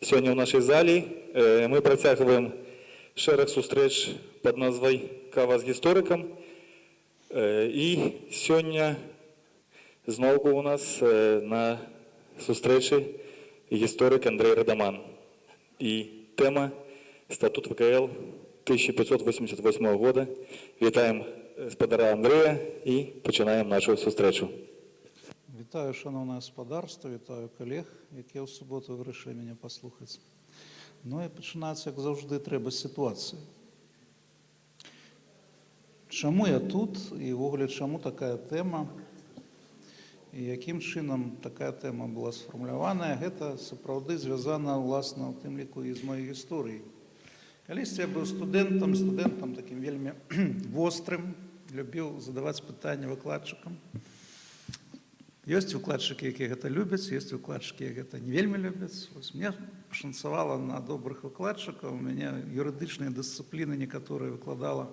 Сёння ў нашай залі мы працягваем шэраг сустрэч пад назвай «Кава з гісторыкам». І сёння зноўку у нас на сустрэчы гісторык Андрэй Радаман. І тэма «Статут ВКЛ 1588 года». Вітаем спадара Андрэя і пачынаем нашу сустрэчу. Вітаю, шаноўнае спадарства, вітаю калег, якія ў суботу вырашылі мяне паслухаць. Ну і пачынаць, як заўжды, трэба з сітуацыі. Чаму я тут і ўвогуле чаму такая тэма і якім чынам такая тэма была сфармуляваная, гэта сапраўды звязана ўласна ў тым ліку і з маёй гісторыяй. Калісьці я быў студэнтам, студэнтам такім вельмі вострым, любіў задаваць пытанні выкладчыкам. Ёсць выкладчыкі, якія гэта любяць, ёсць выкладчыкі, якія гэта не вельмі любяць. Вось мне пашанцавала на добрых выкладчыкаў. У мяне юрыдычныя дысцыпліны некаторыя выкладала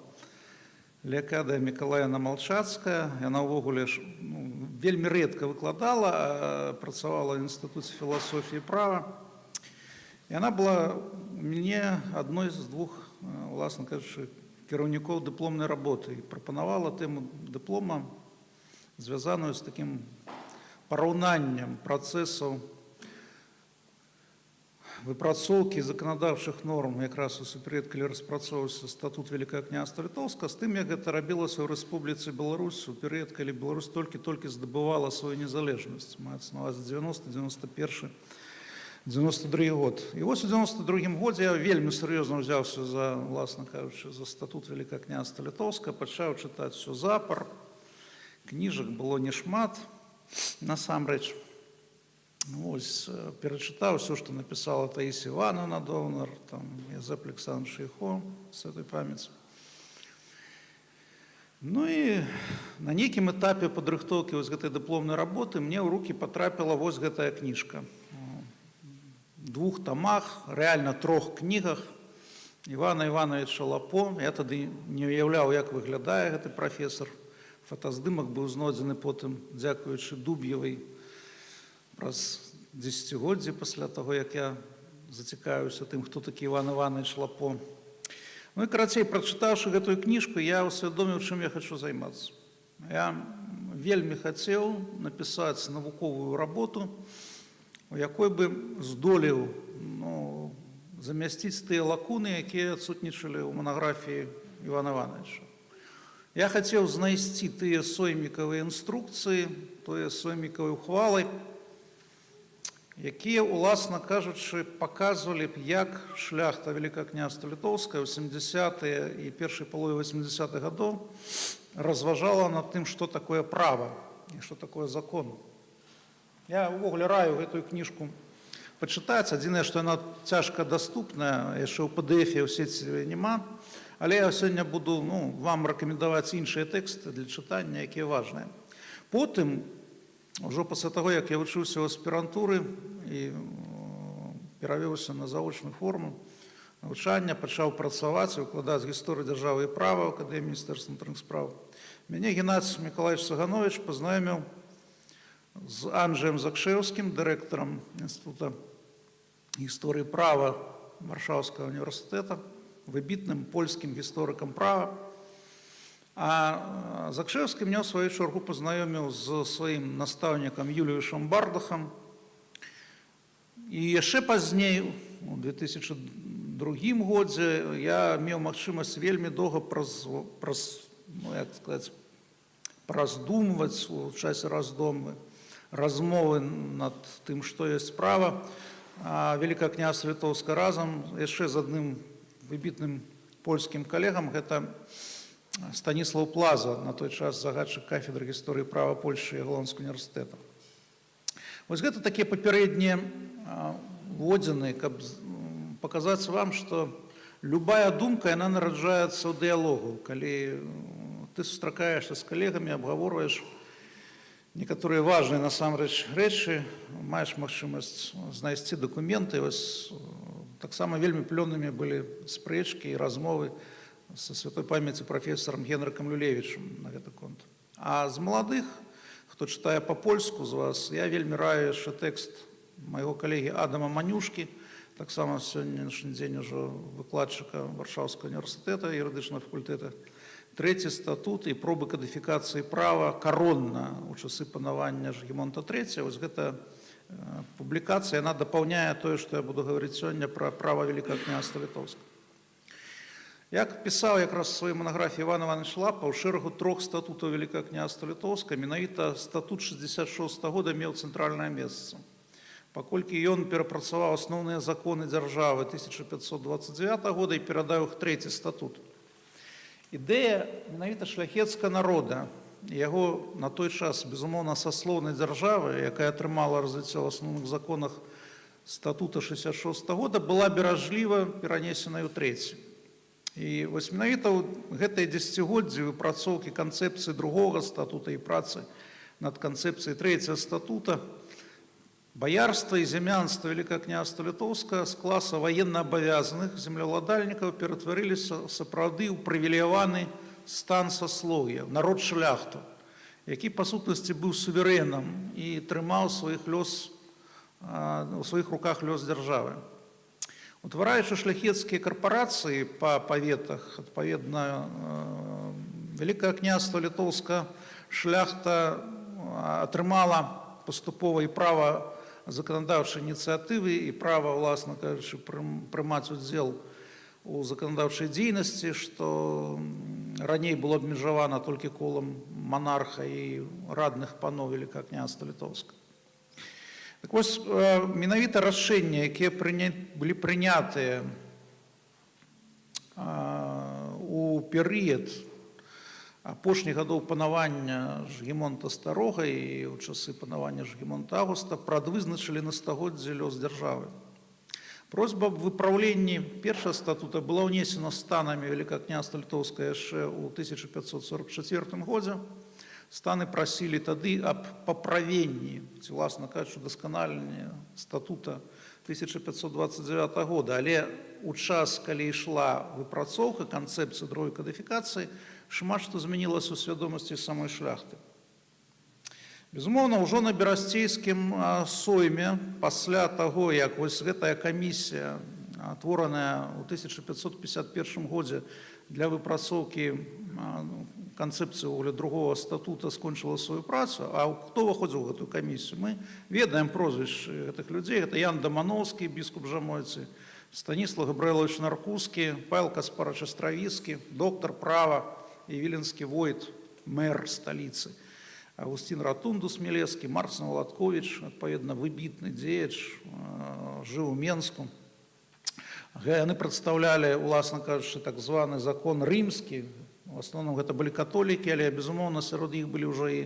Леакадыя Мікалаеўна Малчацкая. Яна ўвогуле ж, ну, вельмі рэдка выкладала, а працавала ў Інстытуце філасофіі і права. Яна была у мяне адной з двух, уласна кажучы, кіраўнікоў дыпломнай работы і прапанавала тэму дыплома, звязаную з такім параўнаннем працэсаў выпрацоўкі заканадаўчых норм якраз у супрыяд, калі распрацоўваўся Статут Вялікага Княства Літоўскага, з тым, як гэта рабілася ў Рэспубліцы Беларусь у перыяд, калі Беларусь толькі-толькі здабывала сваю незалежнасць, маецца на увазе 90, 91, 92 год. І вось у 92 годзе я вельмі сур'ёзна ўзяўся за, уласна кажучы, за Статут Вялікага Княства Літоўскага, пачаў чытаць усё запар. Кніжак было не шмат насамрэч. Вось, перачытаў усё, што напісала Таісія Іванаўна Доўнар, там, Язэп Аляксандравіч Шыйхо, светлай памяці. Ну і на нейкім этапе падрыхтоўкі вось гэтай дыпломнай работы мне ў рукі патрапіла вось гэтая кніжка. У двух тамах, рэальна трох кнігах Івана Іванавіча Лапо. Я тады не уяўляў, як выглядае гэты прафесар. Фотаздымак быў знойдзены потым, дзякуючы Дуб'евай, праз дзесяцігоддзі пасля таго, як я зацікавіўся тым, хто такі Іван Іванавіч Лапо. Ну і карацей, прачытаўшы гэтую кніжку, я ўсвядоміў, чым я хачу займацца. Я вельмі хацеў напісаць навуковую работу, у якой бы здолеў, ну, замясціць тыя лакуны, якія адсутнічалі ў манаграфіі Івана Іванавіча. Я хацеў знайсці тыя соймікавыя інструкцыі, тыя соймікавыя ухвалы, якія, уласна кажучы, паказвалі б, як шляхта Вялікага Княства Літоўскага ў 70-е і першай палове 80-х гадоў разважала над тым, што такое права і што такое закон. Я ўвогуле раю гэтую кніжку пачытаць. Адзінае, што яна цяжка даступная, яшчэ ў PDF ў сеці няма. Але я сёння буду, ну, вам рэкамендаваць іншыя тэксты для чытання, якія важныя. Потым, ужо пасля таго, як я вучыўся ў аспірантуры і перавёўся на заочную форму навучання, пачаў працаваць і выкладаць гісторыю дзяржавы і права ў Акадэміі Міністэрства унутраных спраў, мяне Генадзь Мікалаевіч Сагановіч пазнаёміў з Анджеем Закшэўскім, дырэктарам Інстытута гісторыі права Варшаўскага універсітэта, выбітным польскім гісторыкам права. А Закшэўскі мяне ў сваю чаргу пазнаёміў з сваім настаўнікам Юліюшам Бардахам. І яшчэ пазней, у 2002 годзе, я меў магчымасць вельмі доўга праз, ну, як сказаць, праздумваць у часе раздумы, размовы над тым, што ёсць права Вялікага Княства Літоўскага, разам яшчэ з адным выбітным польскім калегам, гэта Станіслаў Плаза, на той час загадчык кафедры гісторыі права Польшчы Ягелонскага універсітэта. Вось гэта такія папярэднія вводзіны, каб паказаць вам, што любая думка, яна нараджаецца ў дыялогу, калі ты сустракаешся з калегамі, абгаворваеш некаторыя важныя насамрэч рэчы, маеш магчымасць знайсці дакументы. Вось таксама вельмі плённымі былі спрэчкі і размовы са святой памяці прафесарам Генрыкам Люлевічам на гэты конт. А з маладых, хто чытае па-польску з вас, я вельмі раю яшчэ тэкст майго калегі Адама Манюшкі. таксама сённяшні дзень ужо выкладчыка Варшаўскага універсітэта, юрыдычнага факультэта, «Трэці статут і пробы кадыфікацыі права каронна ў часы панавання Жыгімонта III». Вось гэта публікацыя, яна дапаўняе тое, што я буду гаварыць сёння пра права Вялікага Княства Літоўскага. Як пісаў якраз у сваёй манаграфіі Іван Іванович Лапа, у шэрагу трох статутаў Вялікага Княства Літоўскага менавіта статут 66 года меў цэнтральнае месца. Паколькі ён перапрацаваў асноўныя законы дзяржавы 1529 года і перадаў іх трэці статут. Ідэя менавіта шляхецкага народа, яго на той час, безумоўна, саслоўнай дзяржавы, якая атрымала развіццё ў асноўных законах статута 66 года, была беражліва перанесена ў трэці. І вось менавіта ў гэтыя дзесяцігоддзі выпрацоўкі канцэпцыі другога статута і працы над канцэпцыяй трэцяга статута баярства і зямянства Вялікага Княства Літоўскага з класа ваеннаабавязаных землеўладальнікаў ператварыліся сапраўды ў прывілеяваны стан саслоўя, народ шляхту, які па сутнасці быў суверэнам і трымаў у сваіх руках лёс дзяржавы. Утвараючы шляхецкія карпарацыі па паветах, адпаведна, Вялікае Княства Літоўска шляхта атрымала паступова і права заканадаўчай ініцыятывы, і права, уласна кажучы, прымаць удзел у заканадаўчай дзейнасці, што раней было абмежавана толькі колам манарха і радных паноў Вялікага Княства Літоўскага. Так вось, менавіта рашэнні, якія былі прынятыя у перыяд апошніх гадоў панавання Жыгімонта Старога і ў часы панавання Жыгімонта Аўгуста, прадвызначылі на стагоддзе лёс дзяржавы. Просьба аб выпраўленні першага статута была ўнесена станамі Вялікага Княства Літоўскага яшчэ ў 1544 годзе. Станы прасілі тады аб паправенні, ці, уласна кажучы, удасканаленні статута 1529 года, але у час, калі ішла выпрацоўка канцэпцыі другой кадыфікацыі, шмат што змянілася ў свядомасці самой шляхты. Безумоўна, ўжо на Берасцейскім сойме, пасля таго, як вось гэтая камісія, утвораная ў 1551 годзе для выпрацоўкі ну, канцэпцыі ўвогуле другого статута, скончыла сваю працу, а хто ўваходзіў у гэтую камісію? Мы ведаем прозвішчы гэтых людзей. Гэта Ян Дамановскі, біскуп Жамойцы, Станіслав Габрэлавіч Наркускі, Павел Каспаравіч Астравіскі, доктар права і віленскі войт, мэр сталіцы, Августин Ратундус Мілескі, Марцін Валатковіч, адпаведна, выбітны дзеяч, жыў у Менску. Яны прадстаўлялі, уласна кажучы, так званы закон рымскі. У асноўным гэта былі католікі, але, безумоўна, сярод іх былі ўжо і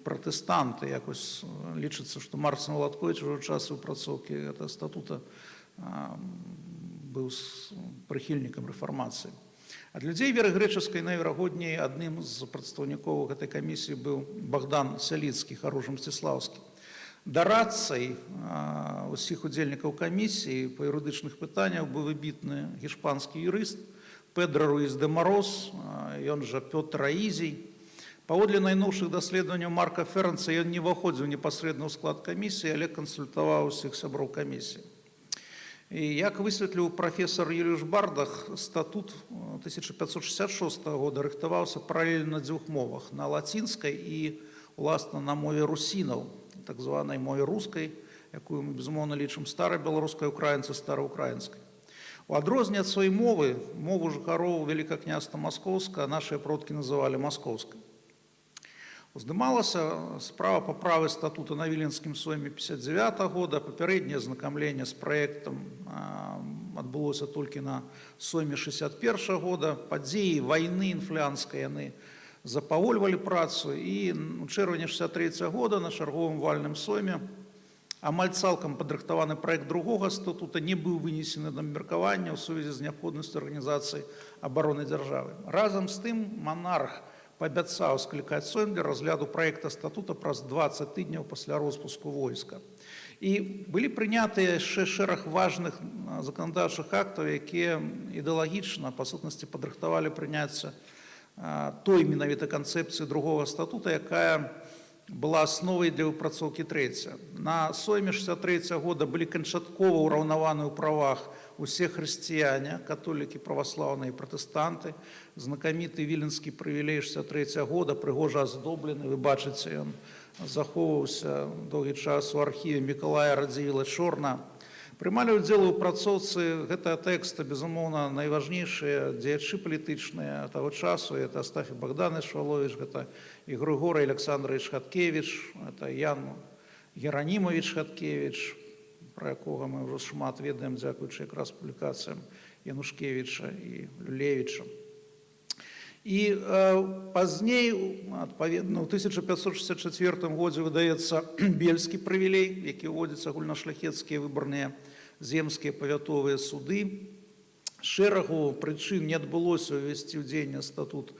пратэстанты. Якось лічыцца, што Марцін Валатковіч ужо ў час выпрацоўкі гэтага статута быў прыхільнікам рэфармацыі. Ад людзей веры грэчаскай найверагодней адным з прадстаўнікоў гэтай камісіі быў Богдан Сяліцкі, Харужа Мсціслаўскі. Дарадцай усіх удзельнікаў камісіі па юрыдычных пытаннях быў выбітны гішпанскі юрыст Педро Руіс де Мороз, ён жа Пётр Аізій. Паводле найноўшых даследаванняў Марка Ферэнца, ён не ўваходзіў непасрэдна ў склад камісіі, але кансультаваў усіх сяброў камісіі. І як высветліў прафесар Юліуш Бардах, статут 1566 года рыхтаваўся паралельна на дзвюх мовах: на лацінскай і, уласна, на мове русінаў, так званай мове рускай, якую мы, безумоўна, лічым старабеларускай, украінцы стараўкраінскай. У адрозненне ад сваёй мовы, мову жыхароў Вялікага Княства Маскоўскага нашыя продкі называлі маскоўскай. Уздымалася справа паправы статута на Віленскім сойме 59 года. Папярэдняе знакамленне з праектам адбылося толькі на сойме 61 года. Падзеі вайны інфлянскай, яны запавольвалі працу, і ў чэрвені 63 года на чарговым вальным сойме амаль цалкам падрыхтаваны праект другога статута не быў вынесены на абмеркаванне ў сувязі з неабходнасцю арганізацыі абароны дзяржавы. Разам з тым манарх паабяцаў склікаць сойм для разгляду праекта статута праз 20 тыдняў пасля роспуску войска. І былі прынятыя яшчэ шэраг важных заканадаўчых актаў, якія ідэалагічна, па сутнасці, падрыхтавалі прыняцце той менавіта канцэпцыі другога статута, якая была асновай для выпрацоўкі трэця. На сойме 63 года былі канчаткова ўраўнаваны ў правах усе хрысціяне, католікі, праваслаўныя і пратэстанты. Знакаміты віленскі прывілей 63 года, прыгожа аздоблены, вы бачыце, ён захоўваўся доўгі час у архіве Мікалая Радзівіла Чорна. Прымалі ўдзел у працоўцы гэтага тэкста, безумоўна, найважнейшыя дзеячы палітычныя таго часу. Это Астафій Багданович Валович, гэта і Григорый Александрович Хаткевич, это Ян Геранімович Хаткевич, пра якога мы ўжо шмат ведаем, дзякуючы якраз публікацыям Янушкевіча і Люлевіча. І пазней, адпаведна, ў 1564 годзе выдаецца бельскі прывілей, які ўводзіць агульнашляхецкія выбарныя земскія павятовыя суды. Шэрагу прычын не адбылося ўвесці ў дзеянне статут,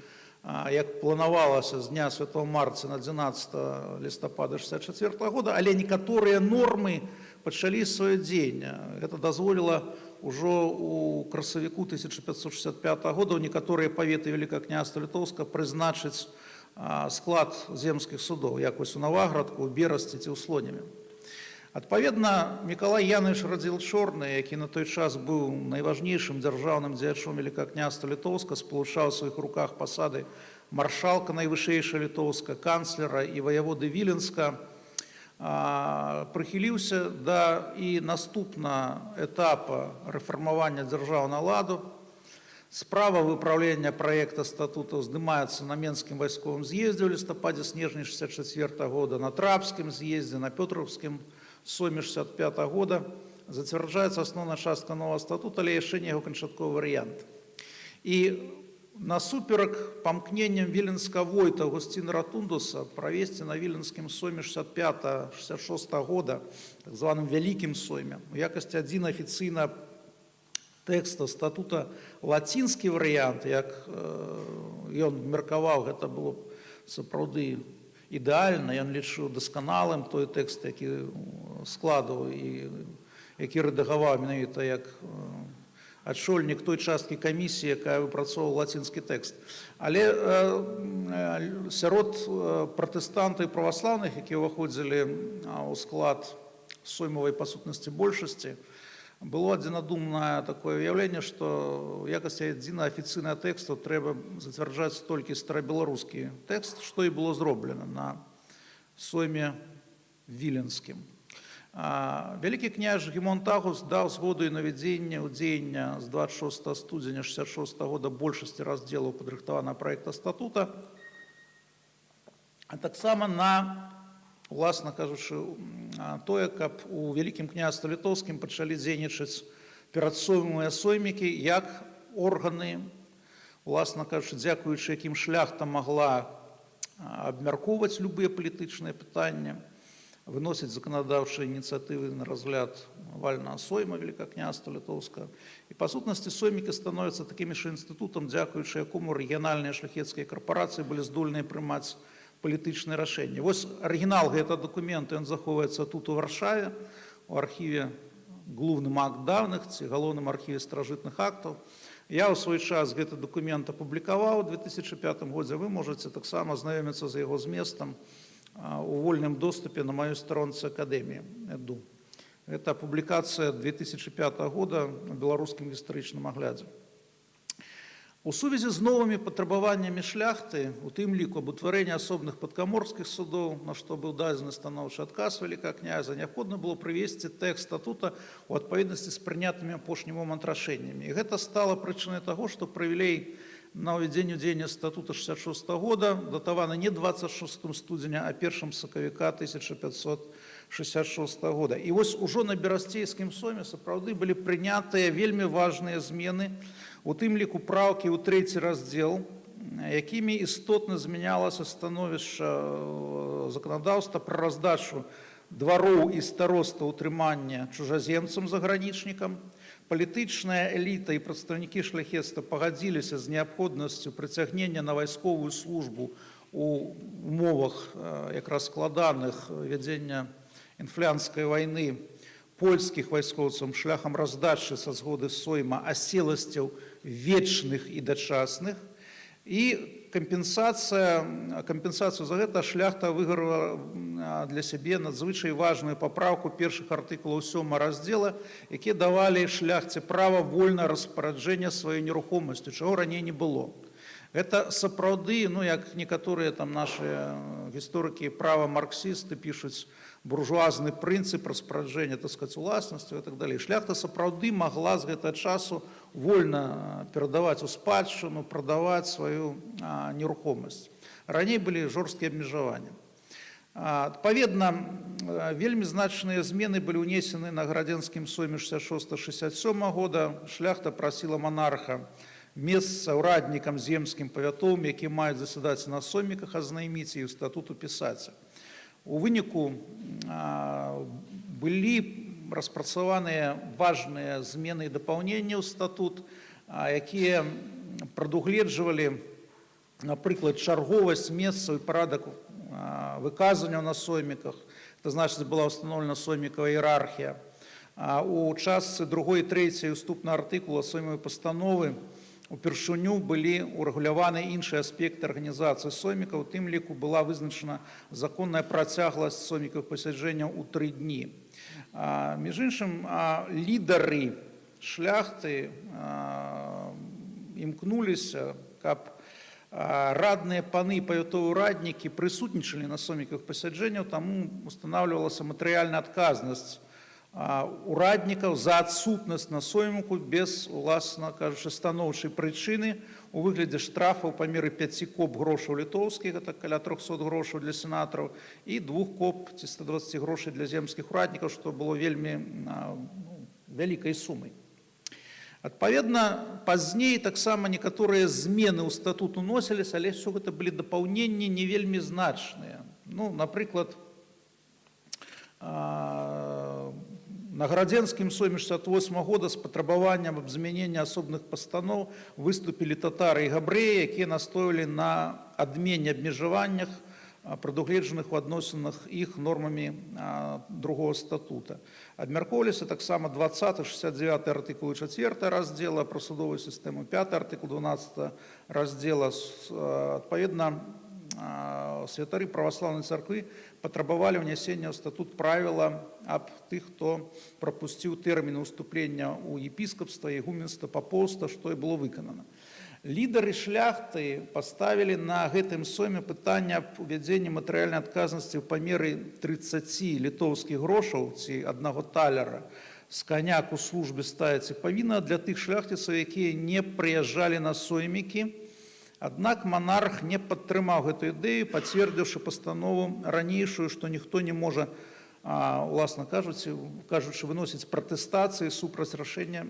як планавалася, з дня Святого Марціна 11 лістапада 64 года, але некаторыя нормы пачалі сваё дзеянне. Гэта дазволіла ўжо ў красавіку 1565 года ў некаторыя паветы Вялікага Княства Літоўска прызначыць склад земскіх судоў, як вось у Наваградку, у Берасці ці ў Слоніме. Адпаведна, Мікалай Янович Радзіл Чорны, які на той час быў найважнейшым дзяржаўным дзеячом Вялікага Княства Літоўска, спалучаў у сваіх руках пасады маршалка найвышэйшага літоўска, канцлера і ваяводы Віленска, прыхіліўся да і наступнага этапа рэфармавання дзяржаўнага ладу. Справа выпраўлення праекта статута ўздымаецца на Менскім вайсковым з'ездзе ў лістападзе снежні 64 года, на Трапскім з'ездзе, на Пётраўскім сойме 65 года. Зацвярджаецца асноўная частка новага статута, але яшчэ не яго канчатковы варыянт. І насуперак памкненням віленскага войта Авгусціна Ратундуса правесці на віленскім сойме 65-66 года, так званым вялікім сойме, у якасці адзін афіцыйна тэкста статута лацінскі варыянт, як ён меркаваў, гэта было б сапраўды ідэальна, ён лічыў дасканалым той тэкст, які складаў і які рэдагаваў менавіта як ачольнік той часткі камісіі, якая выпрацоўвала лацінскі тэкст. Але сярод пратэстантаў і праваслаўных, якія ўваходзілі ў склад соймавай па сутнасці большасці, было адзінадумнае такое ўяўленне, што ў якасці адзінага афіцыйнага тэксту трэба зацвярджаць толькі старабеларускі тэкст, што і было зроблена на сойме віленскім. Вялікі князь Жыгімонт Аўгуст даў згоду і на ўвядзенне ў дзеяння з 26 студзеня 66 года большасці раздзелаў падрыхтаванага праекта статута, а таксама на, уласна кажучы, тое, каб у Вялікім Княстве Літоўскім пачалі дзейнічаць перадсоймавыя соймікі як органы, уласна кажучы, дзякуючы якім шляхта магла абмяркоўваць любыя палітычныя пытанні, выносіць заканадаўчыя ініцыятывы на разгляд вальнага сойма Вялікага Княства Літоўскага. І па сутнасці соймікі становяцца такім жа інстытутам, дзякуючы якому рэгіянальныя шляхецкія карпарацыі былі здольныя прымаць палітычныя рашэнні. Вось арыгінал гэтага дакумента, ён захоўваецца тут, у Варшаве, у архіве Глувным акт давных ці галоўным архіве старажытных актаў. Я ў свой час гэты дакумент апублікаваў у 2005 годзе. Вы можаце таксама знаёміцца з яго зместам у вольным доступе на маёй старонцы Акадэміі Эду. Гэта публікацыя 2005 года у беларускім гістарычным аглядзе. У сувязі з новымі патрабаваннямі шляхты, у тым ліку аб утварэнні асобных падкаморскіх судоў, на што быў дадзены станоўчы адказ вялікага князя, неабходна было прывесці тэкст статута ў адпаведнасці з прынятымі апошні момант рашэннямі. І гэта стала прычынай таго, што прывілей на ўвядзенне ў дзеянне статута 66 года датаваны не 26 студзеня, а 1 сакавіка 1566 года. І вось ужо на берасцейскім сойме сапраўды былі прынятыя вельмі важныя змены, у тым ліку праўкі ў трэці раздзел, якімі істотна змянялася становішча заканадаўства пра раздачу двароў і староста ўтрымання чужаземцам, загранічнікам. Палітычная эліта і прадстаўнікі шляхецтва пагадзіліся з неабходнасцю прыцягнення на вайсковую службу у умовах якраз складаных вядзення інфлянскай вайны польскіх вайскоўцаў шляхам раздачы са згоды сойма аселасцяў вечных і дачасных. І І кампенсацыю за гэта шляхта выгаварыла для сябе надзвычай важную папраўку першых артыкулаў сёма раздзела, якія давалі шляхце права вольна распараджэння сваёй нерухомасцю, чаго раней не было. Гэта сапраўды, ну, як некаторыя там нашы гісторыкі, права-марксісты пішуць, буржуазны прынцып распараджэння, так сказать, уласнасцю і так далей. Шляхта сапраўды магла з гэтага часу вольна перадаваць у спадчыну, прадаваць сваю нерухомасць. Раней былі жорсткія абмежаванні. Адпаведна, вельмі значныя змены былі ўнесены на Гарадзенскім сойме 66-67 года. Шляхта прасіла манарха месца ўраднікам земскім, павятовым, які маюць засядаць на сойміках, азнайміць і ў статут упісацца. У выніку былі распрацаваныя важныя змены і дапаўненні ў статут, якія прадугледжвалі, напрыклад, чарговасць месцаў і парадак выказвання на сойміках. Это значыць, была установлена соймікавая іерархія. У частцы другой і трэцяй уступнага артыкула соймавай пастановы упершыню былі ўрэгуляваны іншыя аспекты арганізацыі сойміка, у тым ліку была вызначана законная працягласць соймікавых пасяджэнняў у 3 дні. Між іншым, лідары шляхты імкнуліся, каб радныя паны, павятовыя ўраднікі прысутнічалі на соймікавых пасяджэнняў, таму устанавливалася матэрыяльная адказнасць ураднікаў за адсутнасць на сойміку без, уласна кажучы, станоўчай прычыны у выглядзе штрафаў памеры 5 коп грошаў літоўскіх, это каля 300 грошаў для сенатараў, і 2 коп ці 120 грошай для земскіх ураднікаў, што было вельмі ну, вялікай сумай. Адпаведна, пазней таксама некаторыя змены ў статут уносіліся, але ўсё гэта былі дапаўненні не вельмі значныя. Ну, напрыклад, на Гарадзенскім сойме 68 года з патрабаваннем аб змяненні асобных пастаноў выступілі татары і габрэі, якія настойвалі на адмене абмежаваннях, прадугледжаных у адносінах іх нормамі другого статута. Абмяркоўваліся таксама 20, 69 артыкулы 4 раздзела пра судовую сістэму, 5 артыкул 12 раздзела. Адпаведна, святары праваслаўнай царквы патрабавалі ўнясення ў статут правіла аб тых, хто прапусціў тэрміны ўступлення ў епіскапства, ігуменства, папоўства, што і было выканана. Лідары шляхты паставілі на гэтым сойме пытанне аб увядзенні матэрыяльнай адказнасці ў памеры 30 літоўскіх грошаў ці 1 таляра з каня у службе стаіць павінна для тых шляхціцаў, якія не прыязджалі на соймікі. Аднак манарх не падтрымаў гэтую ідэю, пацвердзіўшы пастанову ранейшую, што ніхто не можа, уласна кажучы, выносіць пратэстацыі супраць рашэння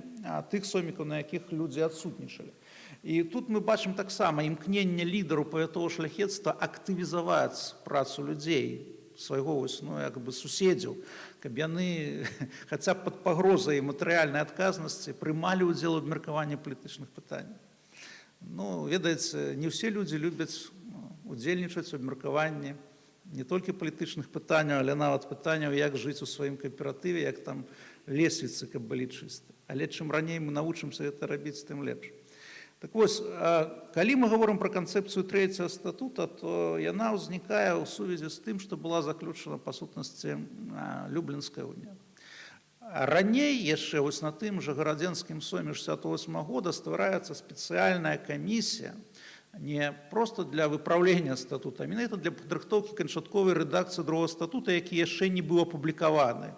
тых соймікаў, на якіх людзі адсутнічалі. І тут мы бачым таксама імкненне лідару павятовага шляхецтва актывізаваць працу людзей, свайго вось, ну, як бы суседзяў, каб яны хаця б пад пагрозай матэрыяльнай адказнасці прымалі ўдзел у абмеркаванні палітычных пытанняў. Ну, ведаеце, не ўсе людзі любяць, ну, удзельнічаць у абмеркаванні не толькі палітычных пытанняў, але нават пытанняў, як жыць у сваім кааператыве, як там лесвіцы, каб былі чысты. Але чым раней мы навучымся гэта рабіць, тым лепш. Так вось, калі мы говорим пра канцэпцыю трэцяга статута, то яна ўзнікае ў сувязі з тым, што была заключана па сутнасці Люблінская унія. Раней яшчэ вось на тым жа Гарадзенскім сойме 68 года ствараецца спецыяльная камісія не проста для выпраўлення статута, а менавіта для падрыхтоўкі канчатковай рэдакцыі другого статута, які яшчэ не быў апублікаваны.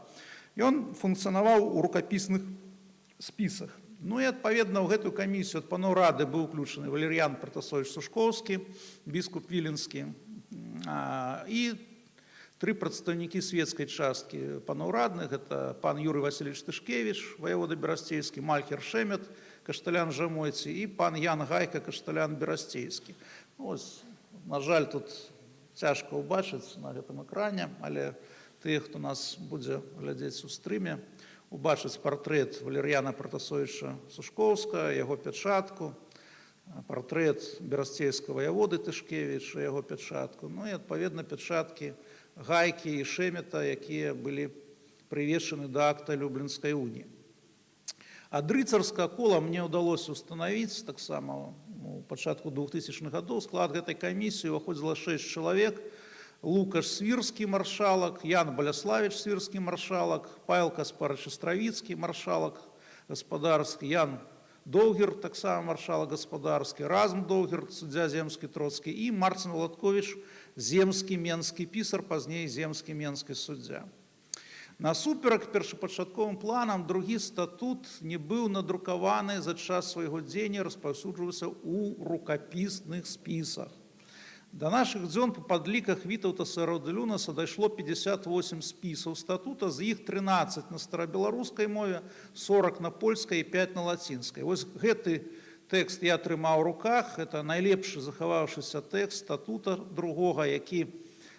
Ён функцыянаваў у рукапісных спісах. Ну і, адпаведна, ў гэтую камісію ад паноў рады быў уключаны Валер'ян Пратасович Сушкоўскі, біскуп віленскі, і тры прадстаўнікі светскай часткі паноў радных: это пан Юрый Васильевич Тышкевич, ваявода берасцейскі, Мальхер Шэмет, кашталян Жамойці, і пан Ян Гайка, кашталян берасцейскі. Ну, ось, на жаль, тут цяжка ўбачыць на гэтым экране, але тыя, хто нас будзе глядзець у стрыме, убачыць партрэт Валер'яна Пратасовича Сушкоўскага, яго пячатку, партрэт берасцейскага ваяводы Тышкевіча, яго пячатку, ну і, адпаведна, пячаткі Гайкі і Шэмета, якія былі прывешаны да акта Люблінскай уніі. Ад рыцарскага кола мне ўдалося устанавіць таксама, ну, У пачатку 2000-х гадоў склад гэтай камісіі ўваходзіла 6 чалавек: Лукаш Свірскі, маршалак, Ян Баляславіч Свірскі, маршалак, Павел Каспарыч Астравіцкі, маршалак гаспадарскі, Ян Доўгер, таксама маршалак гаспадарскі, Разм Доўгер, суддзя земскі троцкі, і Марцін Валатковіч, земскі менскі пісар, пазней земскі менскі суддзя. Насуперак першапачатковым планам другі статут не быў надрукаваны за час свайго дзеяння, распаўсюджваўся ў рукапісных спісах. Да нашых дзён па падліках Вітаўтаса Раўдэлюнаса дайшло 58 спісаў статута, з іх 13 на старабеларускай мове, 40 на польскай і 5 на лацінскай. Вось гэты тэкст я трымаў у руках, это найлепшы захаваўшыся тэкст статута другога, які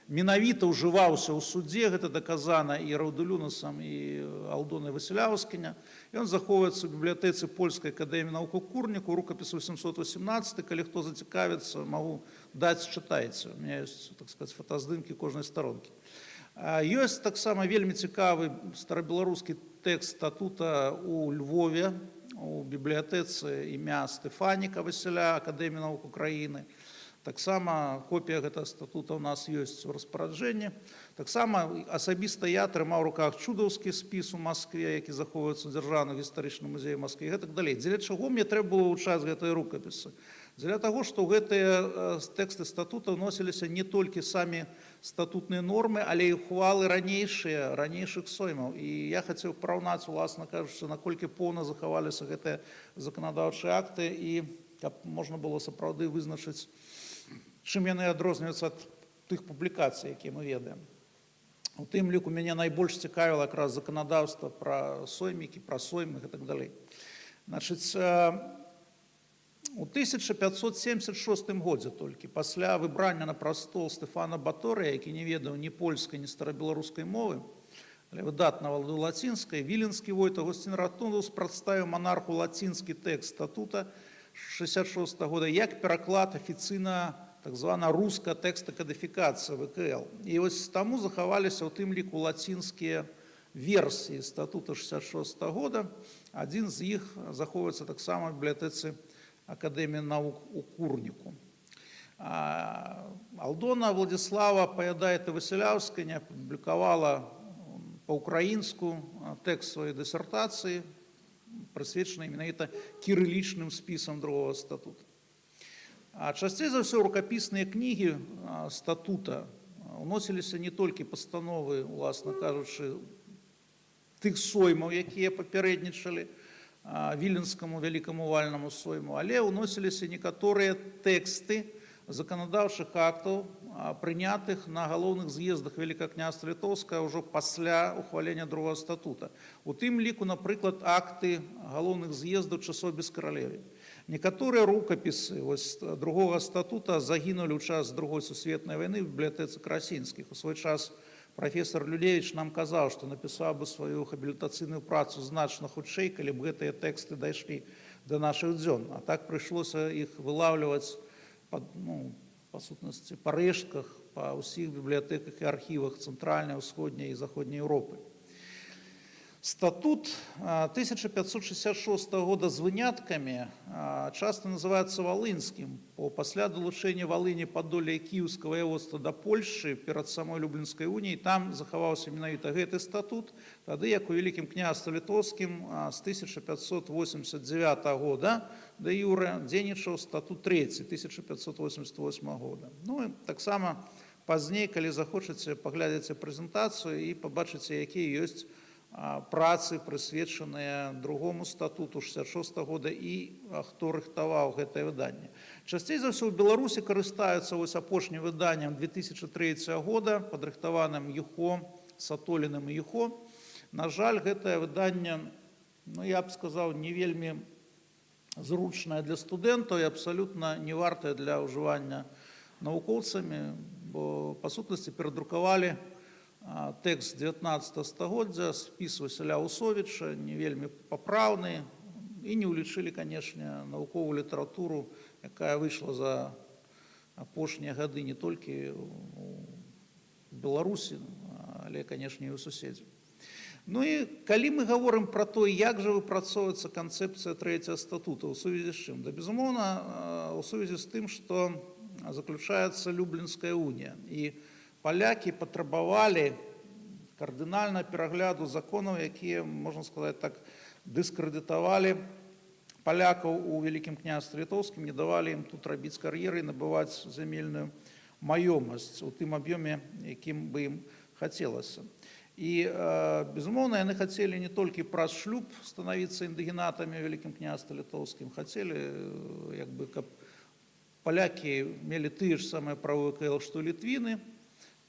менавіта ўжываўся ў судзе, гэта даказана і Раўдэлюнасам, і Алдонай Васіляўскіня. Ён захоўваецца ў бібліятэцы Польскай акадэміі навук у Курніку, рукапіс 818, калі хто зацікавіцца, магу даць, чытайце. У меня ёсць, так сказать, фотаздымкі кожнай старонкі. Ёсць таксама вельмі цікавы старабеларускі тэкст статута у Львове, у бібліятэцы імя Стэфаніка Васіля Акадэміі навук Украіны. Таксама копія гэтага статута ў нас ёсць у распараджэнні. Таксама асабіста я трымаў у руках чудаўскі спіс у Маскве, які захоўваецца ў Дзяржаўным гістарычным музеі Масквы і гэтак далей. Дзеля чаго мне трэба было вывучаць гэтыя рукапісы? Дзеля таго, што ў гэтыя тэксты статута ўносіліся не толькі самі статутныя нормы, але і ухвалы ранейшых соймаў. І я хацеў параўнаць, уласна кажучы, наколькі поўна захаваліся гэтыя заканадаўчыя акты і каб можна было сапраўды вызначыць, чым яны адрозніваюцца ад тых публікацый, якія мы ведаем. У тым ліку мяне найбольш цікавіла якраз заканадаўства пра соймікі, пра соймы і так далей. Значыць, у 1576 годзе толькі пасля выбрання на прастол Стэфана Баторыя, які не ведаў ні польскай, ні старабеларускай мовы, але выдатна валодаў лацінскай, віленскі войт Агусцін Ратундус прадставіў манарху лацінскі тэкст статута 66 года як пераклад афіцыйна так звана руская тэкстакадыфікацыя ВКЛ. І вось таму захаваліся ў тым ліку лацінскія версіі статута 66 года. Адзін з іх захоўваецца таксама ў бібліятэцы Акадэміі навук у Курніку. Алдона Владзіслава Паядаеце Васіляўская апублікавала па-украінску тэкст сваёй дысертацыі, прысвечаны менавіта кірылічным спісам другого статута. А часцей за ўсё ў рукапісныя кнігі статута уносіліся не толькі пастановы, уласна кажучы, тых соймаў, якія папярэднічалі Віленскаму вялікаму вальнаму сойму, але ўносіліся некаторыя тэксты заканадаўчых актаў, прынятых на галоўных з'ездах Вялікага Княства Літоўскага ўжо пасля ухвалення другого статута. У тым ліку, напрыклад, акты галоўных з'ездаў часоў бескаралевя. Некаторыя рукапісы вось другога статута загінулі ў час Другой сусветнай вайны ў бібліятэцы Красінскіх. У свой час прафесор Люлевіч нам казаў, што напісаў бы сваю хабілітацыйную працу значна хутчэй, калі б гэтыя тэксты дайшлі да нашых дзён. А так прыйшлося іх вылаўліваць ну, па сутнасці, па рэштках, па ўсіх бібліятэках і архівах Цэнтральнай, Усходняй і Заходняй Еўропы. Статут 1566 года з выняткамі часта называецца валынскім, бо пасля далучэння Валыні, Падолля і Кіеўскага ваяводства да Польшчы перад самой Люблінскай уніяй там захаваўся менавіта гэты статут, тады як у Вялікім Княстве Літоўскім з 1589 года дэ юрэ дзейнічаў статут трэці 1588 года. Ну і таксама пазней, калі захочаце, паглядзіце прэзентацыю і пабачыце, якія ёсць працы, прысвечаныя другому статуту 66 года і хто рыхтаваў гэтае выданне. Часцей за ўсё ў Беларусі карыстаюцца вось апошнім выданнем 2003 года, падрыхтаваным Юхо, Сатоліным і Юхо. На жаль, гэтае выданне, ну, я б сказаў, не вельмі зручнае для студэнтаў і абсалютна не вартае для ўжывання навукоўцамі, бо па сутнасці перадрукавалі тэкст 19 стагоддзя, спіс Васіля Усовіча, не вельмі папраўны, і не ўлічылі, канешне, навуковую літаратуру, якая выйшла за апошнія гады не толькі у Беларусі, але, канешне, і ў суседзяў. Ну і калі мы гаворым пра то, як жа выпрацоўваецца канцэпцыя трэцяга статута, у сувязі з чым? Да, безумоўна, у сувязі з тым, што заключаецца Люблінская унія. І палякі патрабавалі кардынальна перагляду законаў, якія, можна сказаць так, дыскрэдытавалі палякаў у Вялікім Княстве Літоўскім, не давалі ім тут рабіць кар'еры і набываць зямельную маёмасць у тым аб'ёме, якім бы ім хацелася. І, безумоўна, яны хацелі не толькі праз шлюб станавіцца індыгенатамі ў Вялікім Княстве Літоўскім, хацелі, як бы, каб палякі мелі тыя ж самыя правы ВКЛ, што і літвіны,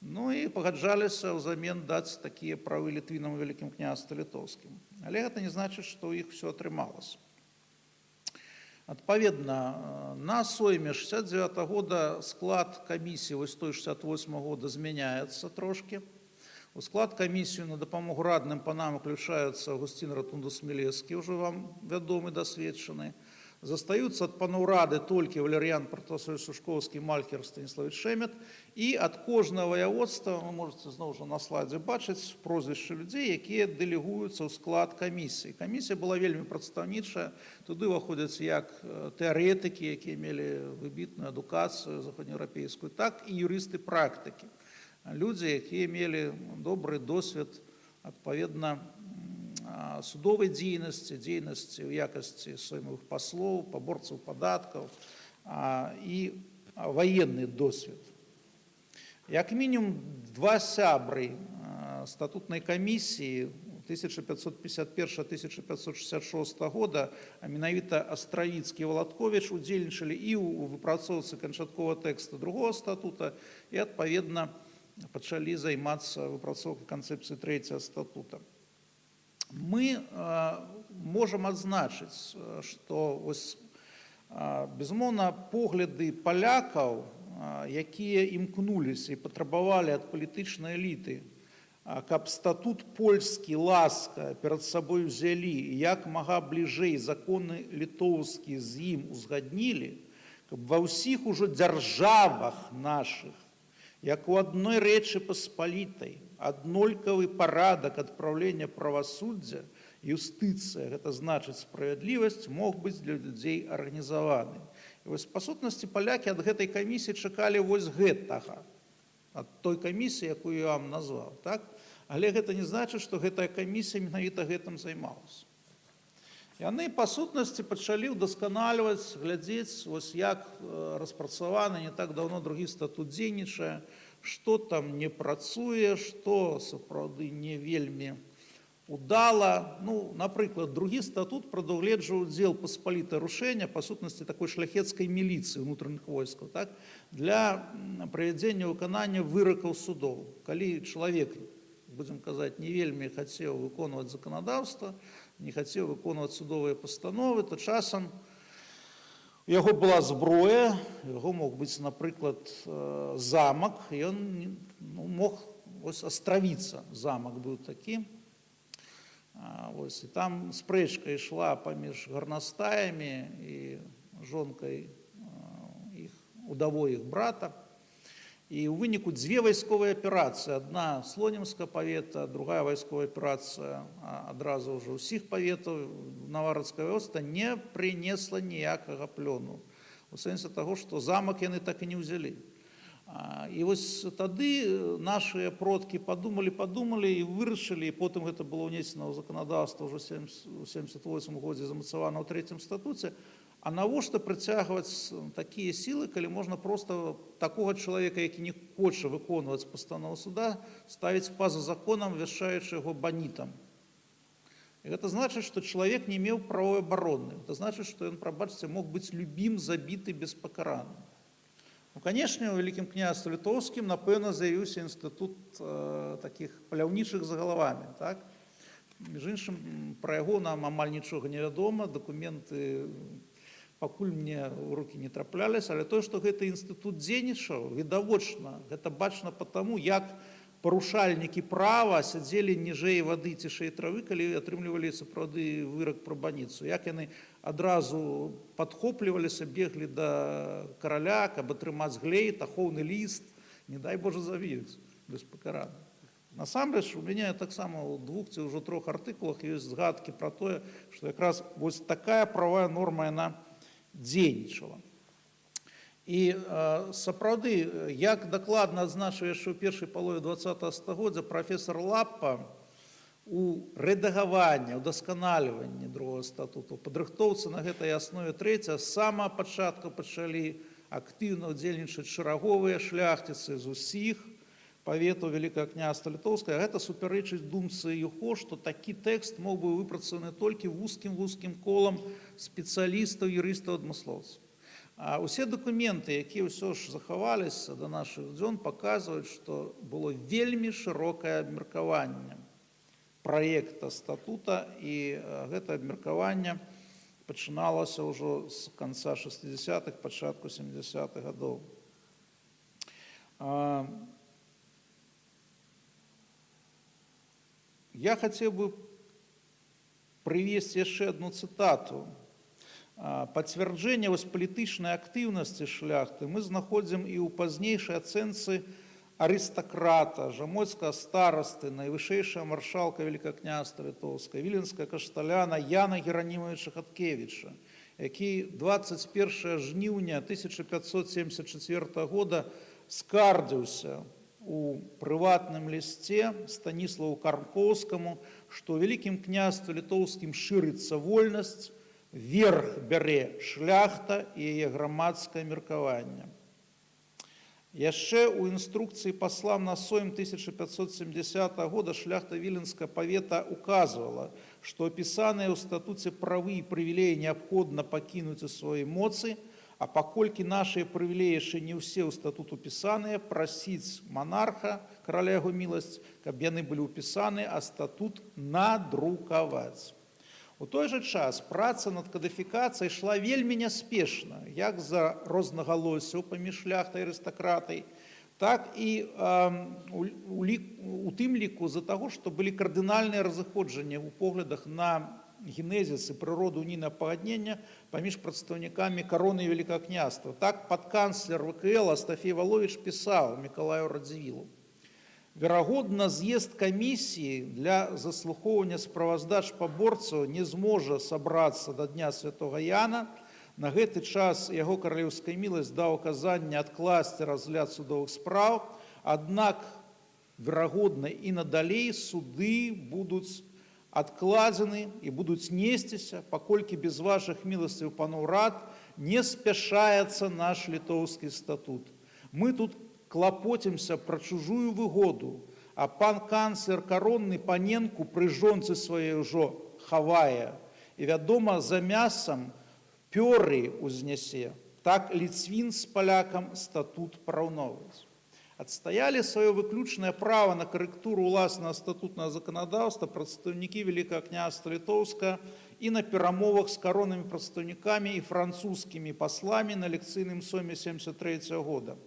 ну і пагаджаліся ўзамен даць такія правы літвінам у Вялікім Княстве Літоўскім. Але гэта не значыць, што ў іх всё атрымалася. Адпаведна, на сойме 69 года склад камісіі вось той 68 года змяняецца трошкі. У склад камісію на дапамогу радным панам уключаюцца Аўгусцін Ратундус-Мілеўскі, ўжо вам вядомы, дасведчаны. Застаюцца ад паноў рады толькі Валер'ян Пратасовіч Сушкоўскі, Мальхер Станіславович Шэмет. І ад кожнага ваяводства, вы можаце зноў жа на слайдзе бачыць прозвішчы людзей, якія дэлегуюцца ў склад камісіі. Камісія была вельмі прадстаўнічая. Туды ўваходзяць як тэарэтыкі, якія мелі выбітную адукацыю заходнееўрапейскую, так і юрысты практыкі. Людзі, якія мелі добры досвед, адпаведна, судовай дзейнасці, дзейнасці ў якасці соймавых паслоў, паборцаў падаткаў і ваенны досвед. Як мінімум два сябры статутнай камісіі 1551-1566 года, а менавіта Астравіцкі і Валатковіч, удзельнічалі і ў выпрацоўцы канчатковага тэкста другого статута і, адпаведна, пачалі займацца выпрацоўкай канцэпцыі трэцяга статута. Мы можам адзначыць, што вось, безумоўна, погляды палякаў, якія імкнуліся і патрабавалі ад палітычнай эліты, каб статут польскі ласка перад сабой узялі і як мага бліжэй законы літоўскія з ім узгаднілі, каб ва ўсіх ужо дзяржавах нашых, як у адной Рэчы Паспалітай, аднолькавы парадак адпраўлення правасуддзя, юстыцыя, гэта значыць справядлівасць, мог быць для людзей арганізаваны. І вось, па сутнасці, палякі ад гэтай камісіі чакалі вось гэтага, ад той камісіі, якую я вам назваў. Так? Але гэта не значыць, што гэтая камісія менавіта гэтым займалася. Яны, па сутнасці, пачалі ўдасканальваць, глядзець, вось як распрацаваны не так даўно другі статут дзейнічае, што там не працуе, што сапраўды не вельмі удала. Ну, напрыклад, другі статут прадугледжваў удзел паспалітае рушэння, па сутнасці такой шляхецкай міліцыі ўнутраных войскаў, так, для правядзення выканання выракаў судоў. Калі чалавек, будзем казаць, не вельмі хацеў выконваць заканадаўства, не хацеў выконваць судовыя пастановы, то часам у яго была зброя, яго мог быць, напрыклад, замак, і ён, ну, мог вось Астравіца, замак быў такі. Вось, і там спрэчка ішла паміж гарнастаямі і жонкай іх, удавой іх брата. І ў выніку дзве вайсковыя аперацыі: адна Слонімскага павета, другая вайсковая аперацыя адразу ўжо ўсіх паветаў Навародскага воеводства не прынесла ніякага плёну. У сэнсе таго, што замак яны так і не ўзялі. І вось тады нашыя продкі падумалі, падумалі і вырашылі, і потым гэта было ўнесена ў заканадаўства ўжо у 78 годзе, замацавана ў трэцім статуце: а навошта прыцягваць такія сілы, калі можна проста такога чалавека, які не хоча выконваць пастанову суда, ставіць па-за законам, вяшчаючы яго банітам. І гэта значыць, што чалавек не меў правовай абароны. Это значыць, што ён, прабачце, мог быць любім забіты беспакараным. Ну, канешне, у Вялікім Княстве Літоўскім, напэўна, з'явіўся інстытут такіх паляўнічых за галавамі. Так? Між іншым, пра яго нам амаль нічога не вядома, дакументы пакуль мне ў рукі не трапляліся, але тое, што гэты інстытут дзейнічаў, відавочна, гэта бачна па таму, як парушальнікі права сядзелі ніжэй вады цішэй травы, калі атрымлівалі сапраўды вырак пра баніцу, як яны адразу падхопліваліся, беглі да караля, каб атрымаць глейт, ахоўны ліст, не дай Божа, забіюць беспакарана. Насамрэч, у мяне таксама ў двух ці ўжо трох артыкулах ёсць згадкі пра тое, што якраз вось такая правая норма яна дзейнічала. І сапраўды, як дакладна адзначыў яшчэ ў першай палове 20 стагоддзя прафесар Лаппа, у рэдагаванні, удасканальванні другого статуту, падрыхтоўцы на гэтай аснове трэця з самага пачатку пачалі актыўна ўдзельнічаць шараговыя шляхціцы з усіх паветаў Вялікага Княства Літоўскага. Гэта супярэчыць думцы Юхо, што такі тэкст мог бы выпрацаваны толькі вузкім колам спецыялістаў, юрыстаў, адмыслоўцаў. А ўсе дакументы, якія ўсё ж захаваліся да нашых дзён, паказваюць, што было вельмі шырокае абмеркаванне праекта статута, і гэта абмеркаванне пачыналася ўжо з канца 60-х, пачатку 70-х гадоў. Я хацеў бы прывесці яшчэ одну цытату. Пацвярджэнне вось палітычнай актыўнасці шляхты мы знаходзім і ў пазнейшай ацэнцы арыстакрата, жамойцкага старасты, найвышэйшага маршалка Вялікага Княства Літоўскага, віленскага кашталяна Яна Геранімавіча Хаткевіча, які 21 жніўня 1574 года скардзіўся у прыватным лісце Станіславу Карнкоўскаму, што ў Вялікім Княстве Літоўскім шырыцца вольнасць, верх бярэ шляхта і яе грамадскае меркаванне. Яшчэ ў інструкцыі паслам на сойм 1570 года шляхта Віленскага павета указвала, што апісаныя ў статуце правы і прывілеі неабходна пакінуць у сваёй моцы, а паколькі нашыя прывілеі яшчэ не ўсе ў статут упісаныя, прасіць манарха, караля яго міласць, каб яны былі ўпісаны, а статут надрукаваць. У той жа час праца над кадыфікацыяй ішла вельмі няспешна, як з-за рознагалоссяў паміж шляхтай і арыстакратай, так і у тым ліку з-за таго, што былі кардынальныя разыходжанні ў поглядах на генезіс і прыроду унійнага пагаднення паміж прадстаўнікамі кароны і Вялікага Княства. Так, падканцлер ВКЛ Астафей Валовіч пісаў Мікалаю Радзівілу: «Верагодна, з'езд камісіі для заслухоўвання справаздач паборцаў не зможа сабрацца да дня святого Яна. На гэты час яго каралеўская міласць даў указанне адкласці разгляд судовых спраў, аднак, верагодна, і надалей суды будуць адкладзены і будуць несціся, паколькі без вашых міласцівых паноў рад не спяшаецца наш літоўскі статут. Мы тут клапоцімся пра чужую выгоду, а пан канцлер каронны паненку пры жонцы сваёй ужо хавае і, вядома, за мясам пёры ўзнясе. Так ліцвін з палякам статут параўноўваюць». Адстаялі сваё выключнае права на карэктуру ўласнага статутнага заканадаўства прадстаўнікі Вялікага Княства Літоўскага і на перамовах з кароннымі прадстаўнікамі і французскімі пасламі на лекцыйным сойме 73 года.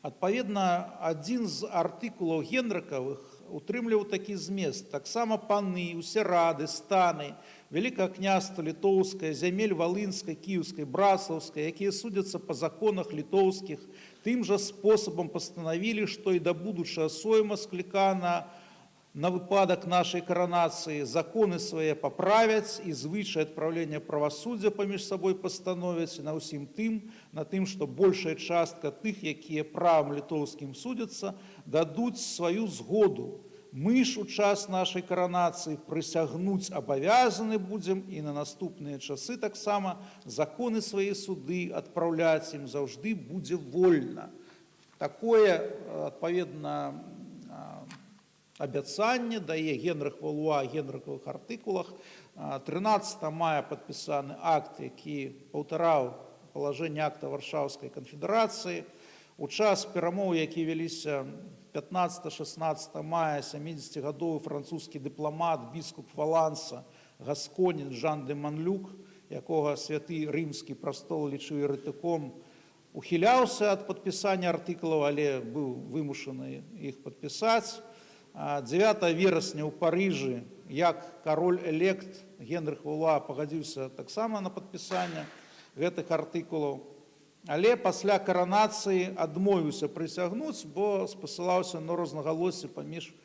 Адпаведна, адзін з артыкулаў Генрыкавых утрымліваў такі змест: таксама паны, усе рады, станы Вялікага Княства Літоўскага, зямель Валынскай, Кіеўскай, Браслаўскай, якія судзяцца па законах літоўскіх, тым жа спосабам пастанавілі, што і да будучага сойма, склікана на выпадак нашай каранацыі, законы свае паправяць і звычай адпраўлення правасуддзя паміж сабой пастановяць, і на ўсім тым, на тым, што большая частка тых, якія правам літоўскім судзяцца, дадуць сваю згоду. Мы ж у час нашай каранацыі прысягнуць абавязаны будзем і на наступныя часы таксама законы свае суды адпраўляць ім заўжды будзе вольна». Такое, адпаведна, абяцанне дае Генрых Валуа Генрыкавых артыкулах. 13 мая падпісаны акт, які паўтараў палажэнне акта Варшаўскай канфедэрацыі. У час перамоў, які вяліся 15-16 мая, 70-гадовы французскі дыпламат, біскуп Валанса, гасконец Жан де Манлюк, якога святы рымскі прастол лічыў ерэтыком, ухіляўся ад падпісання артыкулаў, але быў вымушаны іх падпісаць. 9 верасня ў Парыжы, як кароль-элект, Генрых Валуа пагадзіўся таксама на падпісанне гэтых артыкулаў. Але пасля каранацыі адмовіўся прысягнуць, бо спасылаўся на рознагалоссі паміж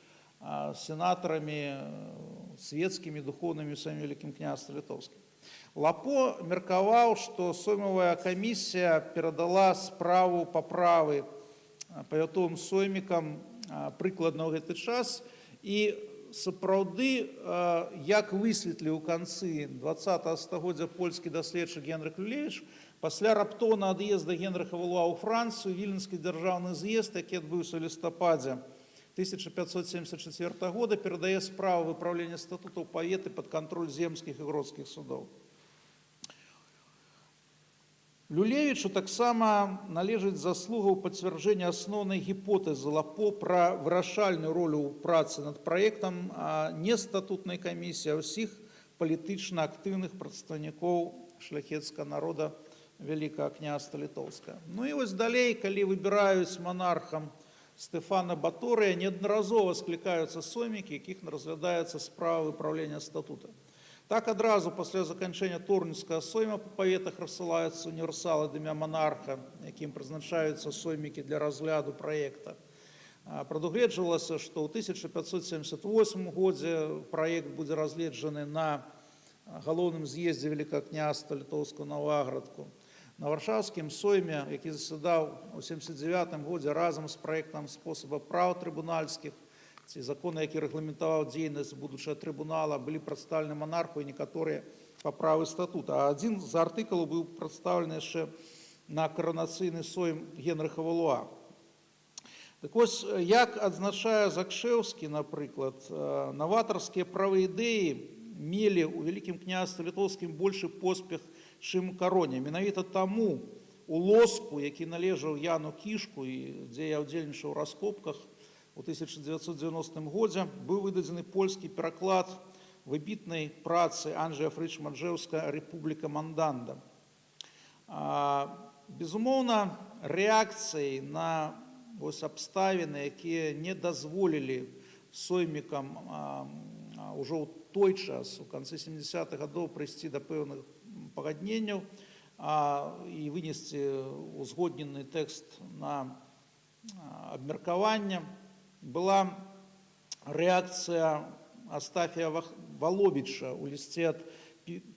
сенатарамі, свецкімі, духоўнымі ў самім Вялікім Княстве Літоўскім. Лапо меркаваў, што соймавая камісія перадала справу паправы павятовым соймікам прыкладна ў гэты час, і сапраўды, як высветліў у канцы 20 стагоддзя польскі даследчык Генрых Люлевіч, пасля раптоўнага ад'езда Генрыха Валуа ў Францыю Віленскі дзяржаўны з'езд, які адбыўся ў лістападзе 1574 года, перадае справу выпраўлення статута ў паветы пад кантроль земскіх і гродскіх судоў. Люлевічу таксама належыць заслуга ў пацвярджэнні асноўнай гіпотэзы Лапо пра вырашальную ролю ў працы над праектам не статутнай камісіі, а ўсіх палітычна актыўных прадстаўнікоў шляхецкага народа Вялікага Княства Літоўскага. Ну і вось далей, калі выбіраюць манархам Стэфана Баторыя, неаднаразова склікаюцца соймікі, якіх разглядаецца справа выпраўлення статута. Так, адразу пасля заканчэння Торуньскага сойма па паветах рассылаюцца універсалы ад імя манарха, якім прызначаюцца соймікі для разгляду праекта. Прадугледжвалася, што ў 1578 годзе праект будзе разгледжаны на галоўным з'ездзе Вялікага Княства Літоўскага Наваградку. На Варшаўскім сойме, які засядаў у 79 годзе, разам з праектам спосаба праў трыбунальскіх ці законы, які рэгламентаваў дзейнасць будучага трыбунала, былі прадстаўлены манарху і некаторыя паправы статута. А адзін з артыкулаў быў прадстаўлены яшчэ на каранацыйны сойм Генрыха Валуа. Так вось, як адзначае Закшэўскі, напрыклад, наватарскія правы ідэі мелі ў Вялікім Княстве Літоўскім большы поспех, чым кароне. Менавіта таму у Лоску, які належаў Яну Кішку і дзе я ўдзельнічаў у раскопках у 1990 годзе, быў выдадзены польскі пераклад выбітнай працы Анджея Фрычма-Джэўскага «Рэпубліка Манданда». Безумоўна, рэакцыяй на вось абставіны, якія не дазволілі соймікам ўжо ў той час, у канцы 70-х гадоў, прыйсці да пэўных пагадненняў і вынесці узгоднены тэкст на абмеркаванне, была рэакцыя Астафія Валовіча ў лісце ад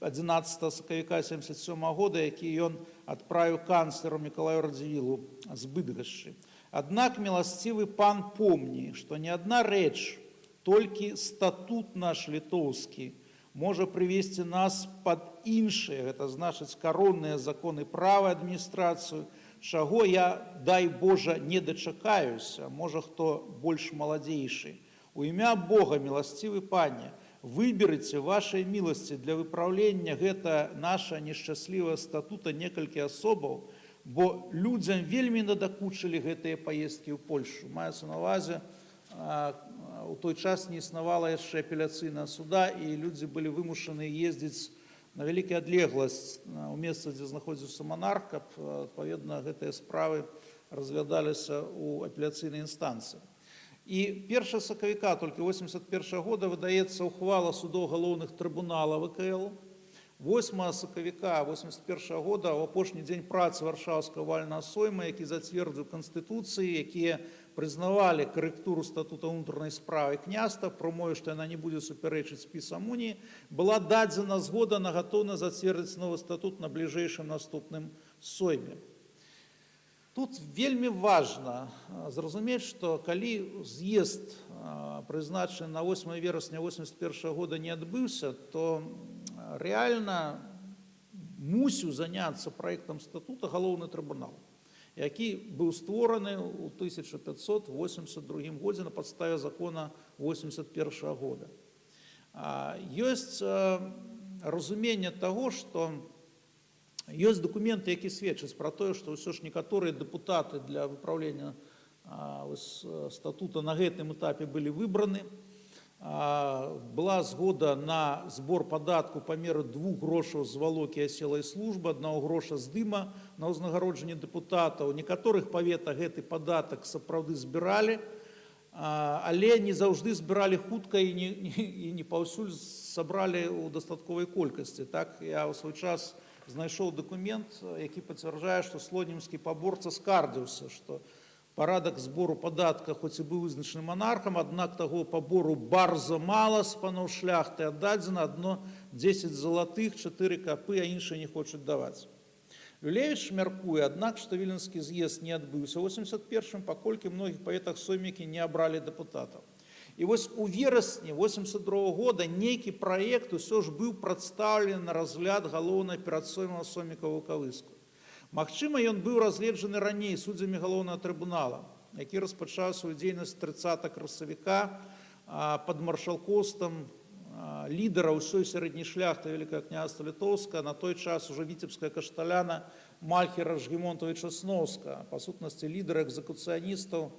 11 сакавіка 77 года, які ён адправіў канцлеру Мікалаю Радзівілу з Быдгашчы. «Аднак, міласцівы пан, помні, што не адна рэч, толькі статут наш літоўскі можа прывесці нас пад іншыя, гэта значыць каронныя законы права, адміністрацыю, чаго я, дай Божа, не дачакаюся, можа, хто больш маладзейшы. У імя Бога, міласцівы пане, выберыце вашай міласці для выпраўлення гэта наша нешчаслівая статута некалькі асобаў, бо людзям вельмі надакучылі гэтыя паездкі ў Польшу». Маецца на увазе, у той час не існавала яшчэ апеляцыйнага суда, і людзі былі вымушаны ездзіць на вялікую адлегласць у месца, дзе знаходзіўся манарх, каб адпаведна гэтыя справы разглядаліся ў апеляцыйнай інстанцыі. І 1 сакавіка толькі 81 года выдаецца ухвала судоў галоўных трыбунала ВКЛ. 8 сакавіка 81 года, ў апошні дзень працы Варшаўскага вальнага сойма, які зацвердзіў канстытуцыі, якія прызнавалі карэктуру статута ўнутранай справы княства, пры умове, што яна не будзе супярэчыць спісам уніі, была дадзена згода на гатоўнасць зацвердзіць новы статут на бліжэйшым наступным сойме. Тут вельмі важна зразумець, што калі з'езд, прызначаны на 8 верасня 81 года, не адбыўся, то рэальна мусіў заняцца праектам статута галоўны трыбунал, які быў створаны ў 1582 годзе на падставе закона 81 года. Ёсць разуменне таго, што ёсць дакументы, які сведчаць пра тое, што ўсё ж некаторыя дэпутаты для выпраўлення вось статута на гэтым этапе былі выбраны. Была згода на збор падатку памеру 2 грошаў з валокі аселай службы, 1 гроша з дыма на ўзнагароджанне дэпутатаў. У некаторых паветах гэты падатак сапраўды збіралі, але не заўжды збіралі хутка і не паўсюль сабралі ў дастатковай колькасці. Так, я ў свой час Знайшоў дакумент, які пацвярджае, што слонімскі паборца скардзіўся, што парадак збору падатка хоць і быў вызначаны манархам, аднак таго пабору барза мала з паноў шляхты аддадзена адно 10 залатых, 4 капы, а іншыя не хочуць даваць. Люлевіч мяркуе, аднак, што Віленскі з'езд не адбыўся ў 81, паколькі многіх паветах соймікі не абралі дэпутатаў. І вось у верасні 82 года нейкі праект усё ж быў прадстаўлены на разгляд галоўнай перадсоймава сойміка Ваўкавыску. Магчыма, ён быў разгледжаны раней суддзямі галоўнага трыбунала, які распачаў сваю дзейнасць 30 красавіка пад маршалкоўствам лідара ўсёй сярэдняй шляхты Вялікага Княства Літоўскага, на той час ужо віцебскага кашталяна Мальхера Жгімонтавіча Сноўскага, па сутнасці лідара экзекуцыяністаў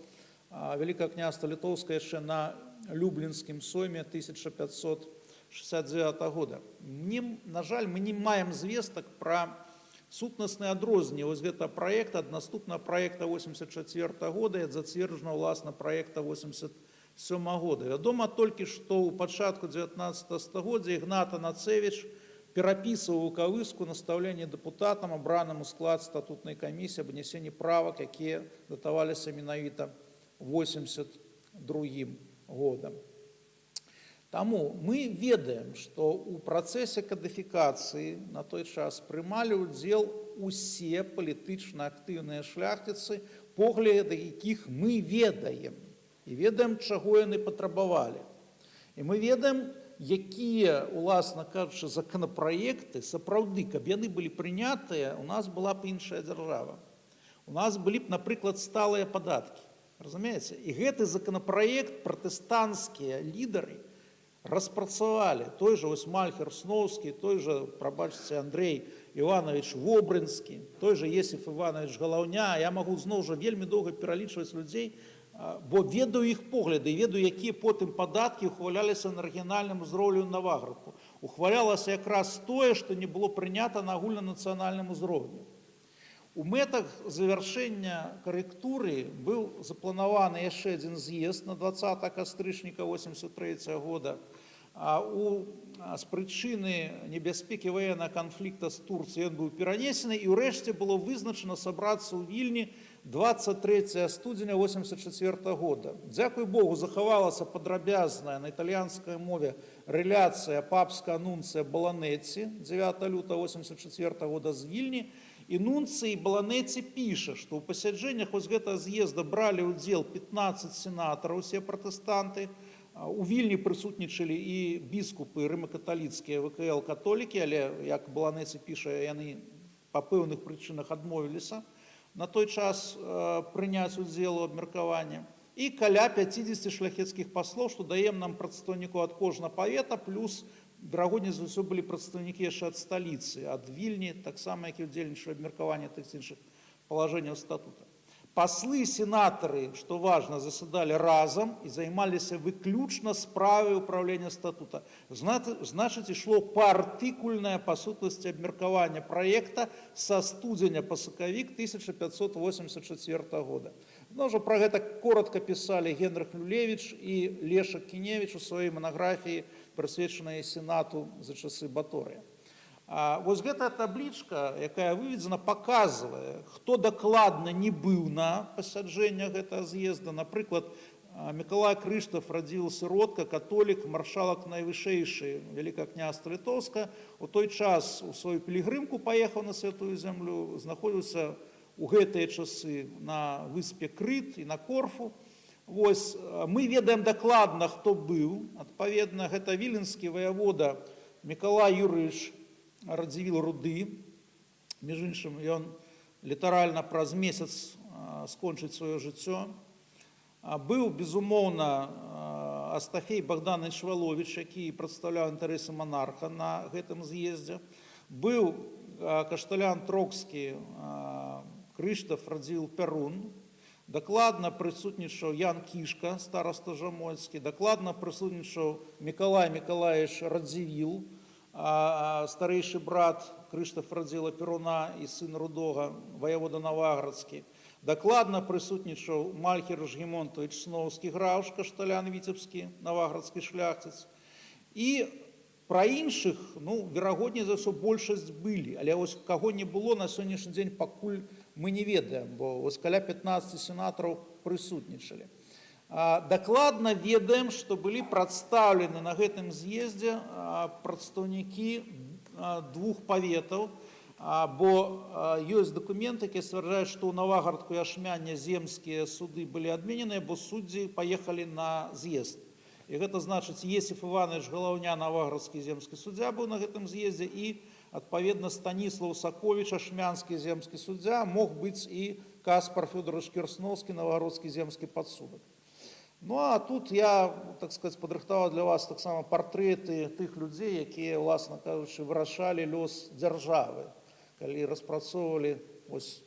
Вялікага Княства Літоўскага яшчэ на Люблінскім сойме 1569 года. Не, на жаль, мы не маем звестак пра сутнасныя адрозненні вось гэтага праекта ад наступнага праекта 84 года і ад зацверджанага ўласна праекта 87 года. Вядома толькі, што ў пачатку 19 стагоддзя Ігнат Анацэвіч перапісваў Ваўкавыску настаўленне дэпутатам, абраным у склад статутнай камісіі, аб унясенні правак, якія датаваліся менавіта 82 годам. Таму мы ведаем, што ў працэсе кадыфікацыі на той час прымалі ўдзел усе палітычна актыўныя шляхціцы, погляды якіх мы ведаем і ведаем, чаго яны патрабавалі. І мы ведаем, якія, уласна кажучы, законапраекты сапраўды, каб яны былі прынятыя, у нас была б іншая дзяржава. У нас былі б, напрыклад, сталыя падаткі. Разумееце? І гэты законапраект пратэстанцкія лідары распрацавалі. Той жа вось Мальхер Сноўскі, той жа, прабачце, Андрэй Іванавіч Вобрынскі, той жа Есіф Іванавіч Галаўня. Я магу зноў жа вельмі доўга пералічваць людзей, бо ведаю іх погляды, ведаю, якія потым падаткі ухваляліся на рэгіянальным узроўню ў Наваградку. Ухвалялася якраз тое, што не было прынята на агульнанацыянальным узроўні. У мэтах завяршэння карэктуры быў запланаваны яшчэ адзін з'езд на 20 кастрычніка 83 года. З прычыны небяспекі ваеннага канфлікта з Турцыяй ён быў перанесены, і ўрэшце было вызначана сабрацца ў Вільні 23 студзеня 84 года. Дзякуй Богу, захавалася падрабязная на італьянскай мове рэляцыя папскага нунцыя Баланеці 9 лютага 84 года з Вільні. І нунцый Баланеці піша, што ў пасяджэннях вось гэтага з'езда бралі ўдзел 15 сенатараў, усе пратэстанты. У Вільні прысутнічалі і біскупы рымакаталіцкія, ВКЛ католікі, але, як Баланеці піша, яны па пэўных прычынах адмовіліся на той час прыняць удзел у абмеркаванні. І каля 50 шляхецкіх паслоў, што дае нам прадстаўнікоў ад кожнага павета, плюс верагодней за ўсё былі прадстаўнікі яшчэ ад сталіцы, ад Вільні, таксама, які ўдзельнічалі ў абмеркаванні тых ці іншых палажэнняў статута. Паслы і сенатары, што важна, засядалі разам і займаліся выключна справай управлення статута. Значыць, ішло паартыкульнае, па сутнасці, абмеркаванне праекта са студзеня па сакавік 1584 года. Ну, ўжо пра гэта коротка пісалі Генрых Люлевіч і Лешак Кіневіч у сваёй манаграфіі, прысвечанай сенату за часы Баторыя. Вось гэтая таблічка, якая выведзена, паказвае, хто дакладна не быў на пасяджэннях гэтага з'езда. Напрыклад, Мікалай Крыштаф Радзівіл Сіротка, католік, маршалак найвышэйшы Вялікага Княства Літоўскага, у той час у сваю пілігрымку паехаў на Святую Зямлю, знаходзіўся у гэтыя часы на выспе Крыт і на Корфу. Вось, мы ведаем дакладна, хто быў. Адпаведна, гэта віленскі ваявода Мікалай Юрыевіч Радзівіл Руды. Між іншым, ён літаральна праз месяц скончыць сваё жыццё. Быў, безумоўна, Астафей Багдановіч Валовіч, які прадстаўляў інтарэсы манарха на гэтым з'ездзе. Быў кашталян трокскі Крыштаф Радзівіл Пярун. Дакладна прысутнічаў Ян Кішка, стараста жамойцкі, дакладна прысутнічаў Мікалай Мікалаевіч Радзівіл, старэйшы брат Крыштафа Радзівіла Перуна і сын Рудога, ваявода наваградскі. Дакладна прысутнічаў Мальхер Жгімонтавіч Сноўскі Граўш, кашталян віцебскі, наваградскі шляхціц. І Пра іншых, ну, верагодней за ўсё, большасць былі, але вось каго не было, на сённяшні дзень пакуль мы не ведаем, бо вось каля 15 сенатараў прысутнічалі. Дакладна ведаем, што былі прадстаўлены на гэтым з'ездзе прадстаўнікі двух паветаў, бо ёсць дакументы, якія сцвярджаюць, што ў Наваградку і Ашмяне земскія суды былі адмененыя, бо суддзі паехалі на з'езд. І гэта значыць, Есіф Іванович Галаўня, наваградскі земскі суддзя, быў на гэтым з'ездзе і, адпаведна, Станіслаў Саковіч, ашмянскі земскі суддзя, мог быць і Каспар Фёдорович Кірсноўскі, навагрудскі земскі падсудак. Ну а тут я, так сказать, падрыхтаваў для вас таксама партрэты тых людзей, якія, уласна кажучы, вырашалі лёс дзяржавы, калі распрацоўвалі вось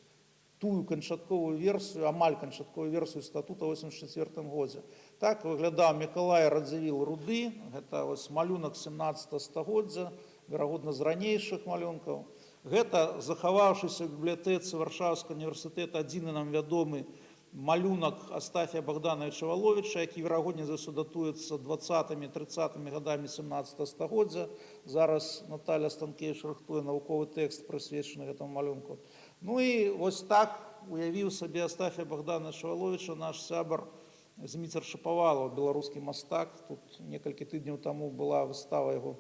тую канчатковую версію, амаль канчатковую версію статута 84 годзе. Так выглядаў Мікалай Радзівіл Руды, гэта вось малюнак 17 стагоддзя, верагодна, з ранейшых малюнкаў. Гэта захаваўшыся ў бібліятэцы Варшаўскага універсітэта адзіны нам вядомы малюнак Астафія Богдановича Валовіча, які, верагодней за ўсё, датуецца 20-30 гадамі 17 стагоддзя. Зараз Наталя Станкевич рыхтуе навуковы тэкст, прысвечаны гэтаму малюнку. Ну і вось так уявіў сабе Астафія Богдановича Валовіча наш сябар Зміцер Шапавалаў, беларускі мастак. Тут некалькі тыдняў таму была выстава яго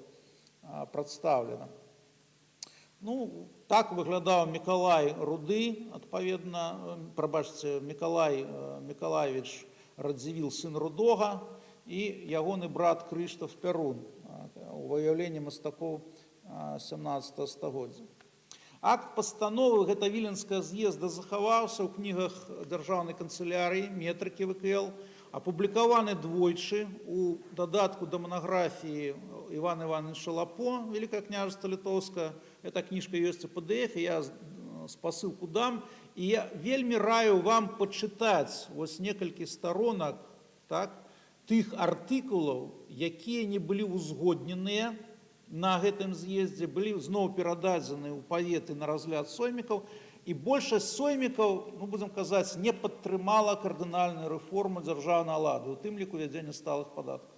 прадстаўлена. Ну, так выглядаў Мікалай Руды, адпаведна, прабачце, Мікалай Мікалаевич Радзівіл, сын Рудога, і ягоны брат Крыштаф Пярун у выяўленні мастакоў 17 стагоддзя. Акт пастановы гэта Віленскага з'езда захаваўся ў кнігах дзяржаўнай канцылярыі, метрыкі ВКЛ, апублікаваны двойчы у дадатку да манаграфіі Івана Івановича Лапо «Великое княжество Литовское». Эта кніжка ёсць у PDF, я спасылку дам. І я вельмі раю вам пачытаць вось некалькі старонак, так, тых артыкулаў, якія не былі ўзгодненыя на гэтым з'ездзе, былі зноў перададзены ў паветы на разгляд соймікаў, і большасць соймікаў, ну, будзем казаць, не падтрымала кардынальную рэформу дзяржаўнага ладу, у тым ліку вядзення сталых падаткаў.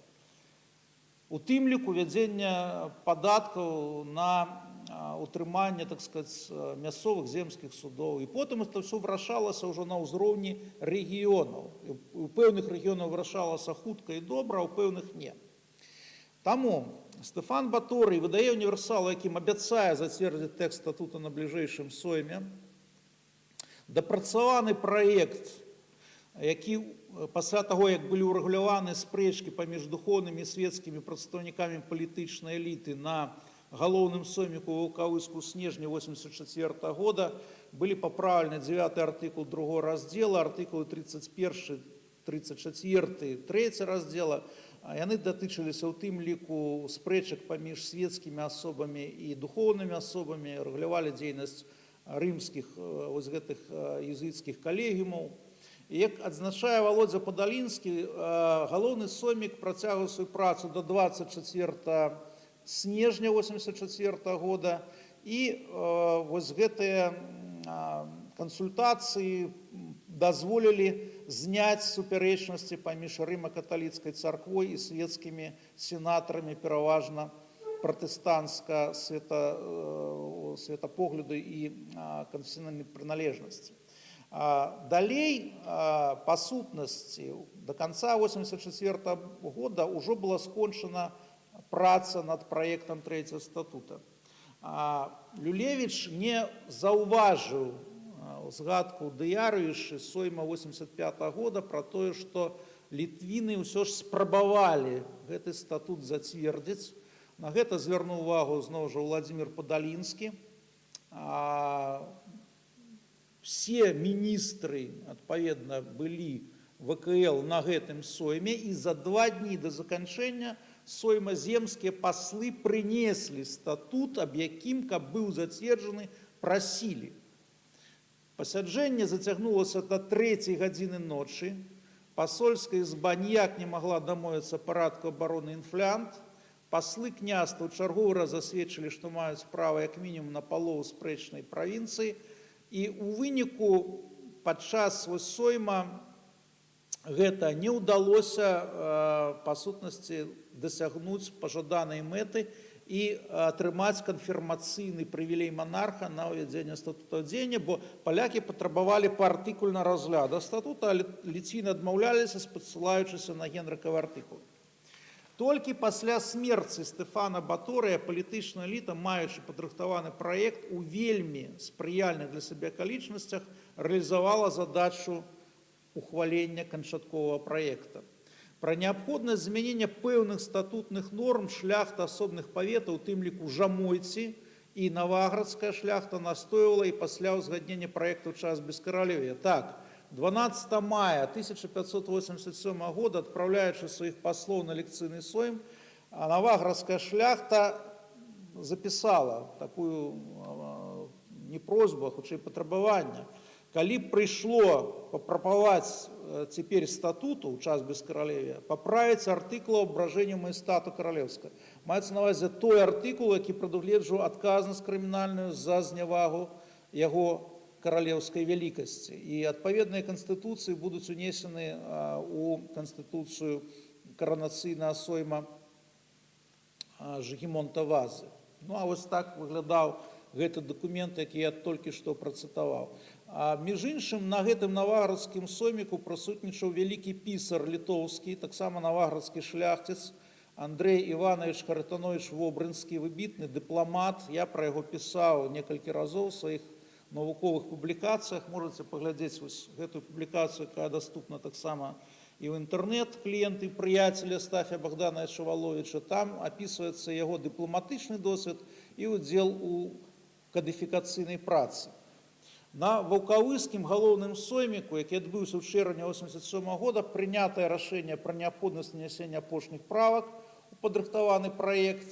У тым ліку вядзення падаткаў на утрыманне, так сказать, мясцовых земскіх судоў. І потым это ўсё вырашалася ўжо на ўзроўні рэгіёнаў. І у пэўных рэгіёнаў вырашалася хутка і добра, а ў пэўных не. Таму Стэфан Баторый выдае універсал, якім абяцае зацвердзіць тэкст статута на бліжэйшым сойме. Дапрацаваны праект, які пасля таго, як былі ўрэгуляваны спрэчкі паміж духоўнымі і светскімі прадстаўнікамі палітычнай эліты на галоўным сойміку Ваўкавыску снежня 84 года, былі папраўлены 9 артыкул другого раздзела, артыкулы 31, 34, 3 раздзела. Яны датычыліся ў тым ліку спрэчак паміж светскімі асобамі і духоўнымі асобамі, рэгулявалі дзейнасць рымскіх вось гэтых езуіцкіх калегіумаў. І, як адзначае Валодзя Падалінскі, галоўны соймік працягваў сваю працу до 24 снежня 84 года, і вось гэтыя кансультацыі дазволілі зняць супярэчнасці паміж рыма-каталіцкай царквой і светскімі сенатарамі, пераважна пратэстанцкага светапогляду і канфесійнай прыналежнасці. Далей, па сутнасці, до конца 84 года ўжо была скончана праца над праектам трэцяга статута. Люлевіч не заўважыў згадку ў дыярыюшы сойма 85 года пра тое, што літвіны ўсё ж спрабавалі гэты статут зацвердзіць. На гэта звярнуў увагу зноў жа Владимир Падалінскі. Все міністры, адпаведна, былі ВКЛ на гэтым сойме, і за 2 дні да заканчэння сойма земскія паслы прынеслі статут, аб якім, каб быў зацверджаны, прасілі. Пасяджэнне зацягнулася да 3-й гадзіны ночы. Пасольская ізба ніяк не магла дамовіцца парадку абароны Інфлянт. Паслы княства ў чарговы раз засведчылі, што маюць права як мінімум на палову спрэчнай правінцыі. І ў выніку падчас вось сойма гэта не ўдалося, па сутнасці, дасягнуць пажаданай мэты. і атрымаць канфірмацыйны прывілей манарха на ўвядзенне статута ў дзеянне, бо палякі патрабавалі паартыкульна разгляда статута, але ліцвіны адмаўляліся, спасылаючыся на Генрыкавы артыкул. Толькі пасля смерці Стэфана Баторыя палітычная эліта, маючы падрыхтаваны праект у вельмі спрыяльных для сябе акалічнасцях, рэалізавала задачу ухвалення канчатковага праекта. Пра неабходнасць змянення пэўных статутных норм шляхта асобных паветаў, у тым ліку жамойці і наваградская шляхта, настойвала і пасля ўзгаднення праекта ў час бескаралеўя. Так, 12 мая 1587 года, адпраўляючы сваіх паслоў на лекцыйны сойм, наваградская шляхта запісала такую не просьбу, а хутчэй патрабаванне. Калі б прыйшло папрабаваць цяпер статуту ў час бескаралевя, паправіць артыкул аб абражэнні маестату каралеўска. Маецца на ўвазе той артыкул, які прадугледжваў адказнасць крымінальную за знявагу яго каралеўскай вялікасці. І адпаведныя канстытуцыі будуць унесены у канстытуцыю каранацыйнага сойма Жыгімонта Вазы. Ну а вось так выглядаў гэты дакумент, які я толькі што працытаваў. А, між іншым, на гэтым наваградскім сойміку прысутнічаў вялікі пісар літоўскі, таксама наваградскі шляхціц Андрэй Іванавіч Харытанавіч Вобрынскі, выбітны дыпламат. Я пра яго пісаў некалькі разоў у сваіх навуковых публікацыях. Можаце паглядзець вось гэтую публікацыю, якая даступна таксама і ў інтэрнэт, «Кліенты прыяцеля Астафія Багдановича Валовіча». Там апісваецца яго дыпламатычны досвед і ўдзел у кадыфікацыйнай працы. На Ваўкавыскім галоўным сойміку, які адбыўся ў чэрвені 87 года, прынятае рашэнне пра неабходнасць унясення апошніх правак у падрыхтаваны праект.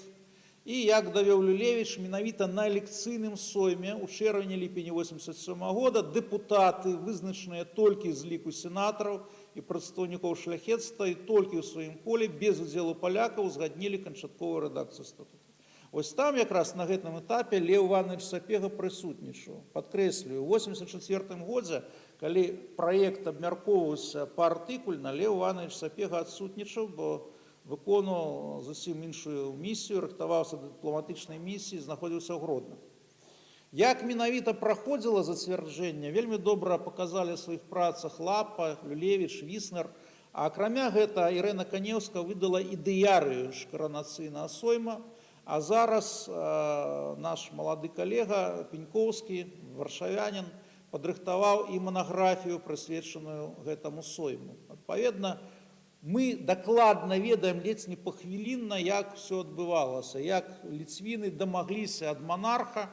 І, як давёў Люлевіч, менавіта на лекцыйным сойме ў чэрвені-ліпені 87 года дэпутаты, вызначаныя толькі з ліку сенатараў і прадстаўнікоў шляхецтва і толькі ў сваім коле, без удзелу палякаў, узгаднілі канчатковую рэдакцыю статута. Вось там якраз на гэтым этапе Леў Іванавіч Сапега прысутнічаў. Падкрэслюю, у 84 годзе, калі праект абмяркоўваўся паартыкульна, Леў Іванавіч Сапега адсутнічаў, бо выконваў зусім іншую місію, рыхтаваўся да дыпламатычнай місіі, знаходзіўся ў Гродна. Як менавіта праходзіла зацвярджэнне, вельмі добра паказалі ў сваіх працах Лапа, Люлевіч, Віснер. А акрамя гэта Ірэна Канеўска выдала і дыярыю ж каранацыйнага сойма. А зараз наш малады калега Пенькоўскі, варшавянін, падрыхтаваў і манаграфію, прысвечаную гэтаму сойму. Адпаведна, мы дакладна ведаем ледзь не пахвілінна, як всё адбывалася, як ліцвіны дамагліся ад манарха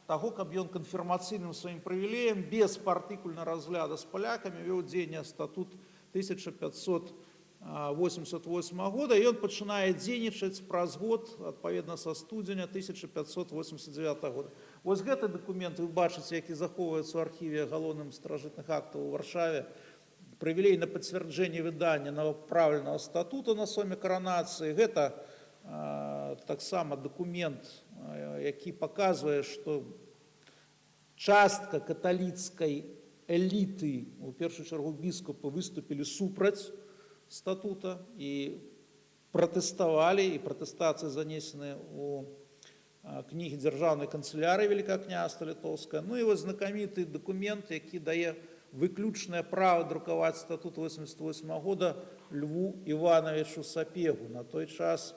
таго, каб ён канфірмацыйным сваім прывілеем без паартыкульнага разгляда з палякамі вёў дзеянне статут 1588 года, і ён пачынае дзейнічаць праз год, адпаведна са студзеня 1589 года. Вось гэты дакумент вы бачыце, які захоўваецца ў архіве галоўным старажытных актаў у Варшаве, прывілей на пацвярджэнне выдання новапраўленага статута на сойме каранацыі. Гэта таксама дакумент, які паказвае, што частка каталіцкай эліты, у першую чаргу біскупы, выступілі супраць статута і пратэставалі, і пратэстацыі занесены у кнігі дзяржаўнай канцылярыі Вялікага Княства Літоўскага. Ну і вось знакаміты дакумент, які дае выключнае права друкаваць статут 88 года Льву Іванавічу Сапегу, на той час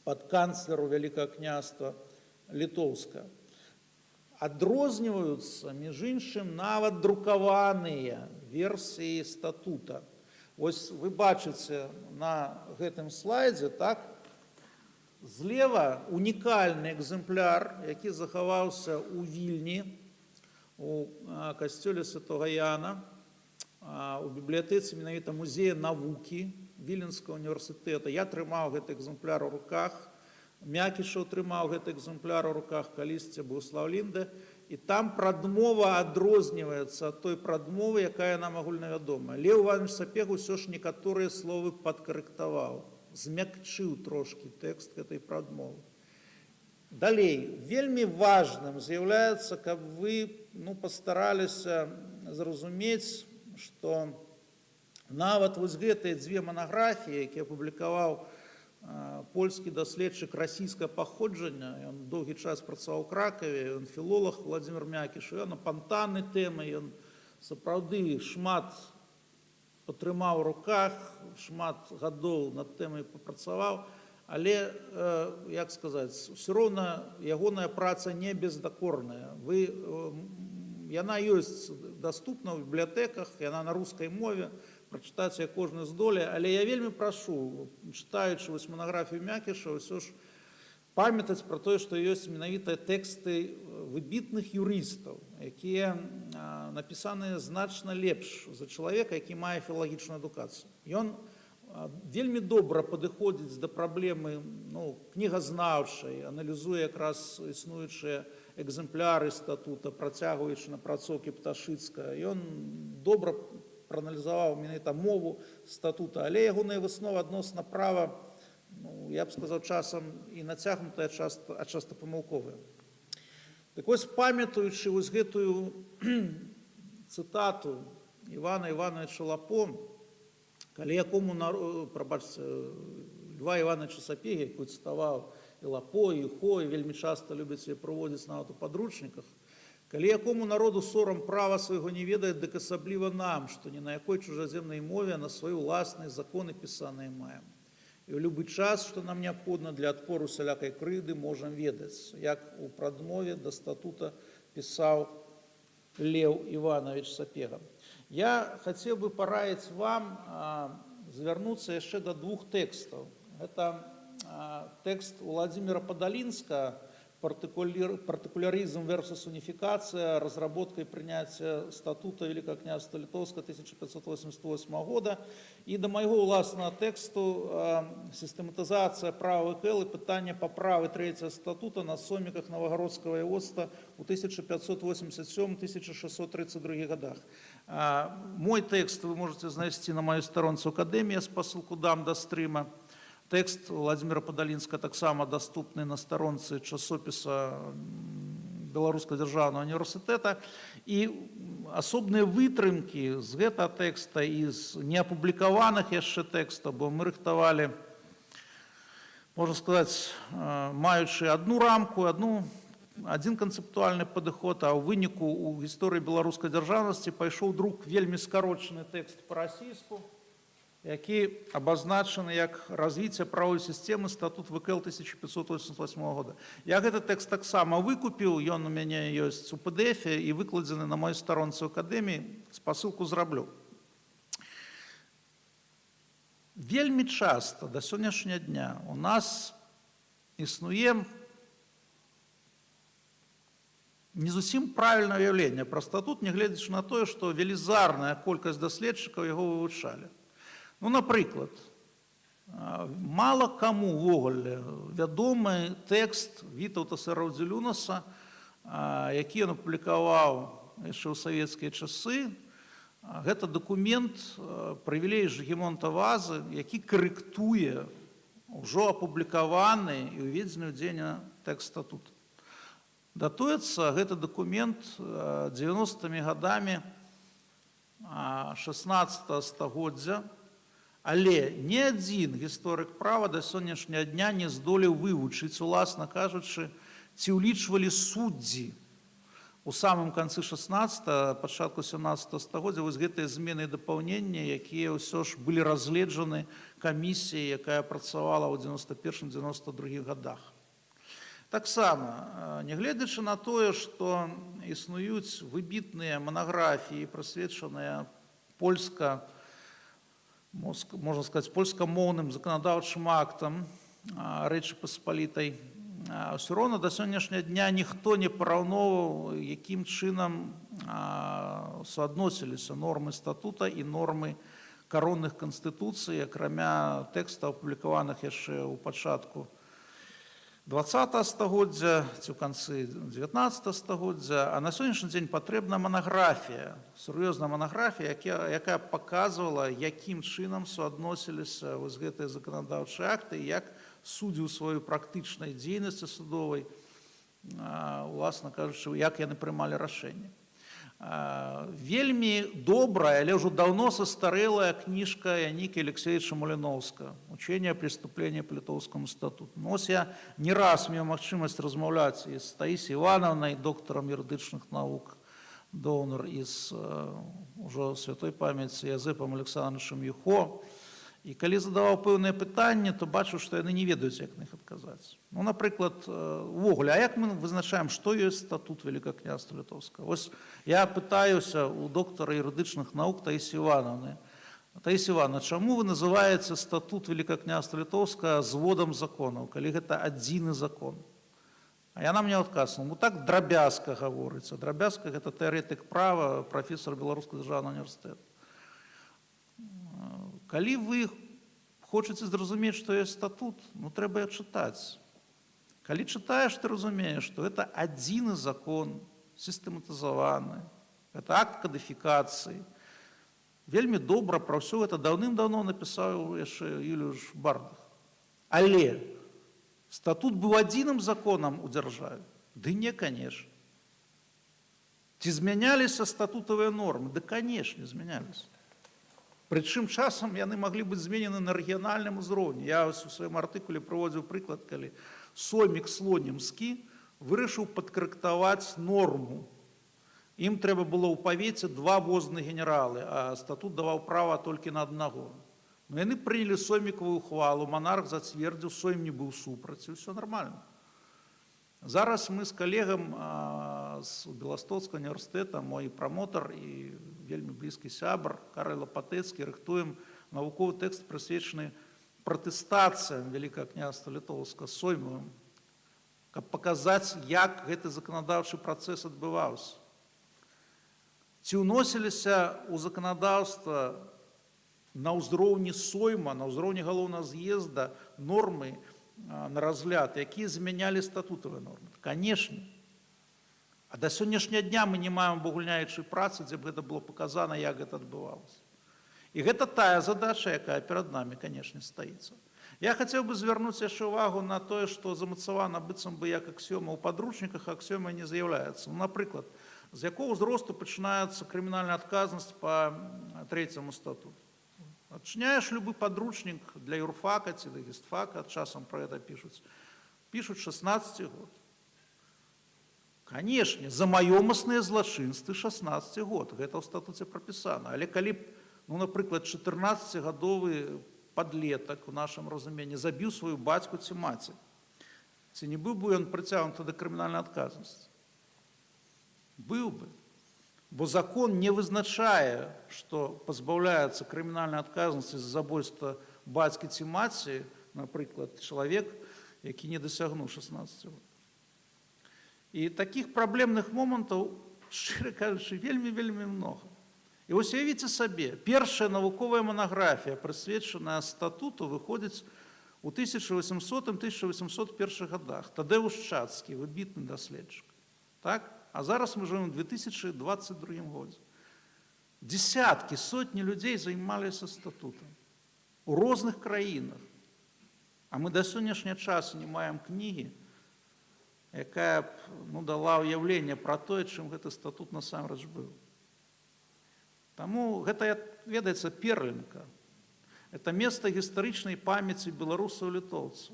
падканцлеру Вялікага Княства Літоўскага. Адрозніваюцца, між іншым, нават друкаваныя версіі статута. Вось вы бачыце на гэтым слайдзе, так, злева унікальны экземпляр, які захаваўся ў Вільні, у касцёле Святого Яна, у бібліятэцы менавіта музея навукі Віленскага універсітэта. Я трымаў гэты экземпляр у руках, Мякішаў трымаў гэты экземпляр у руках калісьці, Богуслаў Ліндэ, і там прадмова адрозніваецца ад той прадмовы, якая нам агульнавядомая. Леў Іванавіч Сапега ўсё ж некаторыя словы падкарэктаваў, змякчыў трошкі тэкст гэтай прадмовы. Далей, вельмі важным з'яўляецца, каб вы, ну, пастараліся зразумець, што нават вось гэтыя дзве манаграфіі, якія апублікаваў Польскі даследчык расійскага паходжання, ён доўгі час працаваў у Кракаве, ён філолаг Владимир Мякіш, ён апантаны тэмай, ён сапраўды шмат патрымаў у руках, шмат гадоў над тэмай папрацаваў, але, як сказаць, ўсё роўна ягоная праца не бездакорная. Яна ёсць даступна ў бібліятэках, яна на рускай мове, прачытаць яе кожны здолее, але я вельмі прашу, чытаючы вось манаграфію Мякіша, ўсё ж памятаць пра тое, што ёсць менавіта тэксты выбітных юрыстаў, якія напісаныя значна лепш за чалавека, які мае філалагічную адукацыю. Ён вельмі добра падыходзіць да праблемы, ну, кнігазнаўчай, аналізуе якраз існуючыя экземпляры статута, працягваючы напрацоўкі Пташыцкага. Ён добра прааналізаваў менавіта мову статута, але ягоная выснова адносна права, ну, я б сказаў, часам і нацягнутая, а часта памылковая. Так вось, памятаючы вось гэтую цытату Івана Івановича Лапо, калі якому прабачце, Льва Івановича Сапегі, якую цытаваў і Лапо, і Хо, і вельмі часта любяць яе прыводзіць нават у падручніках: «Калі якому народу сорам права свайго не ведаць, дык асабліва нам, што ні на якой чужаземнай мове, а на сваёй уласнай законы пісаныя маем. І ў любы час, што нам неабходна для адпору усялякай крыўды, можам ведаць», як у прадмове да статута пісаў Леў Іванович Сапега. Я хацеў бы параіць вам звярнуцца яшчэ да двух тэкстаў. Гэта тэкст Владимира Падалінска «Партыкулярызм versus уніфікацыя. Разработка и принятие статута Великого княжества Литовского 1588 года» і да майго ўласнага тэксту «Сістэматызацыя права ВКЛ і пытанне паправы трэцяга статута на сойміках Новогородского воеводства у 1587-1632 годах». Мой тэкст вы можете знайсці на маёй старонцы Акадэміі, спасылку дам да стрыма. Тэкст Владимира Падалінска таксама даступны на старонцы часопіса Беларускага дзяржаўнага універсітэта. І асобныя вытрымкі з гэтага тэкста і з неапублікаваных яшчэ тэкстаў, бо мы рыхтавалі, можна сказаць, маючы адну рамку, адзін канцэптуальны падыход, а ў выніку у гісторыі беларускай дзяржаўнасці пайшоў друк вельмі скарочаны тэкст па-расійску, які абазначаны як «Развіцце правовой сістэмы. Статут ВКЛ 1588 года». Я гэты тэкст таксама выкупіў, ён у мяне ёсць у PDF і выкладзены на маёй старонцы Акадэміі, спасылку зраблю. Вельмі часта да сённяшняга дня у нас існуе не зусім правільнае уяўленне пра статут, нягледзячы на тое, што велізарная колькасць даследчыкаў яго вывучалі. Ну, напрыклад, мала каму ўвогуле вядомы тэкст Вітаўтаса Раўдзелюнаса, які ён апублікаваў яшчэ ў савецкія часы. Гэта дакумент «Прывілей Жыгімонта Вазы», які карэктуе ўжо апублікаваны і ўведзены ў дзеянне тэкст статута. Датуецца гэты дакумент 90-мі гадамі 16 стагоддзя, але ні адзін гісторык права да сённяшняга дня не здолеў вывучыць, уласна кажучы, ці ўлічвалі суддзі у самым канцы 16, пачатку 17 стагоддзя вось гэтыя змены і дапаўненні, якія ўсё ж былі разгледжаны камісіяй, якая працавала ў 91-92 годах. Таксама, нягледзячы на тое, што існуюць выбітныя манаграфіі, прысвечаныя польска, можна сказаць, польскамоўным заканадаўчым актам Рэчы Паспалітай, ўсё роўна да сённяшняга дня ніхто не параўноўваў, якім чынам суадносіліся нормы статута і нормы каронных канстытуцый, акрамя тэкстаў, апублікаваных яшчэ ў пачатку 20 стагоддзя ці ў канцы 19 стагоддзя. А на сённяшні дзень патрэбна манаграфія, сур'ёзная манаграфія, якая паказвала, якім чынам суадносіліся вось гэтыя заканадаўчыя акты і як суддзі ў сваёй практычнай дзейнасці судовай, уласна кажучы, як яны прымалі рашэнне. Вельмі добрая, але ўжо даўно састарэлая кніжка Янікі Алексеевича Маліноўскага «Учение о преступлении по Литовскому статуту». Ну, ось я не раз меў магчымасць размаўляць і з Таісіяй Іванаўнай, доктарам юрыдычных навук Доўнар, і з ужо святой памяці Язэпам Александровичам Юхо. І калі задаваў пэўныя пытанні, то бачыў, што яны не ведаюць, як на іх адказаць. Ну, напрыклад, увогуле, а як мы вызначаем, што ёсць статут Вялікага Княства Літоўскага? Ось я пытаюся у доктара юрыдычных навук Таісіі Іванаўны: «Таісія Іванаўна, чаму вы называеце статут Вялікага Княства Літоўскага зводам законаў, калі гэта адзіны закон?» А яна мне адказала: «Ну, так Драбязка гаворыцца». Драбязка — гэта тэарэтык права, прафесар Беларускага дзяржаўнага універсітэта. Калі вы хочаце зразумець, што ёсць статут, ну, трэба чытаць. Калі чытаеш, ты разумееш, што это адзіны закон, сістэматызаваны, это акт кадыфікацыі. Вельмі добра пра ўсё гэта даўным-даўно напісаў яшчэ Юліуш Бардах. Але статут быў адзіным законам у дзяржаве? Ды не, конечно. Ці змяняліся статутавыя нормы? Да, конечно, змяняліся. Прычым часам яны маглі быць зменены на рэгіянальным узроўні. Я ось у сваім артыкуле прыводзіў прыклад, калі соймік слонімскі вырашыў падкарэктаваць норму. Ім трэба было ў павеце два возны генералы, а статут даваў права толькі на аднаго. Но яны прынялі соймікавую ухвалу, манарх зацвердзіў, сойм не быў супраць, і ўсё нармальна. Зараз мы з калегам з Беластоцкага універсітэта, мой прамотар і вельмі блізкі сябар Карл Лапатэцкі, рыхтуем навуковы тэкст, прысвечаны пратэстацыям Вялікага Княства Літоўскага соймавым, каб паказаць, як гэты заканадаўчы працэс адбываўся. Ці ўносіліся ў заканадаўства на ўзроўні сойма, на ўзроўні галоўнага з'езда нормы на разгляд, якія змянялі статутавыя нормы? Конечно. А да сённяшняга дня мы не маем абагульняючай працы, дзе б гэта было паказана, як гэта адбывалася. І гэта тая задача, якая перад намі, конечно, стаіцца. Я хацеў бы звярнуць яшчэ ўвагу на тое, што замацавана быццам бы як аксіёма ў падручніках, аксіёмай не з'яўляецца. Ну, напрыклад, з якога ўзросту пачынаецца крымінальная адказнасць па трэцяму статуту? Адчыняеш любы падручнік для юрфака ці для гістфака, часам пра гэта пішуць. Пішуць 16 год. Конечно, за маёмасныя злачынствы 16 год, гэта ў статуце прапісана. Але калі б, ну, напрыклад, 14-гадовы падлетак у нашым разуменні забіў сваю бацьку ці маці, ці не быў бы ён прыцягнуты да крымінальнай адказнасці? Быў бы. Бо закон не вызначае, што пазбаўляецца крымінальнай адказнасці за забойства бацькі ці маці, напрыклад, чалавек, які не дасягнуў 16 год. І такіх праблемных момантаў, шчыра кажучы, вельмі-вельмі многа. І вось уявіце сабе, першая навуковая манаграфія, прысвечаная статуту, выходзіць у 1800-1801 годах. Тадэвуш Чацкі, выбітны даследчык. Так? А зараз мы жывем у 2022 годзе. Десяткі, сотні людзей займаліся статутам у розных краінах. А мы да сённяшняга часу не маем кнігі, якая б, ну, дала ўяўленне пра тое, чым гэты статут насамрэч быў. Таму гэта, ведаецца, перлінка. Это место гістарычнай памяці беларусаў, літоўцаў.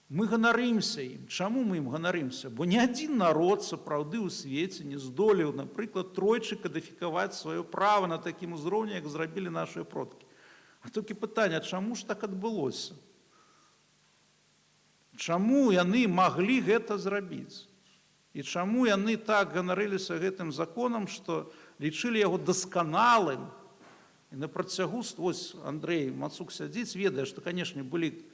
Мы ганарымся ім. Чаму мы ім ганарымся? Бо ні адзін народ сапраўды ў свеце не здолеў, напрыклад, тройчы кадыфікаваць сваё права на такім узроўні, як зрабілі нашыя продкі. А толькі пытанне, чаму ж так адбылося? Чаму яны маглі гэта зрабіць? І чаму яны так ганарыліся гэтым законам, што лічылі яго дасканалым? І на працягу, вось Андрэй Мацук сядзіць, ведае, што, канешне, былі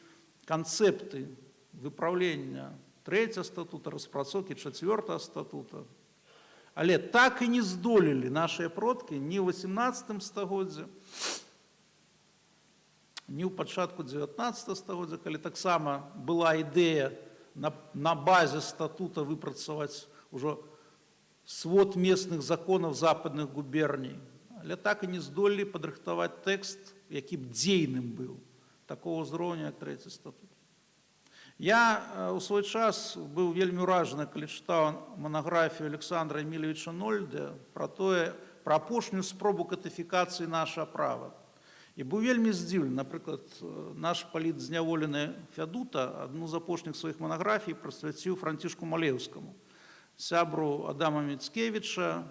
канцэпты выпраўлення трэцяга статута, распрацоўкі чацвёртага статута. Але так і не здолелі нашыя продкі ні ў 18 стагоддзі, ні ў пачатку 19 стагоддзя, калі таксама была ідэя на базе статута выпрацаваць ужо свод местных законаў западных губерній. Але так і не здолелі падрыхтаваць тэкст, які б дзейным быў, такого ўзроўню, як трэці статут. Я у свой час быў вельмі ўражаны, калі чытаў манаграфію Александра Эмільевіча Нольде пра тое, пра апошнюю спробу кадыфікацыі нашага права. І быў вельмі здзіўлены. Напрыклад, наш палітзняволены Фядута адну з апошніх сваіх манаграфій прысвяціў Францішку Малеўскаму, сябру Адама Міцкевіча,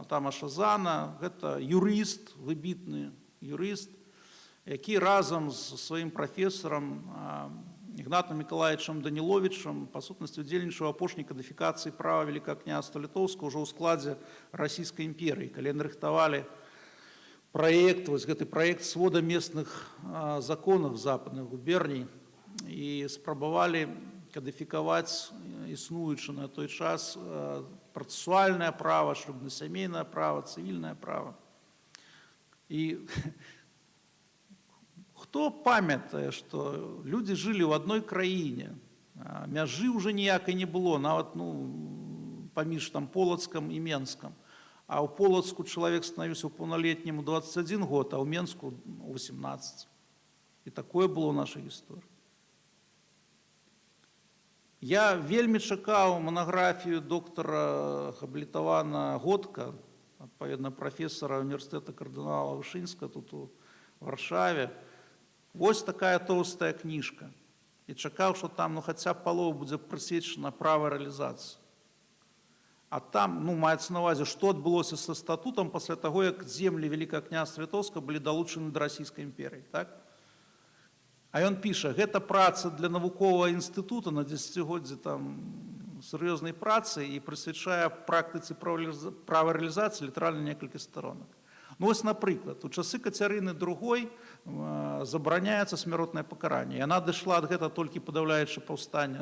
Тамаша Зана. Гэта юрыст, выбітны юрыст, які разам з сваім прафесарам Ігнатам Мікалаевічам Даніловічам, па сутнасці, удзельнічаў у апошняй кадыфікацыі права Вялікага Княства Літоўскага ўжо ў складзе Расійскай імперыі, калі яны рыхтавалі праект, вось гэты праект свода местных законаў западных губерній і спрабавалі кадыфікаваць існуючы на той час працэсуальнае права, шлюбна-сямейнае права, цывільнае права. І хто памятае, што людзі жылі ў адной краіне, мяжы ўжо ніякай не было, нават, ну, паміж там Полацкам і Менскам. А ў Полацку чалавек станавіўся паўналетнім у 21 год, а ў Менску у 18. І такое было ў нашай гісторыі. Я вельмі чакаў манаграфію доктара габілітавана Годка, адпаведна, прафесара універсітэта кардынала Вышынска тут, у Варшаве. Вось такая тоўстая кніжка. І чакаў, што там, ну, хаця б палова будзе прысвечана праварэалізацыі. А там, ну, маецца на ўвазе, што адбылося са статутам пасля таго, як землі Вялікага Княства Літоўскага былі далучаны да Расійскай імперыі, так? А ён піша: гэта праца для навуковага інстытута на дзесяцігоддзі там сур'ёзнай працы, і прысвячае практыцы праварэалізацыі літаральна некалькі старонак. Ну вось, напрыклад, у часы Кацярыны II забараняецца смяротнае пакаранне. Яна адышла ад гэта, толькі падаўляючы паўстанне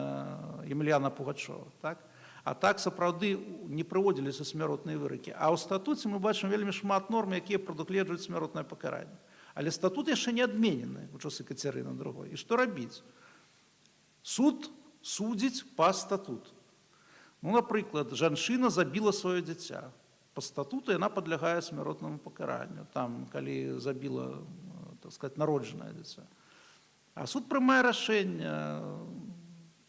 Емельяна Пугачова. Так? А так сапраўды не прыводзіліся смяротныя выракі. А ў статуце мы бачым вельмі шмат норм, якія прадугледжваюць смяротнае пакаранне. Але статут яшчэ не адменены ў часы Кацярыны II. І што рабіць? Суд судзіць па статуту. Ну, напрыклад, жанчына забіла сваё дзіця. Па статуту яна падлягае смяротнаму пакаранню, там, калі забіла, так сказать, народжанае дзіця. А суд прымае рашэнне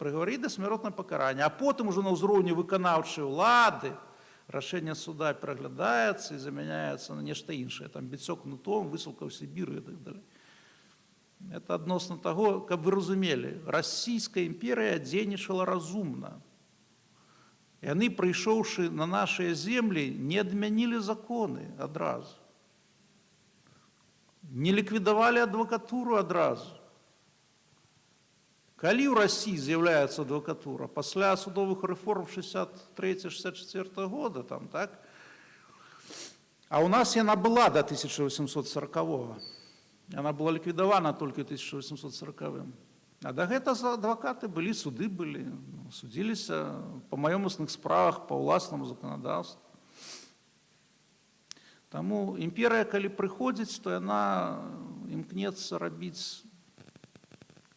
прыгаварыць да смяротнага пакарання, а потым ужо на ўзроўні выканаўчай улады рашэнне суда пераглядаецца і замяняецца на нешта іншае, там, біццё кнутом, высылка ў Сібір і так далей. Это адносна таго, каб вы разумелі, Расійская імперыя дзейнічала разумна. Яны, прыйшоўшы на нашыя землі, не адмянілі законы адразу. Не ліквідавалі адвакатуру адразу. Калі ў Расіі з'яўляецца адвакатура? Пасля судовых рэформ 63-64 года там, так? А у нас яна была до 1840. Яна была ліквідавана толькі ў 1840. А да гэта адвакаты былі, суды былі, ну, судзіліся па маёмасных справах па ўласнаму заканадаўству. Таму імперыя, калі прыходзіць, то яна імкнецца рабіць,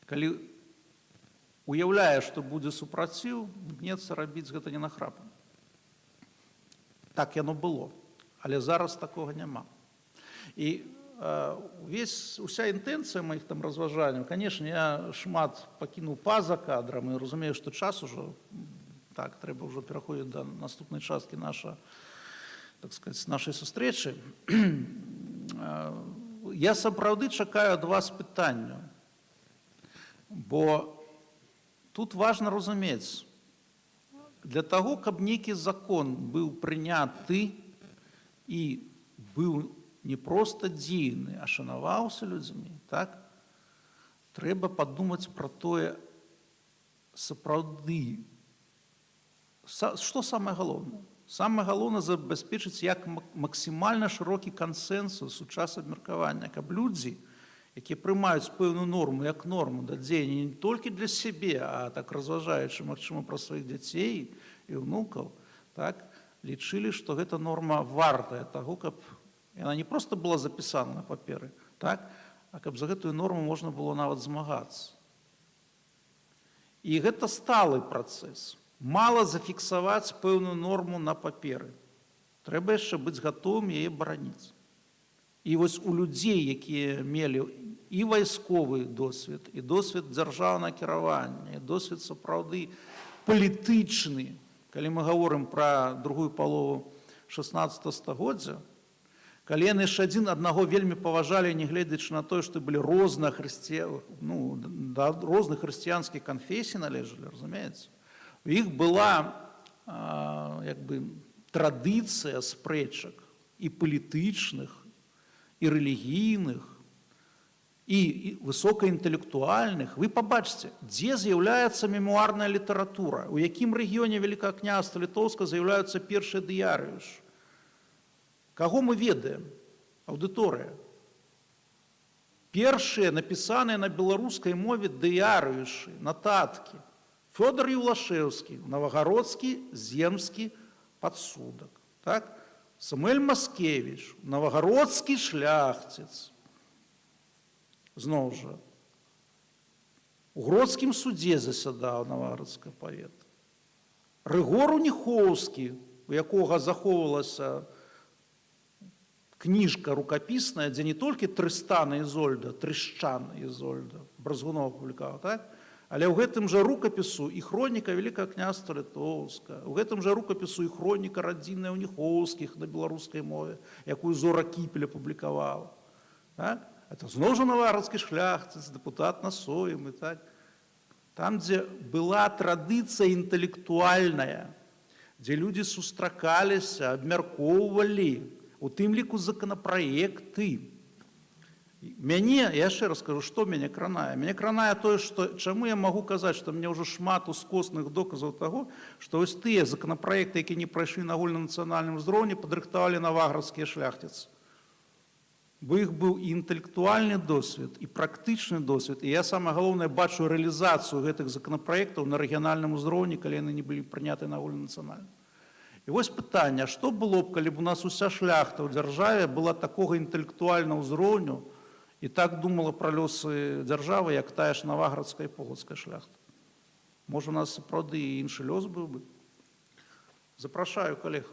калі уяўляе, што будзе супраціў, імкнецца рабіць гэта не нахрапам. Так яно было, але зараз такога няма. І уся інтэнцыя маіх там разважанняў, конечно, я шмат пакінуў па-за кадрам і разумею, што час ужо, так, трэба ўжо пераходзіць да наступнай часткі так сказать, нашай сустрэчы. Я сапраўды чакаю ад вас пытанняў, бо тут важна разумець, для таго, каб нейкі закон быў прыняты і быў не проста дзейны, а шанаваўся людзьмі, так? Трэба падумаць пра тое, сапраўды, што самае галоўнае? Самае галоўнае — забяспечыць як максімальна шырокі кансэнсус у час абмеркавання, каб людзі, якія прымаюць пэўную норму як норму да дзеяння не толькі для сябе, а так разважаючы, магчыма, пра сваіх дзяцей і ўнукаў, так, лічылі, што гэта норма вартая таго, каб яна не проста была запісана на паперы, так, а каб за гэтую норму можна было нават змагацца. І гэта сталы працэс. Мала зафіксаваць пэўную норму на паперы. Трэба яшчэ быць гатовым яе бараніць. І вось у людзей, якія мелі І вайсковы досвед, і досвед дзяржаўнага кіравання, і досвед сапраўды палітычны. Калі мы гаворым пра другую палову 16 стагоддзя, калі яны яшчэ адзін аднаго вельмі паважалі, нягледзячы на тое, што былі ну, да розных хрысціянскіх канфесій належалі, разумееце? У іх была як бы традыцыя спрэчак і палітычных, і рэлігійных, і высокаінтэлектуальных. Вы пабачце, дзе з'яўляецца мемуарная літаратура, у якім рэгіёне Вялікага Княства Літоўска з'яўляюцца першыя дыярыюшы. Каго мы ведаем? Аўдыторыя. Першыя напісаныя на беларускай мове дыярыюшы, нататкі. Фёдор Юлашэўскі, навагародскі земскі падсудак. Так? Самуэль Маскевіч, навагародскі шляхціц. Зноў жа, у гродскім судзе засядаў навагародскага павета. Рыгор Уніхоўскі, у якога захоўвалася кніжка рукапісная, дзе не толькі Трыстана Ізольда, Трышчан Ізольда, Бразгунова публікаваў, так? Але ў гэтым жа рукапісу і хроніка Вялікага Княства Літоўска, у гэтым жа рукапісу і хроніка радзінная Уніхоўскіх на беларускай мове, якую Зора Кіпель апублікавала. Так? Это зноў жа навагародскі шляхціц, дэпутат на Соймы, так? Там, дзе была традыцыя інтэлектуальная, дзе людзі сустракаліся, абмяркоўвалі, у тым ліку законапраекты. Мяне, я яшчэ раз скажу, што мяне кранае. Мяне кранае тое, што, чаму я магу казаць, што мне ўжо шмат ускосных доказаў таго, што вось тыя законапраекты, якія не прайшлі на агульнанацыянальным узроўні, падрыхтавалі наваградскія шляхціцы. Бо іх быў і інтэлектуальны досвед, і практычны досвед. І я, самае галоўнае, бачу рэалізацыю гэтых законапраектаў на рэгіянальным узроўні, калі яны не былі прыняты на агульнанацыянальным. І вось пытанне, што было б, калі б у нас уся шляхта ў дзяржаве была такога інтэлектуальнага ўзроўню і так думала пра лёсы дзяржавы, як тая ж наваградская і полацкая шляхта. Можа, у нас сапраўды і іншы лёс быў бы. Запрашаю калег.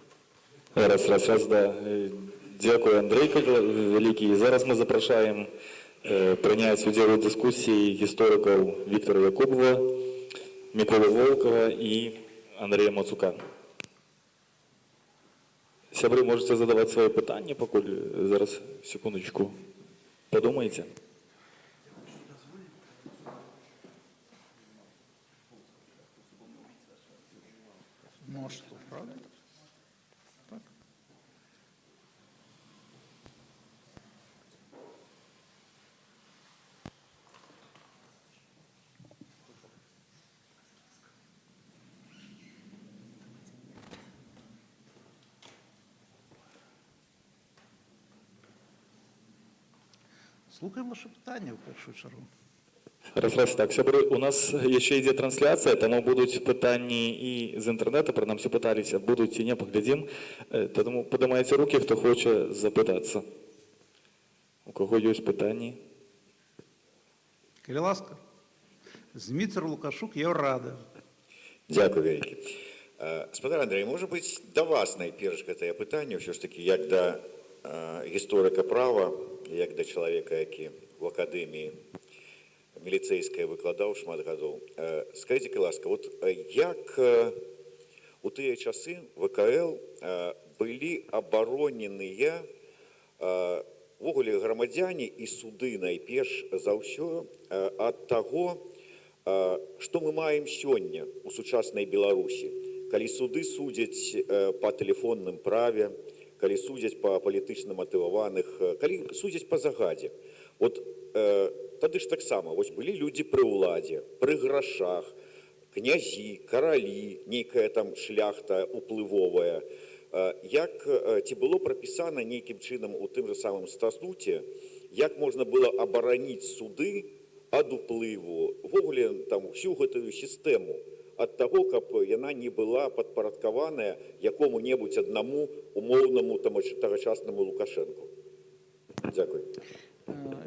Раз, раз, раз, да. Дзякуй, Андрэй вялікі. І зараз мы запрашаем прыняць удзел у дыскусіі гісторыкаў Віктора Якубова, Міколу Волкава і Андрэя Мацука. Сябры, можаце задаваць свае пытанні, пакуль зараз, секундачку, падумайце. Ну а што, правда? Так. Слухаем ваша пытанне ў першую чаргу. Раз, раз, так, сябры, у нас яшчэ ідзе трансляцыя, таму будуць пытанні і з інтэрнэту, прынамсі пыталіся, будуць ці не, паглядзім. Таму падымайце рукі, хто хоча запытацца. У каго ёсць пытанні? Калі ласка. Зміцер Лукашук, Еўрада. Дзякуй вялікі. Спадар Андрэй, можа быць, да вас найперш гэтае пытанне, ўсё ж такі, як да гісторыка права, як да чалавека, які ў акадэміі міліцэйскай выкладаў шмат гадоў. Скажыце, калі ласка, вот як у тыя часы ВКЛ былі абароненыя увогуле грамадзяне і суды найперш за ўсё ад таго, што мы маем сёння у сучаснай Беларусі, калі суды судзяць па тэлефонным праве, калі судзяць па палітычна матываваных, калі судзяць па загадзе. Вот тады ж таксама вось былі людзі пры ўладзе, пры грашах, князі, каралі, нейкая там шляхта уплывовая. Як, ці было прапісана нейкім чынам у тым жа самым статуце, як можна было абараніць суды ад уплыву, увогуле там всю гэтую сістэму, ад таго, каб яна не была падпарадкаваная якому-небудзь аднаму умоўнаму там тагачаснаму Лукашэнку? Дзякуй.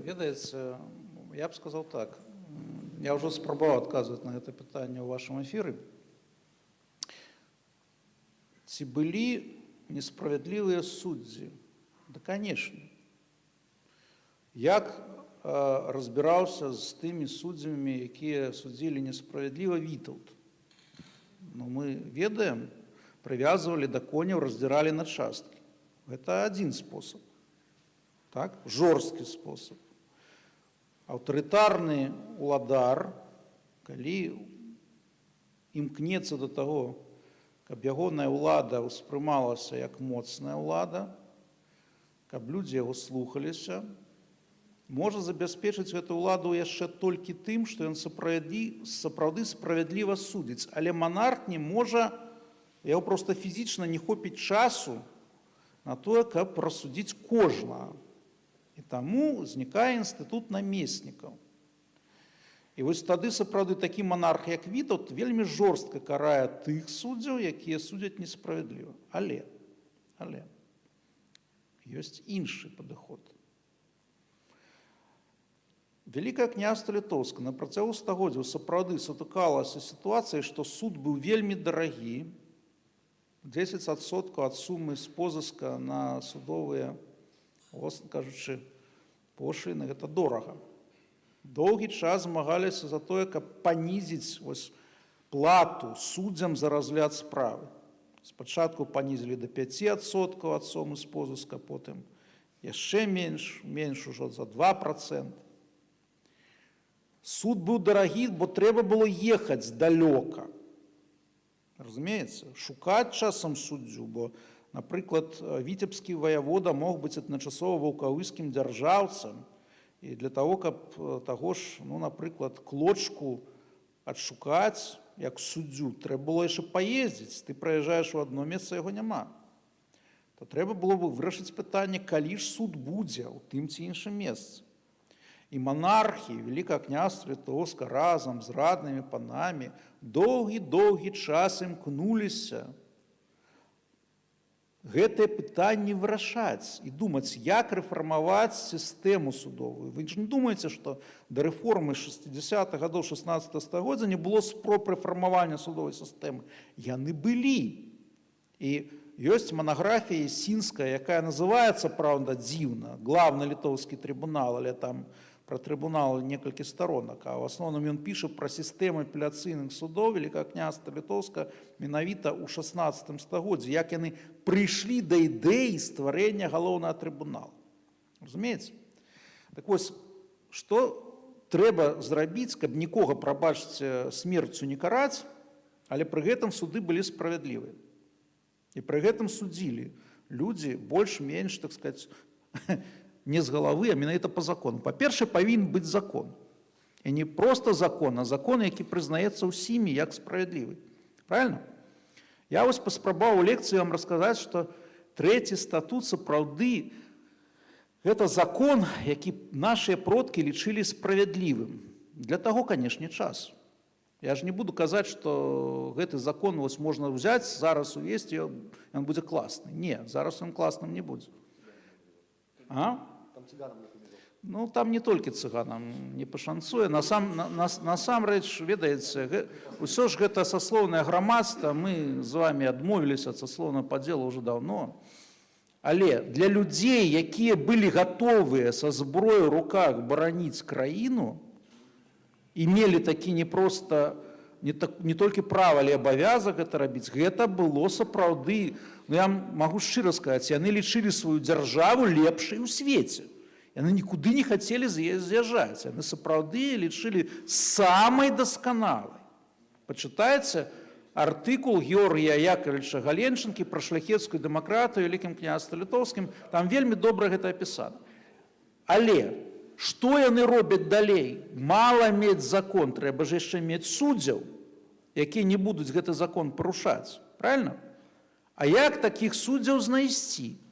Ведаеце, я б сказаў так. Я ўжо спрабаваў адказваць на гэта пытанне ў вашым эфіры. Ці былі несправядлівыя суддзі? Да, конечно. Як разбіраўся з тымі суддзямі, якія судзілі несправядліва, Вітаўт? Ну, мы ведаем, прывязвалі да коняў, раздзіралі на часткі. Гэта адзін спосаб. Так? Жорсткі спосаб. Аўтарытарны уладар, калі імкнецца да таго, каб ягоная ўлада ўспрымалася як моцная ўлада, каб людзі яго слухаліся, можа забяспечыць гэту ўладу яшчэ толькі тым, што ён сапраўды справядліва судзіць. Але манарх не можа, яго проста фізічна не хопіць часу на тое, каб прасудзіць кожнага. І таму узнікае інстытут намеснікаў. І вось тады сапраўды такі манарх, як Вітаўт, вельмі жорстка карае тых суддзяў, якія судзяць несправядліва. Але ёсць іншы падыход. Вялікае Княства Літоўскае на працягу стагоддзяў сапраўды сутыкалася з сітуацыяй, што суд быў вельмі дарагі, 10% ад сумы з позыска на судовыя, уласна кажучы, пошліны, гэта дорага. Доўгі час змагаліся за тое, каб панізіць вось плату суддзям за разгляд справы. Спачатку панізілі да 5% ад сумы з позыска, потым яшчэ менш, менш ужо за 2%. Суд быў дарагі, бо трэба было ехаць далёка. Разумееце, шукаць часам суддзю, бо, напрыклад, віцебскі ваявода мог быць адначасова ваўкавыскім дзяржаўцам. І для таго, каб таго ж, ну, напрыклад, Клочку адшукаць як суддзю, трэба было яшчэ паездзіць. Ты праязджаеш у адно месца, яго няма. То трэба было бы вырашыць пытанне, калі ж суд будзе ў тым ці іншым месцы. І манархі Вялікага Княства Літоўскага разам з раднымі панамі доўгі-доўгі час імкнуліся гэтае пытанне вырашаць і думаць, як рэфармаваць сістэму судовую. Вы ж не думаеце, што да рэформы 60-х гадоў 16 стагоддзя не было спроб рэфармавання судовай сістэмы? Яны былі. І ёсць манаграфія Ясінская, якая называецца, праўда, дзіўна, «Главный литовский трибунал», але там пра трыбунал некалькі старонак, а ў асноўным ён піша пра сістэму апеляцыйных судоў Вялікага Княства Літоўскага менавіта ў 16 стагоддзі, як яны прыйшлі да ідэі стварэння галоўнага трыбунала. Разумееце? Так вось, што трэба зрабіць, каб нікога, прабачце, смерцю не караць, але пры гэтым суды былі справядлівыя? І пры гэтым судзілі людзі больш-менш, так сказать, не з галавы, а менавіта по закону. Па-першае, павінен быць закон. І не проста закон, а закон, які прызнаецца ўсімі як справядлівы. Правильно? Я вось паспрабаваў у лекцыі вам расказаць, што трэці статут сапраўды гэта закон, які нашыя продкі лічылі справядлівым. Для таго, канешне, часу. Я ж не буду казаць, што гэты закон вось можна ўзяць зараз, увесці, ён будзе класны. Не, зараз ён класным не будзе. А? Ну, там не толькі цыганам не пашанцуе. Насамрэч, ведаеце, ўсё ж гэта саслоўнае грамадства, мы з вами адмовіліся ад саслоўнага падзелу ўжо даўно. Але для людзей, якія былі гатовыя са зброяй у руках бараніць краіну і мелі такі не проста не, так, не толькі права, але абавязак гэта рабіць, гэта было сапраўды, ну, я магу шчыра сказаць, яны лічылі сваю дзяржаву лепшай у свеце. Яны нікуды не хацелі з'язджаць. Яны сапраўды лічылі самай дасканалай. Пачытайце артыкул Георгія Якаўлевіча Галенчанкі пра шляхецкую дэмакратыю ў Вялікім Княстве Літоўскім, там вельмі добра гэта апісана. Але што яны робяць далей? Мала мець закон, трэба ж яшчэ мець суддзяў, якія не будуць гэты закон парушаць. Правильно? А як такіх суддзяў знайсці?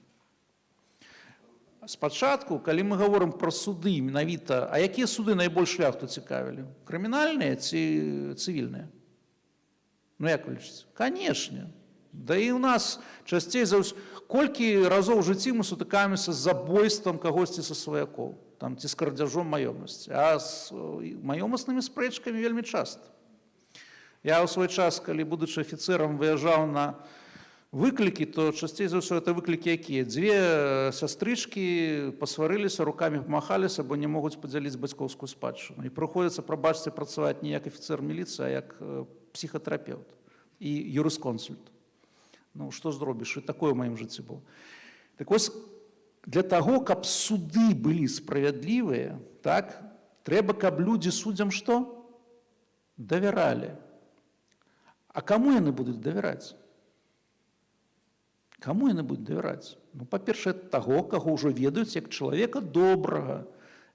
Спачатку, калі мы гаворым пра суды менавіта, а якія суды найбольш шляхту цікавілі? Крымінальныя ці цывільныя? Ну, як вы лічыце? Канешне. Да і ў нас часцей за ўсё, колькі разоў у жыцці мы сутыкаемся з забойствам кагосьці са сваякоў, там ці з крадзяжом маёмасці, а з маёмаснымі спрэчкамі вельмі часта. Я ў свой час, калі, будучы афіцэрам, выязджаў на Выклікі, то часцей за ўсё это выклікі якія? Дзве сястрычкі пасварыліся, рукамі памахаліся, бо не могуць падзяліць бацькоўскую спадчыну. І прыходзіцца, прабачце, працаваць не як афіцэр міліцыі, а як псіхатэрапеўт і юрысконсульт. Ну, што зробіш, і такое ў маім жыцці было. Так вось, для таго, каб суды былі справядлівыя, так, трэба, каб людзі суддзям што? Давяралі. А каму яны будуць давяраць? Каму яны будуць давяраць? Ну, па-першае, таго, каго ўжо ведаюць як чалавека добрага,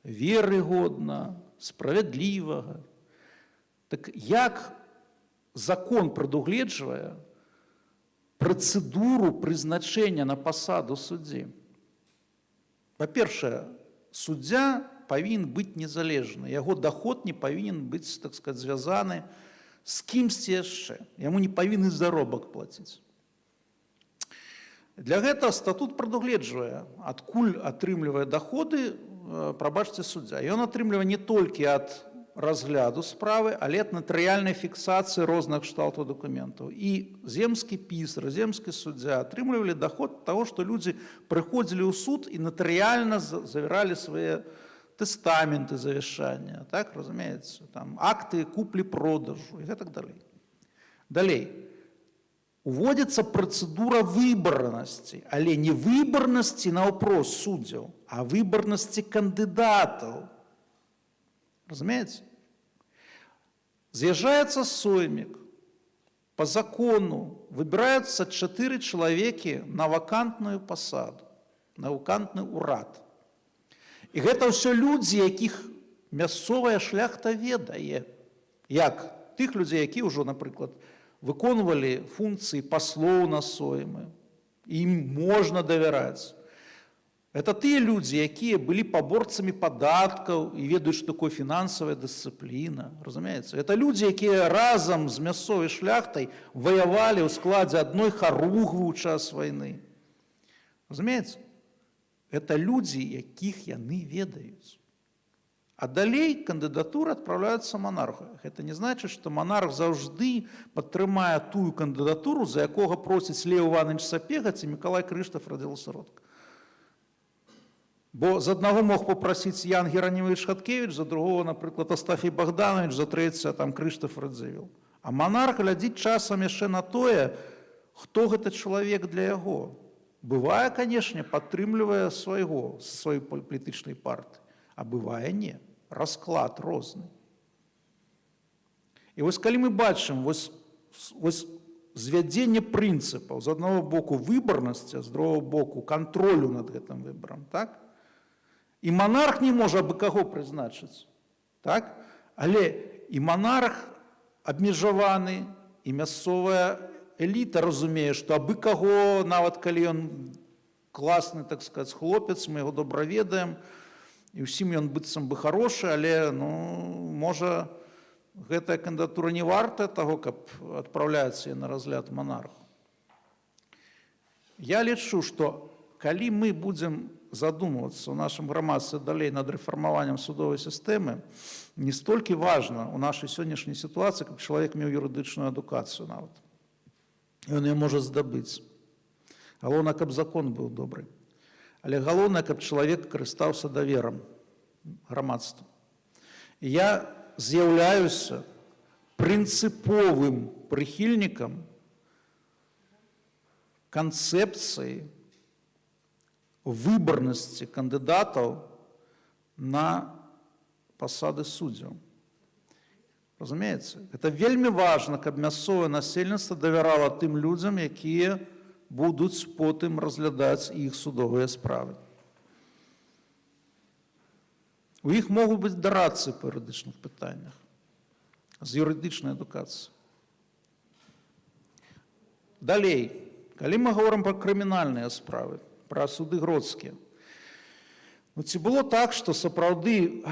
веры годна, справядлівага. Так як закон прадугледжвае працэдуру прызначэння на пасаду суддзі? Па-першае, суддзя павінен быць незалежны, яго доход не павінен быць, так сказать, звязаны з кімсьці яшчэ. Яму не павінны заробак плаціць. Для гэтага статут прадугледжвае, адкуль атрымлівае доходы, прабачце, суддзя. Ён атрымлівае не толькі ад разгляду справы, але ад натарыяльнай фіксацыі розных кшталтаў дакументаў. І земскі пісар, земскі суддзя атрымлівалі доход ад таго, што людзі прыходзілі ў суд і натарыяльна завяралі свае тэстаменты, завяшчання, так, разумеецца, там акты куплі-продажу і гэтак далей. Далей. Уводзіцца працэдура выбарнасці, але не выбарнасці наўпрост суддзяў, а выбарнасці кандыдатаў. Разумееце? З'язджаецца соймік, по закону выбіраюцца чатыры чалавекі на вакантную пасаду, на вакантны урад. І гэта ўсё людзі, якіх мясцовая шляхта ведае. Як тых людзей, які ўжо, напрыклад, выконвалі функцыі паслоў на соймы. Ім можна давяраць. Это тыя людзі, якія былі паборцамі падаткаў і ведаюць, што такое фінансавая дысцыпліна, разумеецца. Это людзі, якія разам з мясцовай шляхтай ваявалі ў складзе адной харугвы ў час вайны. Разумеецца? Это людзі, якіх яны ведаюць. А далей кандыдатуры адпраўляюцца манарху. Гэта не значыць, што манарх заўжды падтрымае тую кандыдатуру, за якога просіць Леў Іванавіч Сапега ці Мікалай Крыштаф Радзівіл Сіротка. Бо з аднаго мог папрасіць Ян Геранімавіч Хадкевіч, за другого, напрыклад, Астафій Багдановіч, за трэцяга там Крыштаф Радзівіл. А манарх глядзіць часам яшчэ на тое, хто гэты чалавек для яго. Бывае, канешне, падтрымлівае свайго, сваёй палітычнай партыі, а бывае не. Расклад розны. І вось калі мы бачым вось звядзенне прынцыпаў з аднаго боку выбарнасці, а з другого боку кантролю над гэтым выбарам, так? І манарх не можа абы каго прызначыць, так? Але і манарх абмежаваны, і мясцовая эліта разумее, што абы каго, нават калі ён класны, так сказать, хлопец, мы яго добра ведаем, і ўсім ён быццам бы харошы, але, ну, можа, гэтая кандыдатура не вартая таго, каб адпраўляць яе на разгляд манарху. Я лічу, што калі мы будзем задумвацца ў нашым грамадстве далей над рэфармаваннем судовай сістэмы, не столькі важна ў нашай сённяшняй сітуацыі, каб чалавек меў юрыдычную адукацыю нават. Ён яе можа здабыць. Галоўнае, каб закон быў добры. Але галоўнае, каб чалавек карыстаўся даверам грамадства. І я з'яўляюся прынцыповым прыхільнікам канцэпцыі выбарнасці кандыдатаў на пасады суддзяў. Разумееце, это вельмі важна, каб мясцовае насельніцтва давярала тым людзям, якія будуць потым разглядаць іх судовыя справы. У іх могуць быць дарадцы па юрыдычных пытаннях з юрыдычнай адукацыі. Далей, калі мы гаворым пра крымінальныя справы, пра суды гродскія, ну, ці было так, што сапраўды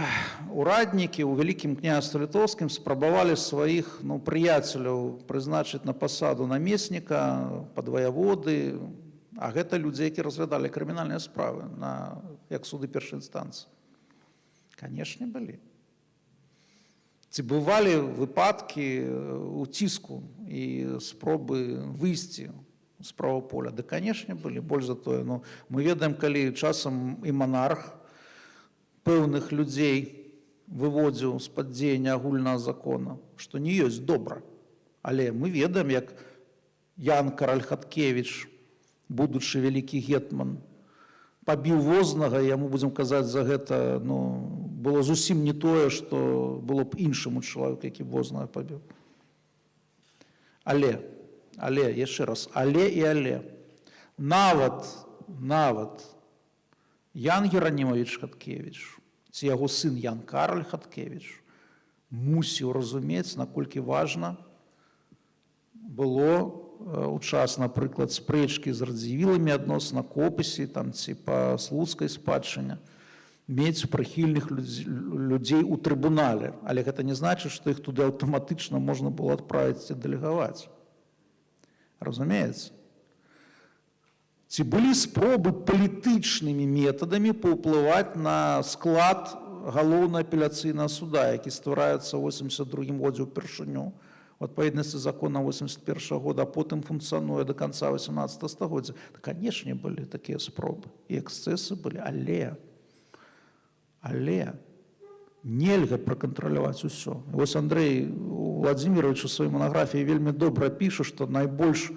ураднікі ў Вялікім Княстве Літоўскім спрабавалі сваіх, ну, прыяцеляў прызначыць на пасаду намесніка, падваяводы, а гэта людзі, які разглядалі крымінальныя справы як суды першай інстанцыі? Канешне, былі. Ці бывалі выпадкі уціску і спробы выйсці з праваполя? Да, канешне, былі. Больш за тое, ну, мы ведаем, калі часам і манарх пэўных людзей выводзіў з-пад дзеяння агульнага закона, што не ёсць добра. Але мы ведаем, як Ян Караль Хаткевіч, будучы вялікі гетман, пабіў вознага, яму, будзем казаць, за гэта, ну, было зусім не тое, што было б іншаму чалавеку, які б вознага пабіў. Але, яшчэ раз, але і але. Нават Ян Геранімавіч Хаткевіч ці яго сын Ян Караль Хаткевіч мусіў разумець, наколькі важна было у час, напрыклад, спрэчкі з Радзівіламі адносна Копысі там ці па слуцкай спадчыне, мець прыхільных людзей у трыбунале. Але гэта не значыць, што іх туды аўтаматычна можна было адправіць ці дэлегаваць. Разумеецца. Ці былі спробы палітычнымі метадамі паўплываць на склад галоўнага апеляцыйнага суда, які ствараецца ў 82 годзе ўпершыню у адпаведнасці закона 81 года, а потым функцыянуе до конца 18 стагоддзя? Да, канешне, былі такія спробы і эксцэсы былі, але нельга пракантраляваць усё. І вось Андрэй Уладзіміравіч у сваёй манаграфіі вельмі добра піша, што найбольш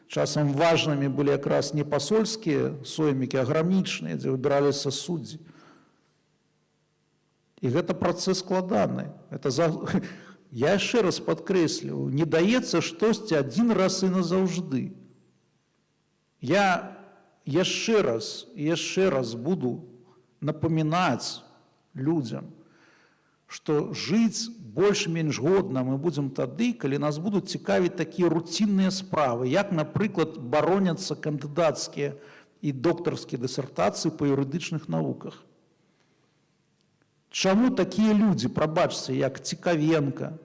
часам важнымі былі якраз не пасольскія соймікі, а грамнічныя, дзе выбіраліся суддзі. І гэта працэс складаны. Я яшчэ раз падкрэсліваю, не даецца штосьці адзін раз і назаўжды. Я яшчэ раз і яшчэ раз буду напамінаць людзям, што жыць больш-менш годна мы будзем тады, калі нас будуць цікавіць такія руцінныя справы, як, напрыклад, бароняцца кандыдацкія і доктарскія дысертацыі па юрыдычных навуках. Чаму такія людзі, прабачце, як Цікавенка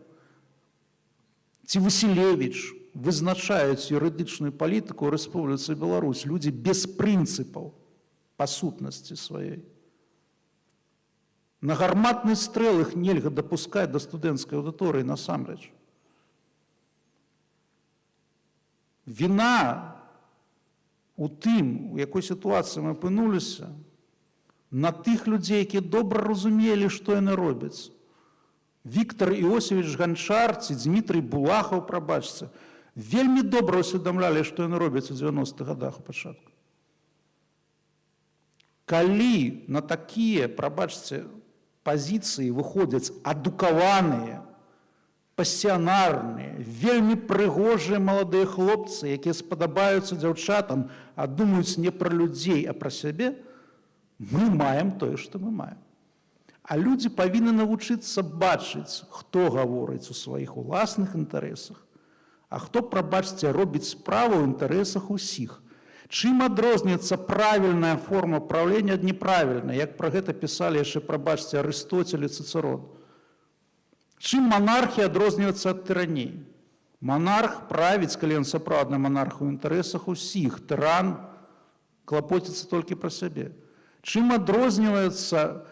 ці Васілевіч, вызначаюць юрыдычную палітыку ў Рэспубліцы Беларусь, людзі без прынцыпаў па сутнасці сваёй? На гарматны стрэл іх нельга дапускаць да студэнцкай аўдыторыі насамрэч. Віна у тым, у якой сітуацыі мы апынуліся, на тых людзей, якія добра разумелі, што яны робяць. Віктор Іосівіч Ганчар ці Дмітрый Булахаў, прабачце, вельмі добра ўсведамлялі, што яны робяць у 90-х годах у пачатку. Калі на такія, прабачце, пазіцыі выходзяць адукаваныя, пасіянарныя, вельмі прыгожыя маладыя хлопцы, якія спадабаюцца дзяўчатам, а думаюць не пра людзей, а пра сябе, мы маем тое, што мы маем. А людзі павінны навучыцца бачыць, хто гаворыць у сваіх уласных інтарэсах, а хто, прабачце, робіць справу ў інтарэсах усіх. Чым адрозніваецца правільная форма праўлення ад неправільнай, як пра гэта пісалі яшчэ, прабачце, Арыстотель і Цыцэрон? Чым манархія адрозніваецца ад тыраніі? Манарх правіць, калі ён сапраўдны манарх, у інтарэсах усіх. Тыран клапоціцца толькі пра сябе. Чым адрозніваецца,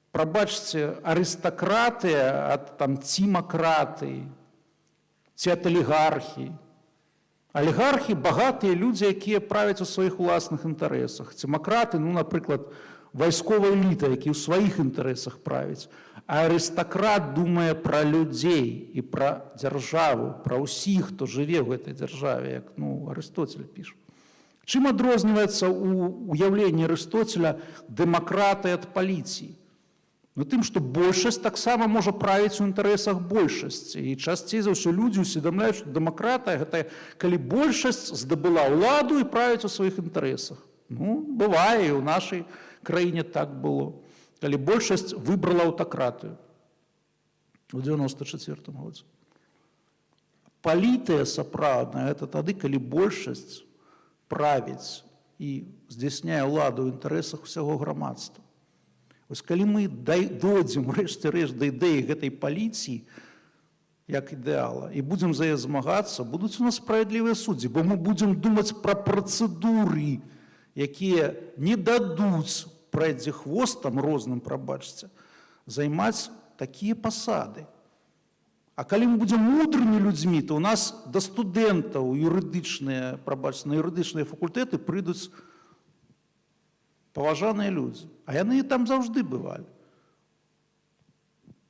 прабачце, арыстакратыя ад там цімакратыі ці ад алігархіі? Алігархі — багатыя людзі, якія правяць у сваіх уласных інтарэсах. Цімакраты, ну, напрыклад, вайсковая эліта, які ў сваіх інтарэсах правіць. А арыстакрат думае пра людзей і пра дзяржаву, пра ўсіх, хто жыве ў гэтай дзяржаве, як, ну, Арыстотель піша. Чым адрозніваецца ў уяўленні Арыстотеля дэмакратыя ад паліціі? Ну, тым, што большасць таксама можа правіць у інтарэсах большасці. І часцей за ўсё людзі ўсведамляюць, што дэмакратыя — гэта калі большасць здабыла ўладу і правіць у сваіх інтарэсах. Ну, бывае, і ў нашай краіне так было. Калі большасць выбрала аўтакратыю у 94 годзе. Палітыя сапраўдная — это тады, калі большасць правіць і здзяйсняе ўладу ў інтарэсах усяго грамадства. Вось калі мы дойдзем урэшце рэшт да ідэі гэтай паліціі як ідэала і будзем за яе змагацца, будуць у нас справядлівыя суддзі, бо мы будзем думаць пра працэдуры, якія не дадуць прайдзе хвостам розным, прабачце, займаць такія пасады. А калі мы будзем мудрымі людзьмі, то у нас да студэнтаў юрыдычныя, прабачце, на юрыдычныя факультэты прыйдуць паважаныя людзі. А яны там заўжды бывалі.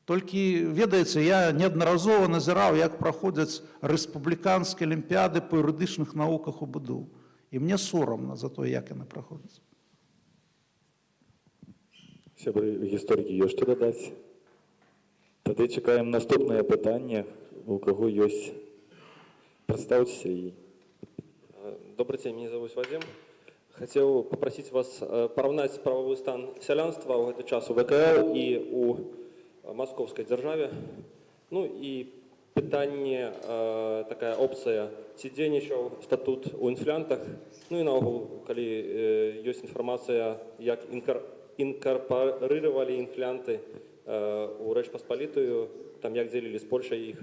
Толькі, ведаеце, я неаднаразова назіраў, як праходзяць рэспубліканскія алімпіяды па юрыдычных навуках у БДУ. І мне сорамна за тое, як яны праходзяць. Сябры гісторыкі, ёсць што дадаць? Тады чакаем наступнае пытанне, у каго ёсць. Прадстаўцеся і Добрый день, меня зовут Вадим. Хотел попросить вас параўнаць прававы стан сялянства ў гэты час у ВКЛ і у Маскоўскай дзяржаве. Ну і пытанне, такая опцыя, ці дзейнічаў статут у інфлянтах, ну і наогул, калі ёсць інфармацыя, як інкарпарыравалі інфлянты у Рэч Паспалітую, там як дзелілі з Польшай іх.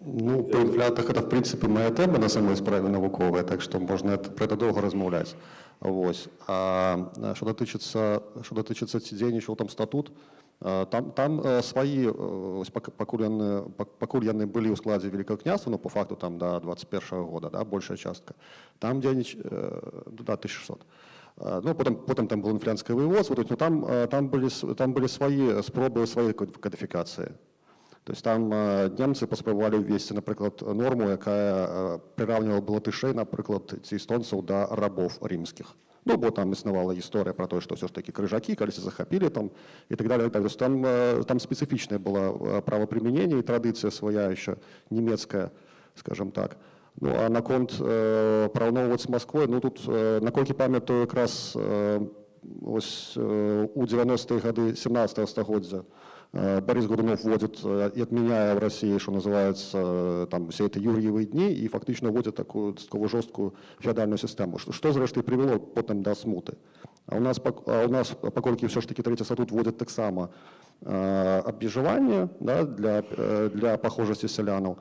Ну, па інфлянтах это, в принципе, моя тэма на самой справе навуковая, так што можна про это доўга размаўляць. Вось. А што датычыцца, ці дзейнічаў там статут, там сваі, ось пакуль яны былі ў складзе Вялікага княства, ну, по факту там до 21 года, да, большая частка, там да, 1600. Ну, потым там было інфлянцкае воеводство, то есть, ну, там былі свае спробы сваёй кадыфікацыі. То есть там немцы паспрабавалі ўвесці, напрыклад, норму, якая прыраўнівала бы латышэй, напрыклад, ці эстонцаў да рабоў рымскіх. Ну, бо там існавала гісторыя пра тое, што ўсё ж такі крыжакі калісьці захапілі там і так далее. Так, то есть там спецыфічнае было правапрымяненне і традыцыя свая еще нямецкая, скажем так. Ну, а наконт параўноўваць з Масквой, ну, тут, наколькі памятаю, якраз ось у 90-е гады 17 стагоддзя Борис Годунов вводит и отменяя в России, что называется, там все это Юрьевы дни, и фактычна вводит такую дастаткова жорсткую феодальную систему, что зрэшты привело потым до смуты. А у нас, паколькі ўсё ж таки трэці статут вводит таксама абмежаванне, да, для пахожасці сялянаў,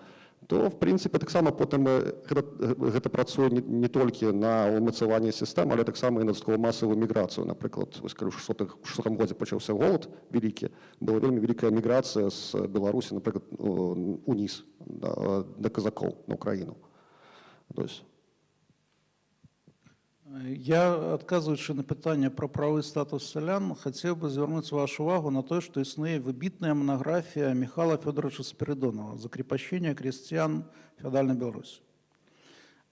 то, в принципе, таксама потым гэта працуе не толькі на ўмацаванне сістэм, але таксама і на дастаткова масавую міграцыю. Напрыклад, вось, калі ў 600 годзе пачаўся голад вялікі, была вельмі вялікая міграцыя з Беларусі, напрыклад, уніз да казакоў на Украіну. То есть Я, адказваючы на пытанне пра правы статус сялян, хацеў бы звярнуць вашу увагу на тое, што існуе выбітная манаграфія Михаила Федоровича Спиридонова «Закрепощение крестьян феодальной Беларуси».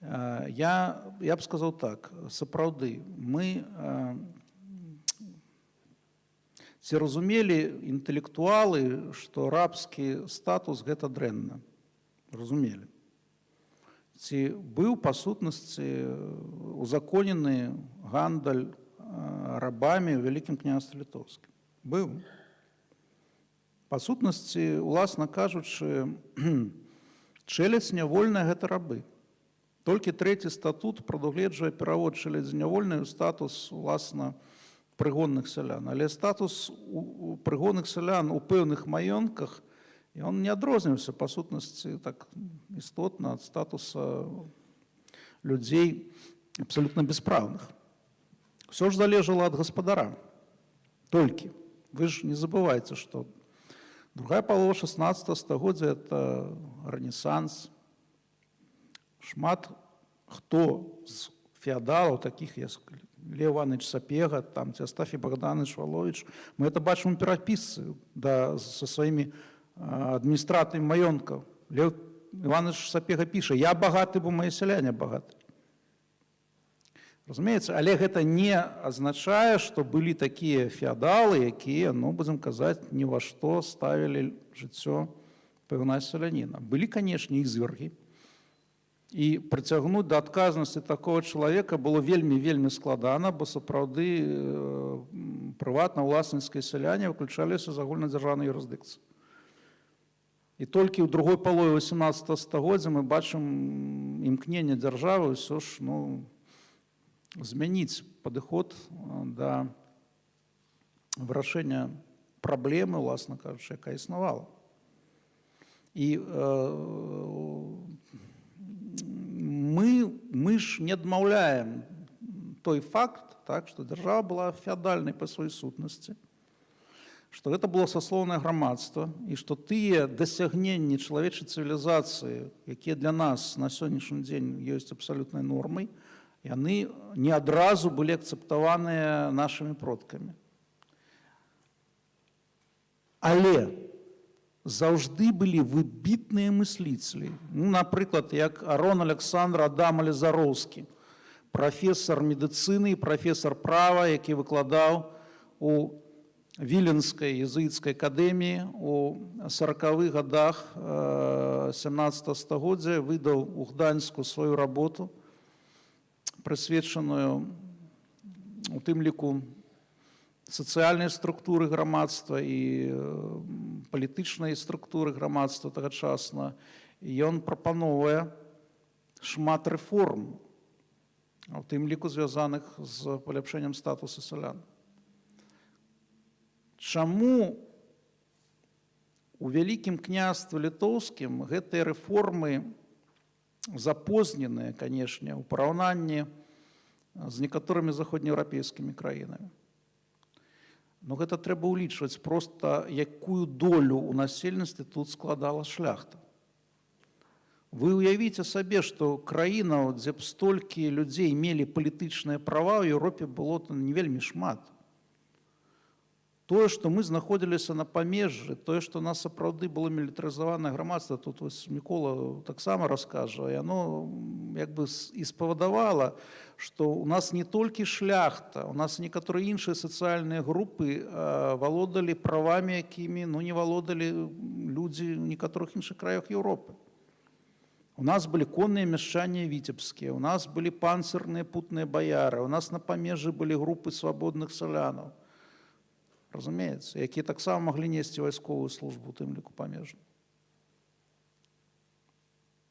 Я б сказаў так: сапраўды, мы ці разумелі інтэлектуалы, што рабскі статус — гэта дрэнна? Разумелі. Ці быў па сутнасці узаконены гандаль рабамі ў Вялікім Княстве Літоўскім? Быў. Па сутнасці, уласна кажучы, чэлядзь нявольная — гэта рабы. Толькі трэці статут прадугледжвае перавод чэлядзі нявольнай у статус, уласна, прыгонных сялян. Але статус у прыгонных сялян у пэўных маёнтках, ён не адрозніваўся па сутнасці так істотна ад статуса людзей абсалютна беспраўных. Усё ж залежала ад гаспадара. Толькі вы ж не забывайце, што другая палова 16 стагоддзя — это рэнесанс. Шмат хто з феадалаў, такіх як Лев Иванович Сапега, там, ці Астафій Богданович Валович, мы это бачым у перапісцы, да, со сваімі адміністратамі маёнткаў. Лев Иванович Сапега піша: «Я багаты, бо мае сяляне багаты». Разумеецца, але гэта не азначае, што былі такія феадалы, якія, ну, будзем казаць, ні ва што ставілі жыццё пэўнага селяніна. Былі, канешне, ізвергі. І прыцягнуць да адказнасці такого чалавека было вельмі, вельмі складана, бо сапраўды прыватна-ўласніцкія сяляне выключаліся з агульнадзяржаўнай юрысдыкцыі. І толькі ў другой палове 18 стагоддзя мы бачым імкненне дзяржавы ўсё ж, ну, змяніць падыход да вырашэння праблемы, уласна кажучы, якая існавала. І мы ж не адмаўляем той факт, так, што дзяржава была феадальнай па сваёй сутнасці. Што гэта было саслоўнае грамадства і што тыя дасягненні чалавечай цывілізацыі, якія для нас на сённяшні дзень ёсць абсалютнай нормай, яны не адразу былі акцэптаваныя нашымі продкамі. Але заўжды былі выбітныя мысліцелі. Ну, напрыклад, як Арон Александр Адам Алезароўскі, прафесар медыцыны і прафесар права, які выкладаў у Віленскай езуіцкай акадэміі у 40-х годах 17 стагоддзя, выдаў у Гданьску сваю работу, прысвечаную у тым ліку сацыяльнай структуры грамадства і палітычнай структуры грамадства тагачасна. І ён прапановвае шмат рэформ, у тым ліку звязаных з паляпшэннем статуса сялян. Чаму у Вялікім Княстве Літоўскім гэтыя рэформы запозненыя, канешне, у параўнанні з некаторымі заходнееўрапейскімі краінамі? Но гэта трэба ўлічваць проста, якую долю ў насельніцтве тут складала шляхта. Вы ўявіце сабе, што краінаў, дзе б столькі людзей мелі палітычныя права, ў Еўропе было не вельмі шмат. Тое, што мы знаходзіліся на памежжы, тое, што у нас сапраўды было мілітарызаванае грамадства, тут вось Мікола таксама раскажа, яно як бы і спавадавала, што у нас не толькі шляхта, у нас некаторыя іншыя сацыяльныя групы валодалі правамі, якімі, ну, не валодалі людзі ў некаторых іншых краях Еўропы. У нас былі конныя мяшчане віцебскія, у нас былі панцырныя путныя баяры, у нас на памежжы былі групы свабодных сялянаў, разумеецца, якія таксама маглі несці вайсковую службу, у тым ліку памежную.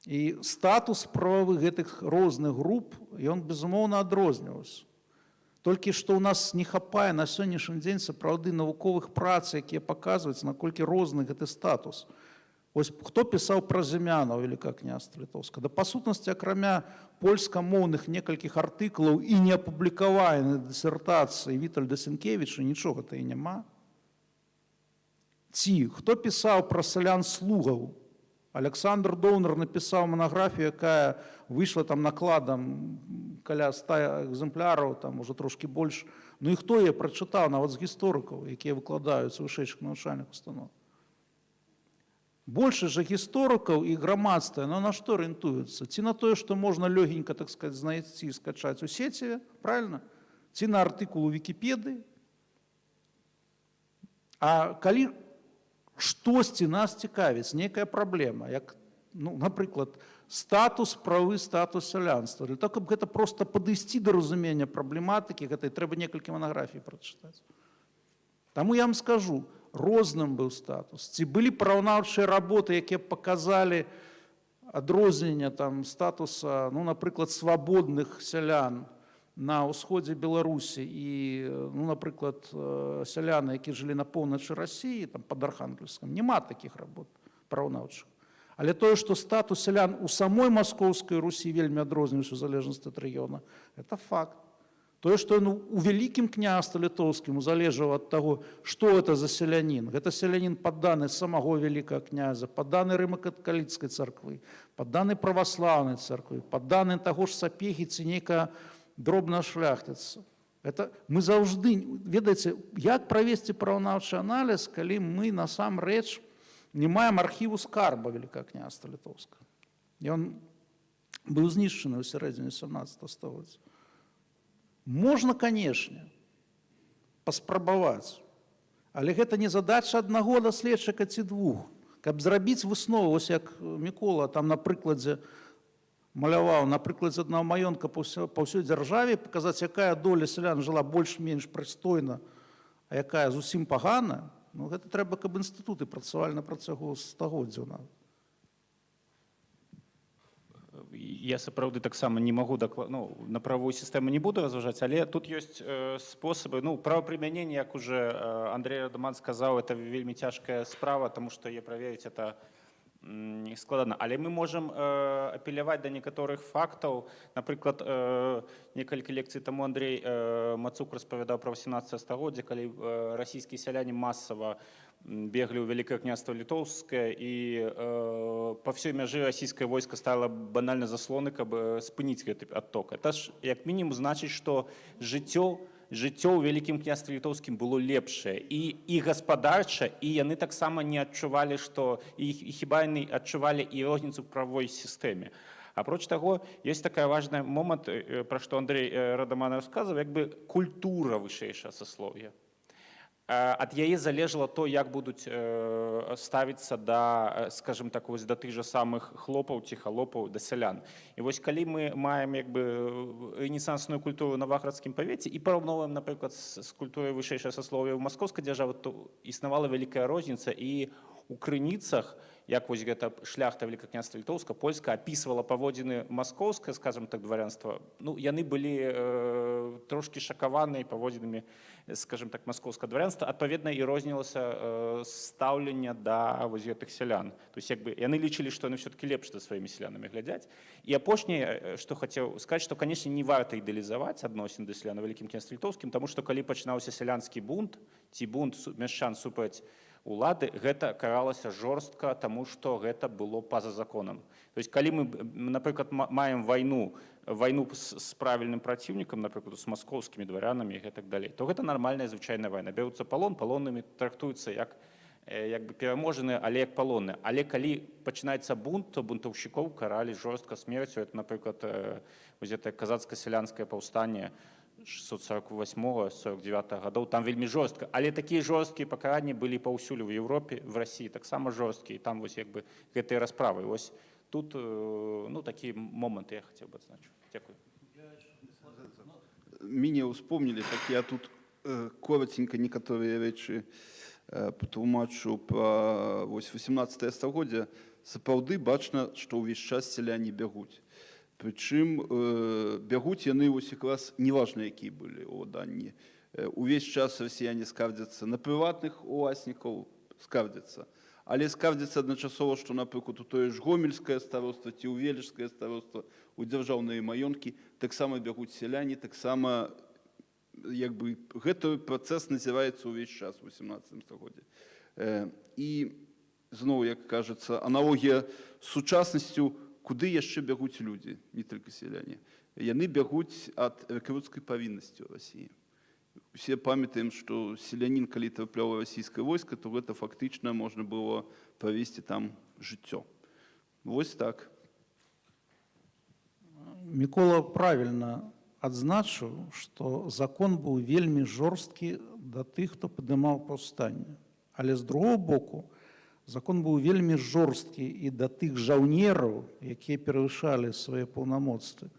І статус прававы гэтых розных груп, ён, безумоўна, адрозніваўся. Толькі што ў нас не хапае на сённяшні дзень сапраўды навуковых прац, якія паказваюць, наколькі розны гэты статус. Вось хто пісаў пра зямянаў Вялікага Княства Літоўскага? Да, па сутнасці, акрамя польскамоўных некалькіх артыкулаў і неапублікаванай дысертацыі Вітальда Сенкевіча, нічога-то і няма. Ці хто пісаў пра сялян слугаў? Александр Доўнер напісаў манаграфію, якая выйшла там накладам каля 100 экземпляраў, там уже трошкі больш. Ну і хто яе прачытаў, нават з гісторыкаў, якія выкладаюць у вышэйшых навучальных установах? Большасць жа гісторыкаў і грамадства, яно на што арыентуецца? Ці на тое, што можна лёгенька, так сказать, знайсці і скачаць у сеціве, правильно? Ці на артыкул у Вікіпедыі. А калі штосьці нас цікавіць, некая праблема, як, ну, напрыклад, статус правы, статус сялянства. Для того, каб гэта проста падысці да разумення праблематыкі гэтай, трэба некалькі манаграфій прачытаць. Таму я вам скажу, розным быў статус. Ці былі параўнаўчыя работы, якія паказалі адрозненне там статуса, ну, напрыклад, свабодных сялян на ўсходзе Беларусі і, ну, напрыклад, сяляны, якія жылі на поўначы Расіі, там пад Архангельскам? Няма такіх работ параўнаўчых. Але тое, што статус сялян у самой Маскоўскай Русі вельмі адрозніваўся ў залежнасці ад рэгіёна, это факт. Тое, што ён у Вялікім Княстве Літоўскім залежаў ад таго, што это за селянін. Гэта селянін, падданы самого вялікага князя, падданы Рыма-каталіцкай царквы, падданы праваслаўнай царквы, падданы таго ж Сапегі ці нейкая дробная шляхціца. Это мы заўжды, ведаеце, як правесці параўнаўчы аналіз, калі мы насамрэч не маем архіву скарба Вялікага Княства Літоўскага? Ён быў знішчаны ў сярэдзіне 17 стагоддзя. Можна, канешне, паспрабаваць, але гэта не задача аднаго даследчыка ці двух. Каб зрабіць выснову, вось як Мікола там на прыкладзе маляваў, на прыкладзе аднаго маёнтка па ўсёй дзяржаве, паказаць, якая доля сялян жыла больш-менш прыстойна, а якая зусім пагана, ну, гэта трэба, каб інстытуты працавалі на працягу стагоддзяў нават. Я сапраўды таксама не магу ну, на правовую сістэму не буду разважаць, але тут ёсць спосабы, ну, правапрымянення, як уже Андрей Радаман сказаў, это вельмі цяжкая справа, тому што яе праверыць это Складана, але мы можам апеляваць да некаторых фактаў. Напрыклад, некалькі лекцый таму Андрей Мацук распавядаў пра 18 стагоддзя, калі расійскія сяляне масава беглі ў Вялікае Княства Літоўскае, і па ўсёй мяжы расійскае войска стала банальна заслоны, каб спыніць гэты адток. Это ж як мінімум значыць, што жыццё ў Вялікім Княстве Літоўскім было лепшае і гаспадарча, і яны таксама не адчувалі, што і хіба яны адчувалі і розніцу ў прававой сістэме. Апроч таго, ёсць такая важная момант, пра што Андрей Радаман расказваў, як бы культура вышэйшага сословия. Ад яе залежала то, як будуць ставіцца да, скажем так, вось да тых жа самых хлопаў ці халопаў, да сялян. І вось калі мы маем як бы рэнесансную культуру на Наваградскім павеце і параўноўваем, напрыклад, з культурай вышэйшага сословия ў Маскоўскай дзяржавы, то існавала вялікая розніца. І у крыніцах, як вось гэта шляхта Вялікага Княства Літоўска, польска апісвала паводзіны маскоўскае, скажем так, дварянства, ну, яны былі трошкі шакаваныя паводзінамі, скажем так, маскоўскага дварянства. Адпаведна, і рознілася стаўленне да вось гэтых сялян, то есть як бы яны лічылі, што яны все-таки лепш за сваімі сялянамі глядзяць. І апошняе, што хацеў сказаць, што, конечно, не варта ідэалізаваць адносін да сялян у Вялікім Княстве Літоўскім, таму што калі пачынаўся сялянскі бунт ці бунт мяшчан супраць улады, гэта каралася жорстка, таму што гэта было па-за законам. То есть калі мы, напрыклад, маем вайну з правільным праціўнікам, напрыклад, з маскоўскімі дваранамі і гэтак далей, то гэта нармальная звычайная вайна. Бяруцца палон, палоннымі трактуюцца як бы пераможаны, але як палонны. Але калі пачынаецца бунт, то бунтаўшчыкоў каралі жорстка смерцю. Это, напрыклад, вось гэта казацка-сялянскае паўстанне 648-49 гадоў, там вельмі жорстка. Але такія жорсткія пакаранні былі паўсюль у Еўропе, в Расіі таксама жорсткія, там вось як бы гэтыя расправы. Вось тут ну, такі момант я хацеў бы адзначыць. Дзякую. Мяне ўспомнілі, так я тут коротенько некаторыя рэчы патлумачу пра вось 18 стагоддзя. Сапраўды бачна, што ўвесь час сяляне бягуць. Прычым бягуць яны вось якраз неважна, якія былі ўладанні. Увесь час расіяне скардзяцца на прыватных уласнікаў, скардзяцца. Але скардзяцца адначасова, што, напрыклад, у тое ж Гомельскае староства ці ў Веліжскае староства, у дзяржаўныя маёнткі таксама бягуць сяляне, таксама як бы гэты працэс назіраецца ўвесь час у 18 стагоддзі. І зноў, як кажацца, аналогія з сучаснасцю, куды яшчэ бягуць людзі, не толькі сяляне. Яны бягуць ад рэкруцкай павіннасці ў Расіі. Усе памятаем, што селянін, калі трапляў у расійскае войска, то гэта фактычна можна было правесці там жыццё. Вось так. Мікола правільна адзначыў, што закон быў вельмі жорсткі да тых, хто падымаў паўстанне. Але, з другого боку, закон быў вельмі жорсткі і да тых жаўнераў, якія перавышалі свае паўнамоцтвы.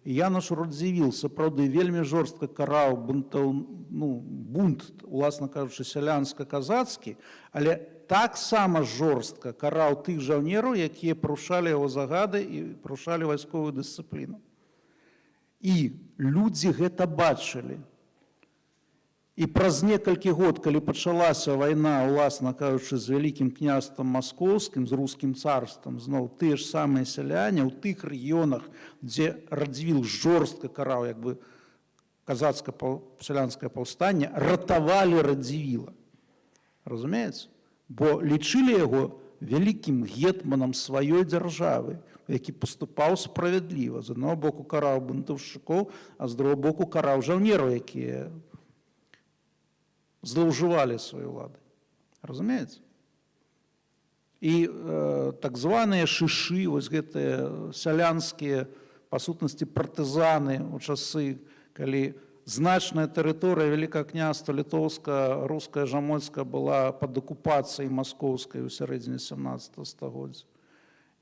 І Януш Радзівіл сапраўды вельмі жорстка караў бунтаў, ну, бунт, уласна кажучы, сялянска-казацкі, але таксама жорстка караў тых жаўнераў, якія парушалі яго загады і парушалі вайсковую дысцыпліну. І людзі гэта бачылі. І праз некалькі год, калі пачалася вайна, уласна кажучы, з Вялікім Княствам Маскоўскім, з Рускім царствам, зноў тыя ж самыя сяляне ў тых рэгіёнах, дзе Радзівіл жорстка караў як бы казацка-сялянскае паўстанне, ратавалі Радзівіла. Разумееце? Бо лічылі яго вялікім гетманам сваёй дзяржавы, які паступаў справядліва. З аднаго боку караў бунтаўшчыкоў, а з другого боку караў жаўнераў, якія злоўжывалі сваёй уладай. Разумееце? І так званыя шышы, вось гэтыя сялянскія, па сутнасці, партызаны ў часы, калі значная тэрыторыя Вялікага Княства Літоўска, руская, жамойцкая была пад акупацыяй маскоўскай у сярэдзіне 17 стагоддзя.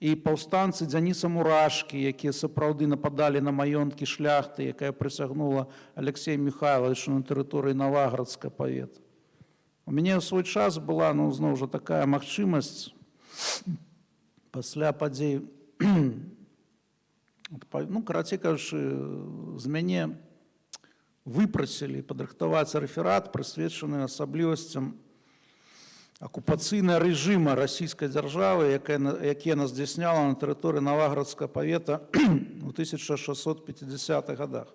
І паўстанцы Дзяніса Мурашкі, якія сапраўды нападалі на маёнткі шляхты, якая прысягнула Алексею Михайловичу на тэрыторыі Наваградска павета. У мяне ў свой час была, ну, зноў жа, такая магчымасць пасля падзей, ну, карацей кажучы, з мяне выпрасілі падрыхтаваць рэферат, прысвечаны асаблівасцям акупацыйнага рэжыма расійскай дзяржавы, які яна здзяйсняла на тэрыторыі Наваградскага павета ў 1650-х годах.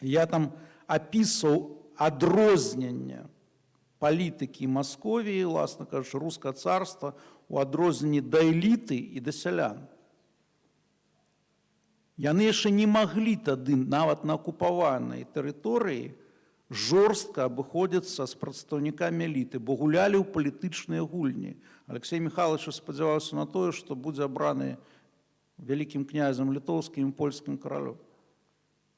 Я там апісваў адрозненне палітыкі Масковіі, уласна кажучы, рускага царства у адрозненні да эліты і да сялян. Яны яшчэ не маглі тады нават на акупаванай тэрыторыі жорстка абыходзіцца з прадстаўнікамі эліты, бо гулялі ў палітычныя гульні. Алексей Михайлович спадзяваўся на тое, што будзе абраны вялікім князем літоўскім і польскім каралём.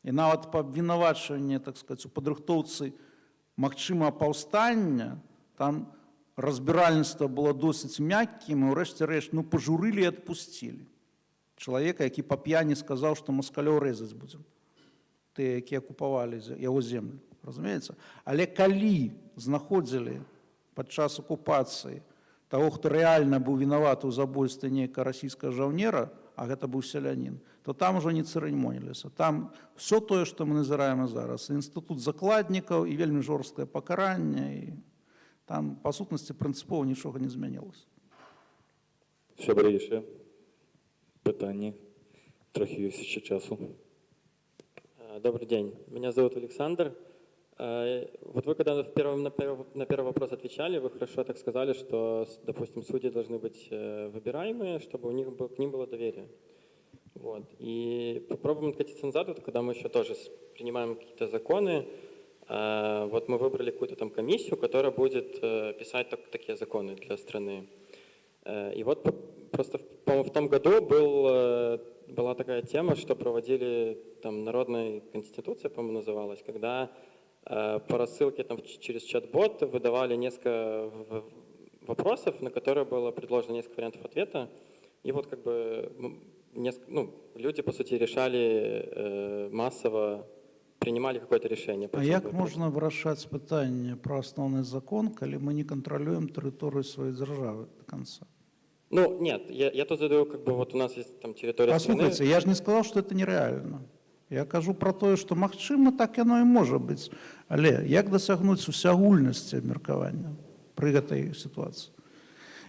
І нават па абвінавачванні, так сказать, у падрыхтоўцы магчыма паўстання, там разбіральніцтва было досыць мяккім, і ўрэшце рэшт, ну, пажурылі і адпусцілі чалавека, які па п'яні сказаў, што маскалёў рэзаць будзем. Тыя, якія акупавалі яго землю. Разумееце? Але калі знаходзілі падчас акупацыі таго, хто рэальна быў вінаваты ў забойстве нейкага расійскага жаўнера, а гэта быў сялянін, то там ужо не цырымоніліся. Там все тое, што мы назіраем і зараз. Інстытут закладнікаў і вельмі жорсткае пакаранне. І там, па сутнасці, прынцыпова нічога не змянілася. Сябры, яшчэ пытанні? Трохі ёсць яшчэ часу. Добрый день, меня зовут Александр. Вот вы когда на первый вопрос отвечали, вы хорошо так сказали, что, допустим, судьи должны быть выбираемые, чтобы у них был, к ним было доверие. Вот. И попробуем откатиться назад, вот, когда мы еще тоже принимаем какие-то законы. Вот мы выбрали какую-то там комиссию, которая будет писать такие законы для страны. И вот просто, по-моему, в том году была такая тема, что проводили там народная конституция, по-моему, называлась, когда по рассылке там через чат-бот выдавали несколько вопросов, на которые было предложено несколько вариантов ответа. И вот как бы ну, люди, по сути, решали массово, принимали какое-то решение по А этому як вопросу. Можна вырашаць пытанне пра асноўны закон, калі мы не кантралюем тэрыторыю сваёй дзяржавы до конца? Ну, нет, я тут задаю, как бы, вот у нас есть там территория страны. Паслухайце, я ж не сказал, что это нереально. Я кажу про тое, што, магчыма, так яно і можа быць. Але як дасягнуць усеагульнасці абмеркавання пры гэтай сітуацыі?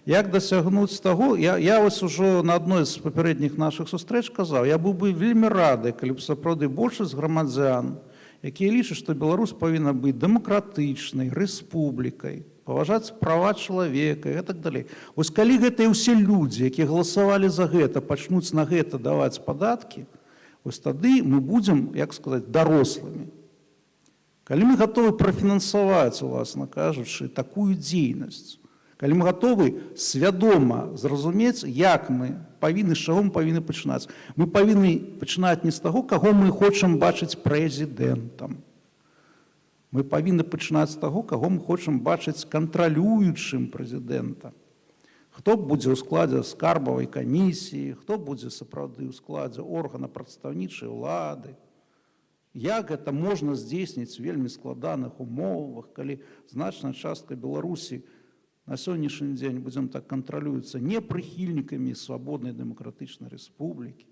Як дасягнуць таго, я вось ужо на адной з папярэдніх нашых сустрэч казаў, я быў бы вельмі рады, калі б сапраўды большасць грамадзян, якія лічаць, што Беларусь павінна быць дэмакратычнай рэспублікай, паважаць права чалавека і гэтак далей. Вось калі гэтыя ўсе людзі, якія галасавалі за гэта, пачнуць на гэта даваць падаткі, вось тады мы будзем, як сказаць, дарослымі. Калі мы гатовы прафінансаваць, уласна кажучы, такую дзейнасць, калі мы гатовы свядома зразумець, як мы павінны, з чаго мы павінны пачынаць. Мы павінны пачынаць не з таго, каго мы хочам бачыць прэзідэнтам. Мы павінны пачынаць з таго, каго мы хочам бачыць кантралюючым прэзідэнта. Хто будзе ў складзе скарбавай камісіі, хто будзе сапраўды ў складзе органа прадстаўнічай улады. Як гэта можна здзейсніць у вельмі складаных умовах, калі значная частка Беларусі на сённяшні дзень, будзем так, кантралюецца не прыхільнікамі свабоднай дэмакратычнай рэспублікі,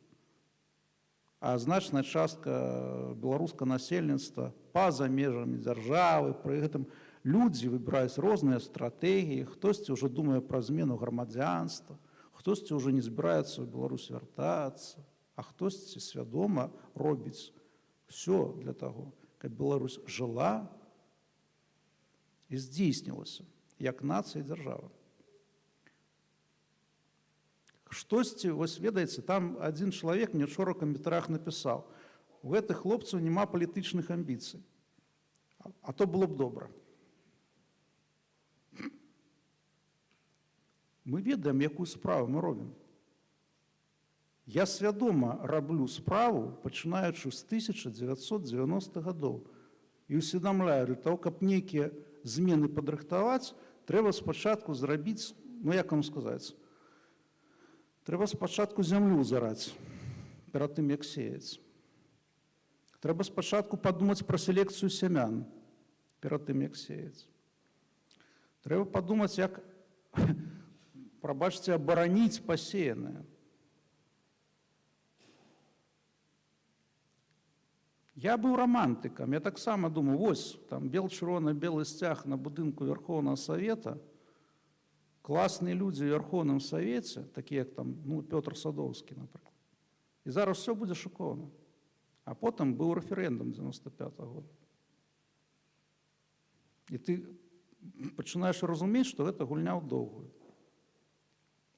а значная частка беларускага насельніцтва па-за межамі дзяржавы, пры гэтым людзі выбіраюць розныя стратэгіі, хтосьці ўжо думае пра змену грамадзянства, хтосьці ўжо не збіраецца ў Беларусь вяртацца, а хтосьці свядома робіць всё для таго, каб Беларусь жыла і здзейснілася як нацыя і дзяржава. Штосьці, вось ведаеце, там адзін чалавек мне учора ў каментарах напісаў: у гэтых хлопцаў няма палітычных амбіцый. А то было б добра. Мы ведаем, якую справу мы робім. Я свядома раблю справу, пачынаючы з 1990-х гадоў. І усведамляю, для того, каб нейкія змены падрыхтаваць, трэба спачатку зрабіць, ну як вам сказаць, трэба спачатку зямлю зараць перад тым, як сеяць. Трэба спачатку падумаць пра селекцыю сямян перад тым, як сеяць. Трэба падумаць, як, прабачце, абараніць пасеянае. Я быў рамантыкам, я таксама думаю, вось там бел-чырвона-белы сцяг на будынку Верховного Совета. Класныя людзі ў Верховным Савеце, такія як там, ну, Пётр Садоўскі, напрыклад. І зараз все будзе шыкоўна. А потым быў рэферэндум 95 -го года. І ты пачынаеш разумець, што гэта гульня ў доўгую.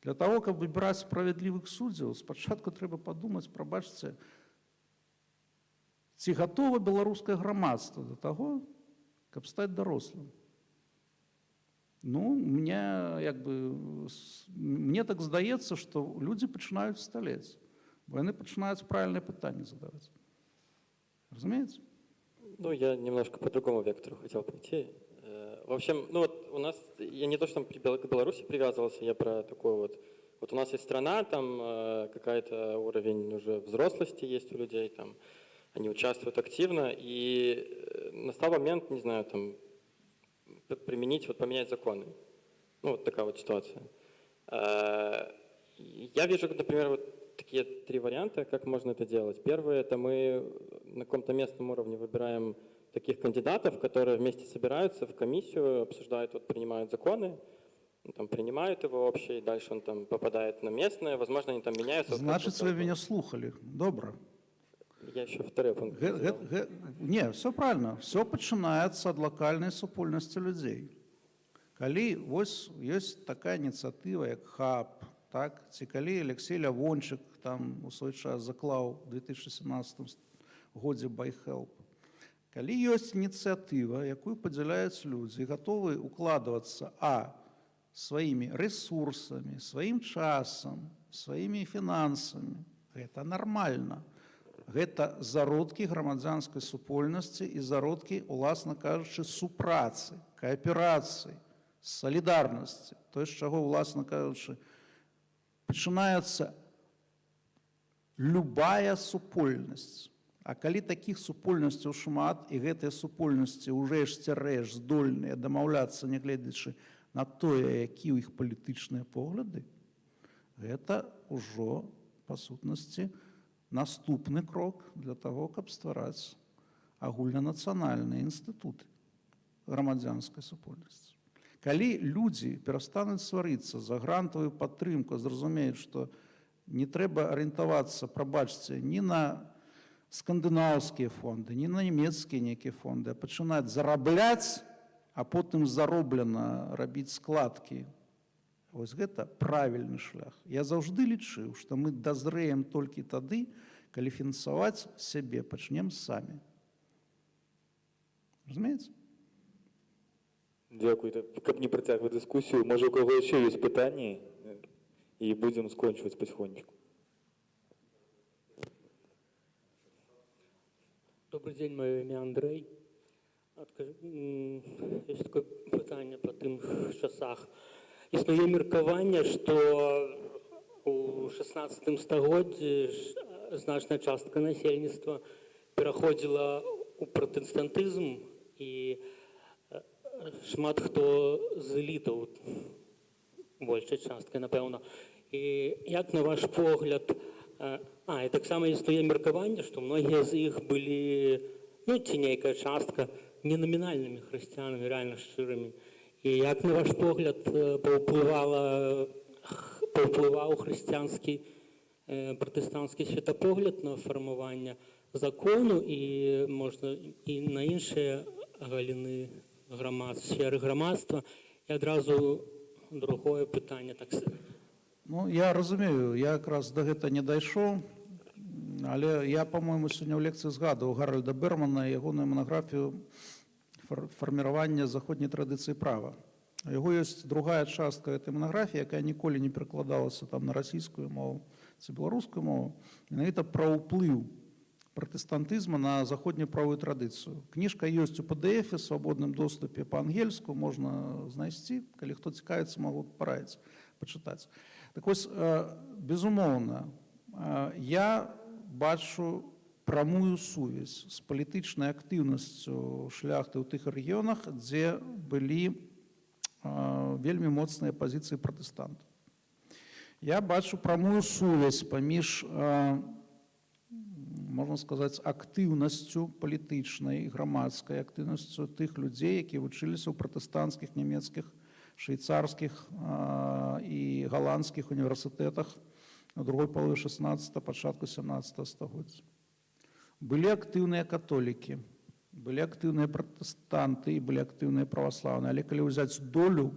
Для того, каб выбіраць справядлівых суддзяў, спачатку трэба падумаць, прабачце, ці гатова беларускае грамадства да таго, каб стаць дарослым. Ну, мне, як бы, мне так здаецца, што людзі пачынаюць сталець, бо яны пачынаюць правільныя пытанні задаваць. Разумееце? Ну, я немножко по другому вектору хотел пойти. В общем, ну вот у нас, я не то, что там к Беларуси привязывался, я про такую вот. Вот у нас есть страна, там какая-то уровень уже взрослости есть у людей, там они участвуют активно, и настал момент, не знаю, там применить, вот поменять законы. Ну, вот такая вот ситуация. Я вижу, например, вот такие три варианта, как можно это делать. Первый – это мы на каком-то местном уровне выбираем таких кандидатов, которые вместе собираются в комиссию, обсуждают, вот, принимают законы, ну, там, принимают его общий, дальше он там попадает на местное, возможно, они там меняются. Вот как Значыць, вот вы мяне слухалі. Добра. Я еще второй пункт сказал. Не, все правильно. Все пачынаецца ад лакальнай супольнасці людзей. Калі вось ёсць такая ініцыятыва, як хаб, так, ці калі Алексей Лявончык там у свой час заклаў у 2017 годзе BYHelp. Калі ёсць ініцыятыва, якую падзяляюць людзі, гатовы укладвацца сваімі рэсурсамі, сваім часам, сваімі фінансамі, гэта нармальна. Гэта зародкі грамадзянскай супольнасці і зародкі, уласна кажучы, супрацы, кааперацыі, салідарнасці, той, з чаго, уласна кажучы, пачынаецца любая супольнасць. А калі такіх супольнасцяў шмат, і гэтыя супольнасці ўрэшце рэшт здольныя дамаўляцца, нягледзячы на тое, які ў іх палітычныя погляды, гэта ўжо, па сутнасці, наступны крок для таго, каб ствараць агульнанацыянальныя інстытуты грамадзянскай супольнасці. Калі людзі перастануць сварыцца за грантавую падтрымку, зразумеюць, што не трэба арыентавацца, прабачце, ні на скандынаўскія фонды, ні на нямецкія нейкія фонды, а пачынаць зарабляць, а потым зароблена рабіць складкі. Вось гэта правільны шлях. Я заўжды лічыў, што мы дазрэем толькі тады, калі фінансаваць сябе пачнем самі. Разумееце? Дзякуй. Каб не працягваць дыскусію, можа, у каго яшчэ ёсць пытанні, і будзем скончваць паціхонечку. Добрый день, мое имя Андрей. Ёсць такое пытанне па тым часах. Існуе меркаванне, што у 16 стагоддзі значная частка насельніцтва пераходзіла ў пратэстантызм, і шмат хто з элітаў, большай часткай, напэўна. І як, на ваш погляд, і таксама існуе меркаванне, што многія з іх былі, ну, ці нейкая частка, не намінальнымі хрысціянамі, рэальна шчырымі. І як, на ваш погляд, паўплываў хрысціянскі, пратэстанцкі светапогляд на фармаванне закону і, можна, і на іншыя галіны сферы грамадства? І адразу другое пытанне. Так. Ну, я разумею, я якраз да гэта не дайшоў, але я, по-моему, сёння ў лекцыі згадваў Гаральда Бермана і ягоную манаграфію «Фарміраванне заходняй традыцыі права». У яго ёсць другая частка гэтай манаграфіі, якая ніколі не перакладалася там на расійскую мову ці беларускую мову, менавіта пра ўплыў пратэстантызма на заходнюю правую традыцыю. Кніжка ёсць у PDF, свабодным доступе па-ангельску, можна знайсці, калі хто цікавіцца, магу параіць пачытаць. Так вось, безумоўна, я бачу прамую сувязь з палітычнай актыўнасцю шляхты ў тых рэгіёнах, дзе былі вельмі моцныя пазіцыі пратэстантаў. Я бачу прамую сувязь паміж, можна сказаць, актыўнасцю палітычнай, грамадскай актыўнасцю тых людзей, якія вучыліся ў пратэстанцкіх нямецкіх швейцарскіх і галандскіх універсітэтах на другой палове 16, пачатку 17 стагоддзя. Былі актыўныя католікі, былі актыўныя пратэстанты і былі актыўныя праваслаўныя, але калі ўзяць долю,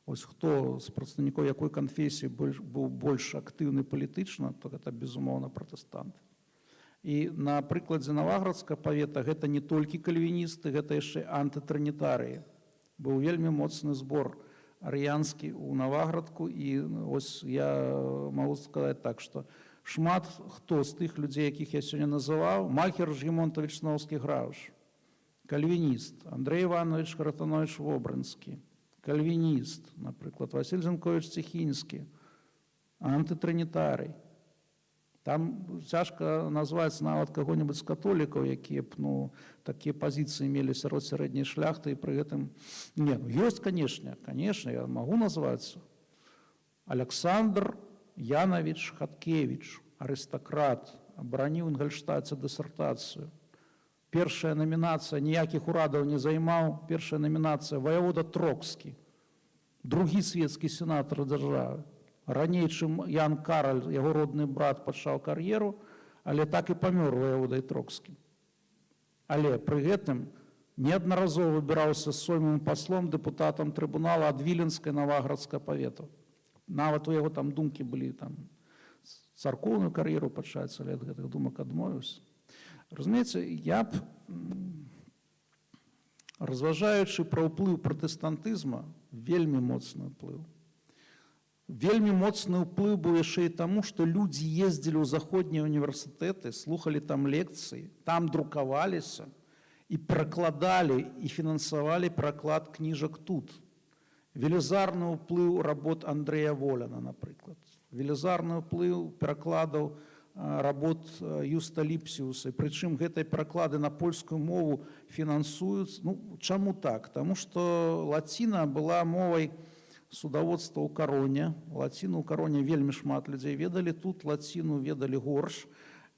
ось хто з прадстаўнікоў якой канфесіі быў больш актыўны палітычна, то гэта, безумоўна, пратэстанты. І на прыкладзе Наваградскага павета гэта не толькі кальвіністы, гэта яшчэ антытрынітарыі. Быў вельмі моцны збор арыянскі ў Наваградку, і ось я магу сказаць так, што шмат хто з тых людзей, якіх я сёння называў: Мальхер Жгімонтавіч Сновскі-Граўш, кальвініст, Андрэй Іванавіч Харытанавіч Вобрынскі, кальвініст, напрыклад, Васіль Зянковіч Ціхінскі, антытрынітарый. Там цяжка назваць нават каго-небудзь з католікаў, якія б, ну, такія пазіцыі мелі сярод сярэдняй шляхты і пры гэтым не, ну, ёсць, конечно, я магу назваць: Аляксандр Янавіч Хаткевіч, арыстакрат, абараніў Інгальштаце дысертацыю. Першая намінацыя, ніякіх урадаў не займаў, першая намінацыя — ваявода трокскі, другі светскі сенатар дзяржавы. Раней, чым Ян Караль, яго родны брат, пачаў кар'еру, але так і памёр ваяводай трокскім. Але пры гэтым неаднаразова выбіраўся соймавым паслом, дэпутатам трыбунала ад Віленскай, Наваградскага павету. Нават у яго там думкі былі там царкоўную кар'еру пачаць, але ад гэтых думак адмовіўся. Разумееце, я б, разважаючы пра ўплыў пратэстантызма, вельмі моцны ўплыў. Вельмі моцны ўплыў быў яшчэ і таму, што людзі ездзілі ў заходнія універсітэты, слухалі там лекцыі, там друкаваліся і перакладалі і фінансавалі пераклад кніжак тут. Велізарны ўплыў работ Андрэя Воляна, напрыклад. Велізарны ўплыў перакладаў работ Юста Ліпсіуса. Прычым гэтыя пераклады на польскую мову фінансуюць. Ну, чаму так? Таму што лаціна была мовай судаводства ў кароне. Лаціну ў кароне вельмі шмат людзей ведалі, тут лаціну ведалі горш.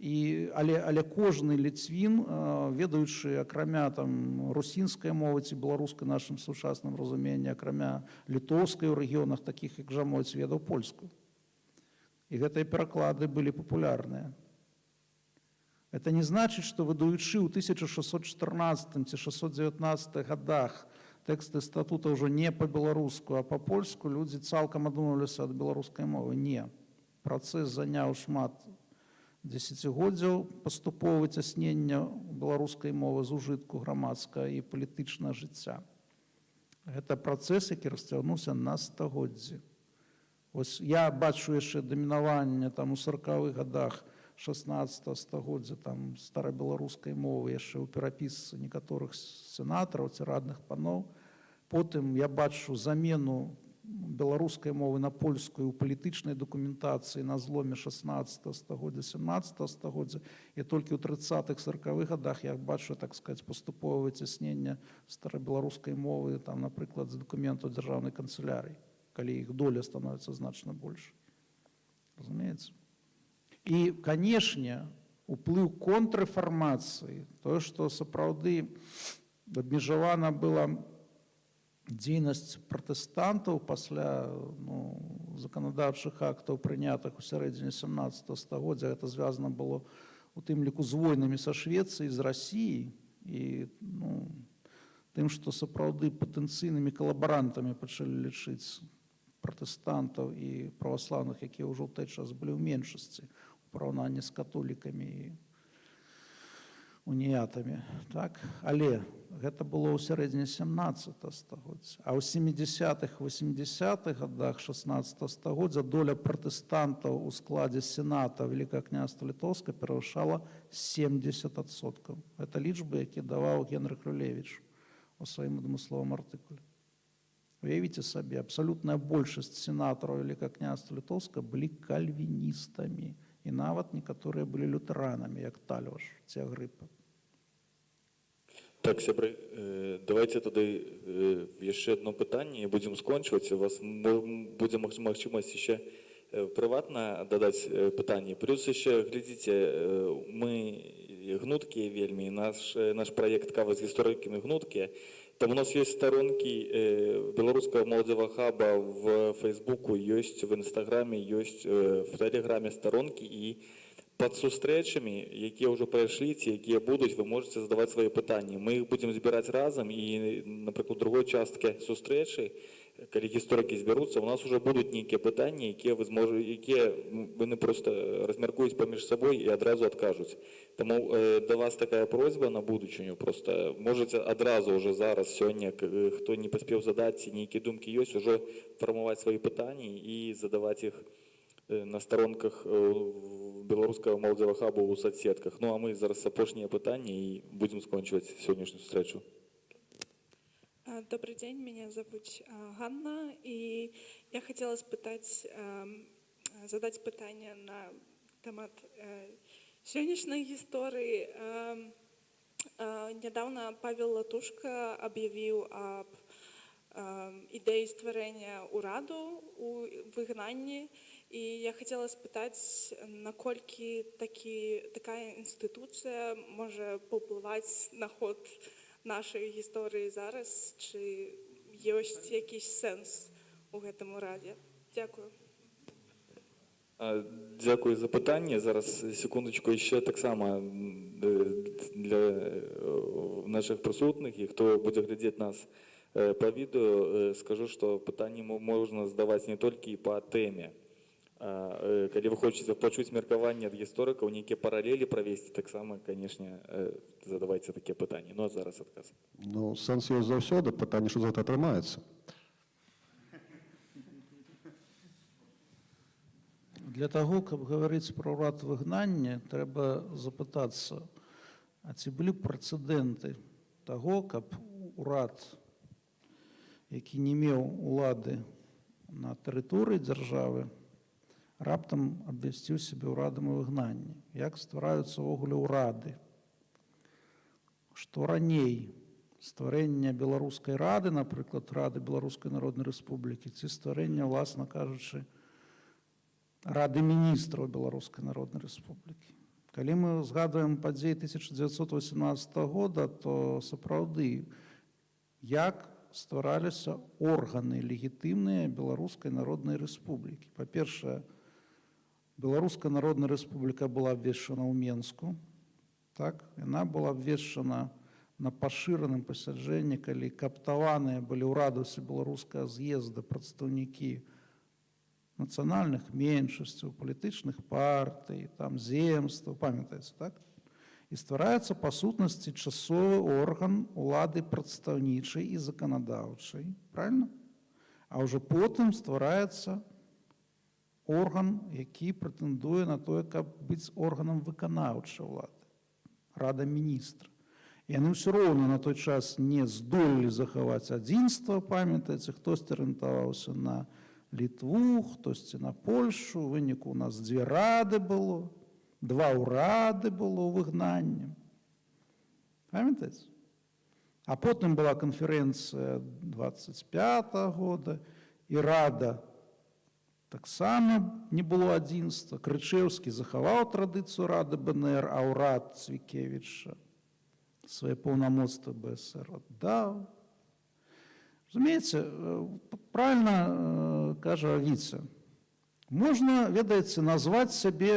Але кожны ліцвін, ведаючы акрамя там русінскай мовы ці беларускай нашым сучасным разуменні, акрамя літоўскай у рэгіёнах, такіх як Жамойць, ведаў польскую. І гэтыя пераклады былі папулярныя. Это не значыць, што, выдаючы ў 1614 ці 619 годах тэксты статута ўжо не па-беларуску, а па-польску, людзі цалкам адмовіліся ад беларускай мовы. Не. Працэс заняў шмат дзесяцігоддзяў паступовага выцяснення беларускай мовы з ужытку грамадскага і палітычнага жыцця. Гэта працэс, які расцягнуўся на стагоддзі. Ось я бачу яшчэ дамінаванне там у 40-х годах 16 стагоддзя там старабеларускай мовы яшчэ ў перапісцы некаторых сенатараў ці радных паноў. Потым я бачу замену беларускай мовы на польскую ў палітычнай дакументацыі на зломе 16 стагоддзя, 17 стагоддзя, і толькі ў 30-х, 40-х годах я бачу, так сказать, паступовае выцясненне старабеларускай мовы там, напрыклад, з дакументаў дзяржаўнай канцылярыі, калі іх доля становіцца значна больш. Разумееце? І, канешне, уплыў контррэфармацыі, тое, што сапраўды абмежавана была дзейнасць пратэстантаў пасля, ну, заканадаўчых актаў, прынятых у сярэдзіне 17 стагоддзя, гэта звязана было у тым ліку з войнамі са Швецыяй, з Расіяй і, ну, тым, што сапраўды патэнцыйнымі калабарантамі пачалі лічыць пратэстантаў і праваслаўных, якія ўжо ў той час былі ў меншасці у параўнанні з католікамі і уніятамі. Так? Але гэта было ў сярэдзіне 17 стагоддзя. А ў 70-х, 80-х годах 16 стагоддзя доля пратэстантаў у складзе Сената Вялікага Княства Літоўскага перавышала 70%. Это лічбы, якія даваў Генрых Рулевіч у сваім адмысловым артыкуле. Уявіце сабе, абсалютная большасць сенатараў Вялікага Княства Літоўскага былі кальвіністамі. І нават некаторыя былі лютэранамі, як Тальваш ці Агрыпа. Так, сябры, давайте тады яшчэ одно пытанне і будзем скончваць. У вас будзе магчымасць яшчэ прыватна дадаць пытанні. Плюс яшчэ глядзіце, мы гнуткія вельмі, наш праект «Кава з гісторыкамі» гнуткія. Там у нас ёсць старонкі Беларускага моладзевага хаба в Фейсбуку, ёсць в Інстаграме, ёсць в Тэлеграме старонкі, і пад сустрэчамі, якія ўжо прайшлі ці якія будуць, вы можете задаваць свае пытанні. Мы іх будзем збіраць разам і, напрыклад, другой часткі сустрэчы, калі гісторыкі збяруцца, у нас уже будуць нейкія пытанні, якія вы зможа, якія яны просто размяркуюць паміж сабой і адразу адкажуць. Таму да вас такая просьба на будучыню: просто можете адразу уже зараз, сёння, хто не паспеў задаць ці нейкія думкі ёсць, ужо фармаваць свае пытанні і задаваць іх на старонках Беларускага моладзевага хабу ў соцсетках. Ну а мы зараз апошнія пытанні і будзем скончваць сённяшнюю сустрэчу. Добрый день, меня зовут Ганна, и я хотела спытаць, задаць пытанне на тэмат сённяшняй гісторыі. Нядаўна Павел Латушка аб'явіў аб ідэі стварэння ўраду у выгнанні, і я хацела спытаць, наколькі такая інстытуцыя можа паўплываць на ход нашай гісторыі зараз, ці ёсць якісьці сэнс у гэтым урадзе. Дзякую. Дзякую за пытанне. Зараз, секундочку, яшчэ таксама для нашых прысутных і хто будзе глядзець нас па відэо, скажу, што пытанні можна задаваць не толькі па тэме. Калі вы хочаце пачуць меркаванне ад гісторыкаў, нейкія паралелі правесці, таксама, канешне, задавайце такія пытанні. Ну а зараз адказ. Ну, сэнс ёсць заўсёды, пытанне, што за гэта атрымаецца. Для таго, каб гаварыць пра ўрад выгнання, трэба запытацца, а ці былі прэцэдэнты таго, каб урад, які не меў улады на тэрыторыі дзяржавы, раптам абвясціў сябе ўрадам у выгнанні. Як ствараюцца ўвогуле ўрады? Што раней? Стварэнне Беларускай рады, напрыклад, Рады Беларускай Народнай Рэспублікі, ці стварэнне, уласна кажучы, Рады міністраў Беларускай Народнай Рэспублікі? Калі мы згадваем падзеі 1918 года, то сапраўды, як ствараліся органы легітымныя Беларускай Народнай Рэспублікі? Па-першае, Беларуская Народная Рэспубліка была абвешчана ў Менску. Так? Яна была абвешчана на пашыраным пасяджэнні, калі кааптаваныя былі ў Раду Усебеларускага з'езда прадстаўнікі нацыянальных меншасцяў, палітычных партый, там, земстваў, памятаеце, так? І ствараецца, па сутнасці, часовы орган улады прадстаўнічай і заканадаўчай, правильно? А ўжо потым ствараецца орган, які прэтэндуе на тое, каб быць органам выканаўчай улады, Рада міністра. Яны ўсё роўна на той час не здолелі захаваць адзінства, памятаеце, хтосьці арыентаваўся на Літву, хтосьці на Польшу, у выніку у нас дзве рады было, два ўрады было ў выгнанні. Памятаеце? А потым была канферэнцыя 25 года, і рада таксама не было адзінства. Крычэўскі захаваў традыцыю рады БНР, а ўрад Цвікевіча свае паўнамоцтвы БСР аддаў. Разумееце, правильно кажа Віця. Можна, ведаеце, назваць сябе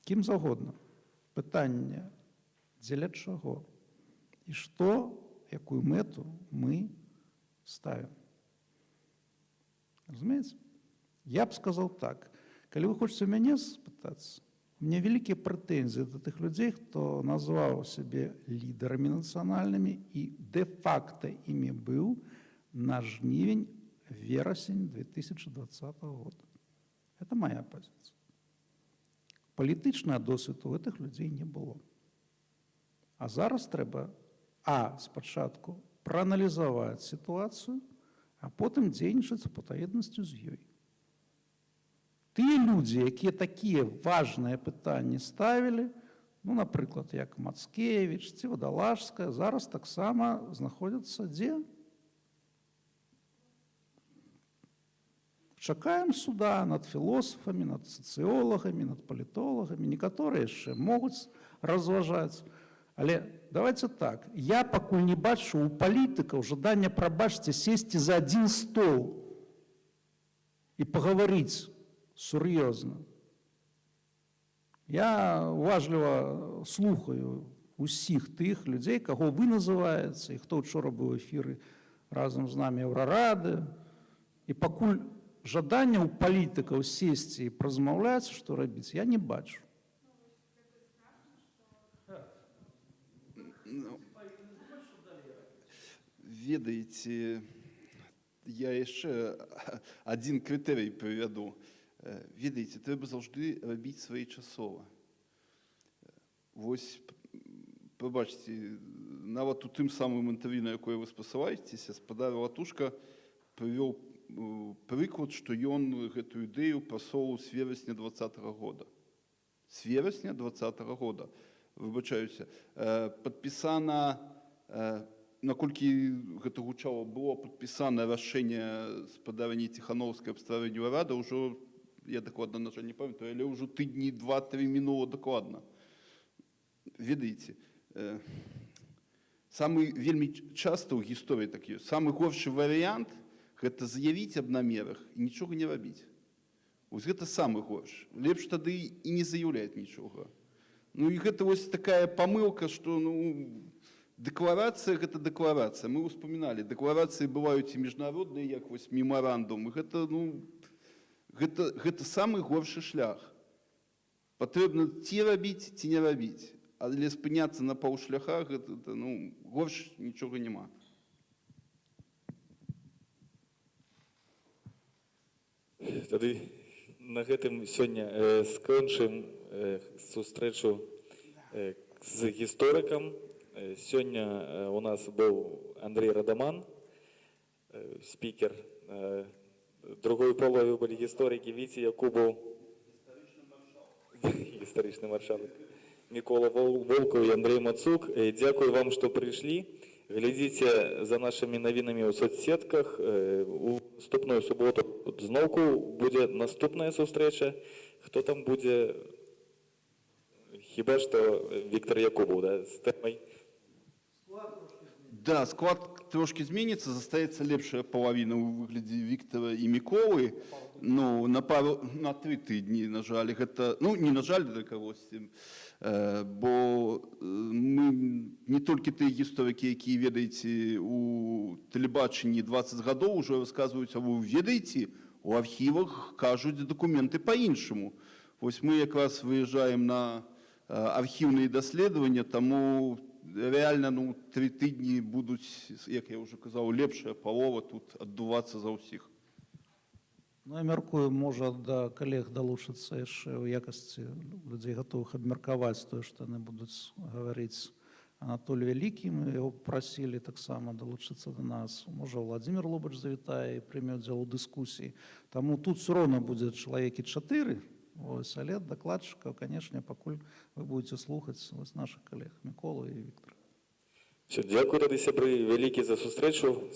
кім заўгодна. Пытанне, дзеля чаго і што, якую мэту мы ставім. Разумееце? Я б сказаў так: калі вы хочаце ў мяне спытацца, у мяне вялікія прэтэнзіі да тых людзей, хто назваў сябе лідарамі нацыянальнымі і дэ-факта імі быў на жнівень, верасень 2020 года. Это моя пазіцыя. Палітычнага досведу у гэтых людзей не было. А зараз трэба спачатку прааналізаваць сітуацыю, а потым дзейнічаць у адпаведнасці з ёй. Тыя людзі, якія такія важныя пытанні ставілі, ну, напрыклад, як Мацкевіч ці Вадалажская, зараз таксама знаходзяцца дзе? Чакаем суда над філосафамі, над сацыолагамі, над палітолагамі. Некаторыя яшчэ могуць разважаць, але давайте так, я пакуль не бачу у палітыкаў жадання, прабачце, сесці за адзін стол і пагаварыць сур'ёзна. Я уважліва слухаю усіх тых людзей, каго вы называеце, і хто учора быў у эфіры разам з намі Еўрарады. І пакуль жадання ў палітыкаў сесці і празмаўляць, што рабіць, я не бачу. Ну, ведаеце, я яшчэ адзін крытэрый прывяду. Ведаеце, трэба заўжды рабіць своечасова. Вось, прабачце, нават у тым самым інтэрв'ю, на якое вы спасылаецеся, спадар Латушка прывёў прыклад, што ён гэтую ідэю прасоўваў з верасня 20-го года. З верасня 20-го года. Выбачаюся, падпісана, наколькі гэта гучала, было падпісана рашэнне спадарыні Ціханоўскай аб стварэнні ўрада ўжо, я дакладна, на жаль, не памятаю, але ўжо тыдні два-тры мінула дакладна. Ведаеце, самы вельмі часта ў гісторыі так ёсць. Самы горшы варыянт — гэта заявіць аб намерах і нічога не рабіць. Вось гэта самы горш. Лепш тады і не заяўляць нічога. Ну і гэта вось такая памылка, што, ну, дэкларацыя — гэта дэкларацыя. Мы ўспаміналі, дэкларацыі бываюць і міжнародныя, як вось мемарандум. І гэта, ну, гэта самы горшы шлях. Патрэбна ці рабіць, ці не рабіць. Але спыняцца на паўшляхах, гэта, ну, горш нічога няма. Тады на гэтым сёння скончым сустрэчу з гісторыкам. Сёння у нас быў Андрей Радаман, спікер. Другой палове былі гісторыкі Віці Якубаў, гістарычны маршалак, Мікола Волкаў і Андрей Мацук. Дзякуй вам, што прыйшлі. Глядзіце за нашымі навінамі ў соцсетках. У наступную суботу зноўку будзе наступная сустрэча. Хто там будзе? Хіба што Віктор Якубаў, да, з тэмай. Да, склад трошкі зменіцца, застаецца лепшая палавіна ў выглядзе Віктора і Міколы. Ну, на пару, на 3 тыдні, на жаль, гэта, ну, не на жаль для кагосьці, бо мы не толькі тыя гісторыкі, якія, ведаеце, у тэлебачанні 20 гадоў ужо расказваюць, а вы ведаеце, у архівах кажуць дакументы па-іншаму. Вось мы якраз выязджаем на архіўныя даследавання, таму рэальна, ну, 3 тыдні будуць, як я ўжо казаў, лепшая палова тут аддувацца за ўсіх. Ну, я мяркую, можа, да калег далучыцца яшчэ ў якасці людзей, гатовых абмеркаваць тое, што яны будуць гаварыць, Анатоль Вялікі, мы яго прасілі таксама далучыцца да нас. Можа, Владимир Лобач завітае і прыме ўдзел у дыскусіі. Таму тут все роўна будзе чалавекі чатыры. Ось, але дакладчыкаў, канешне, пакуль вы будете слухаць вось нашых калег Міколу і Віктора. Все, дзякуй тады, сябры, вялікі за сустрэчу.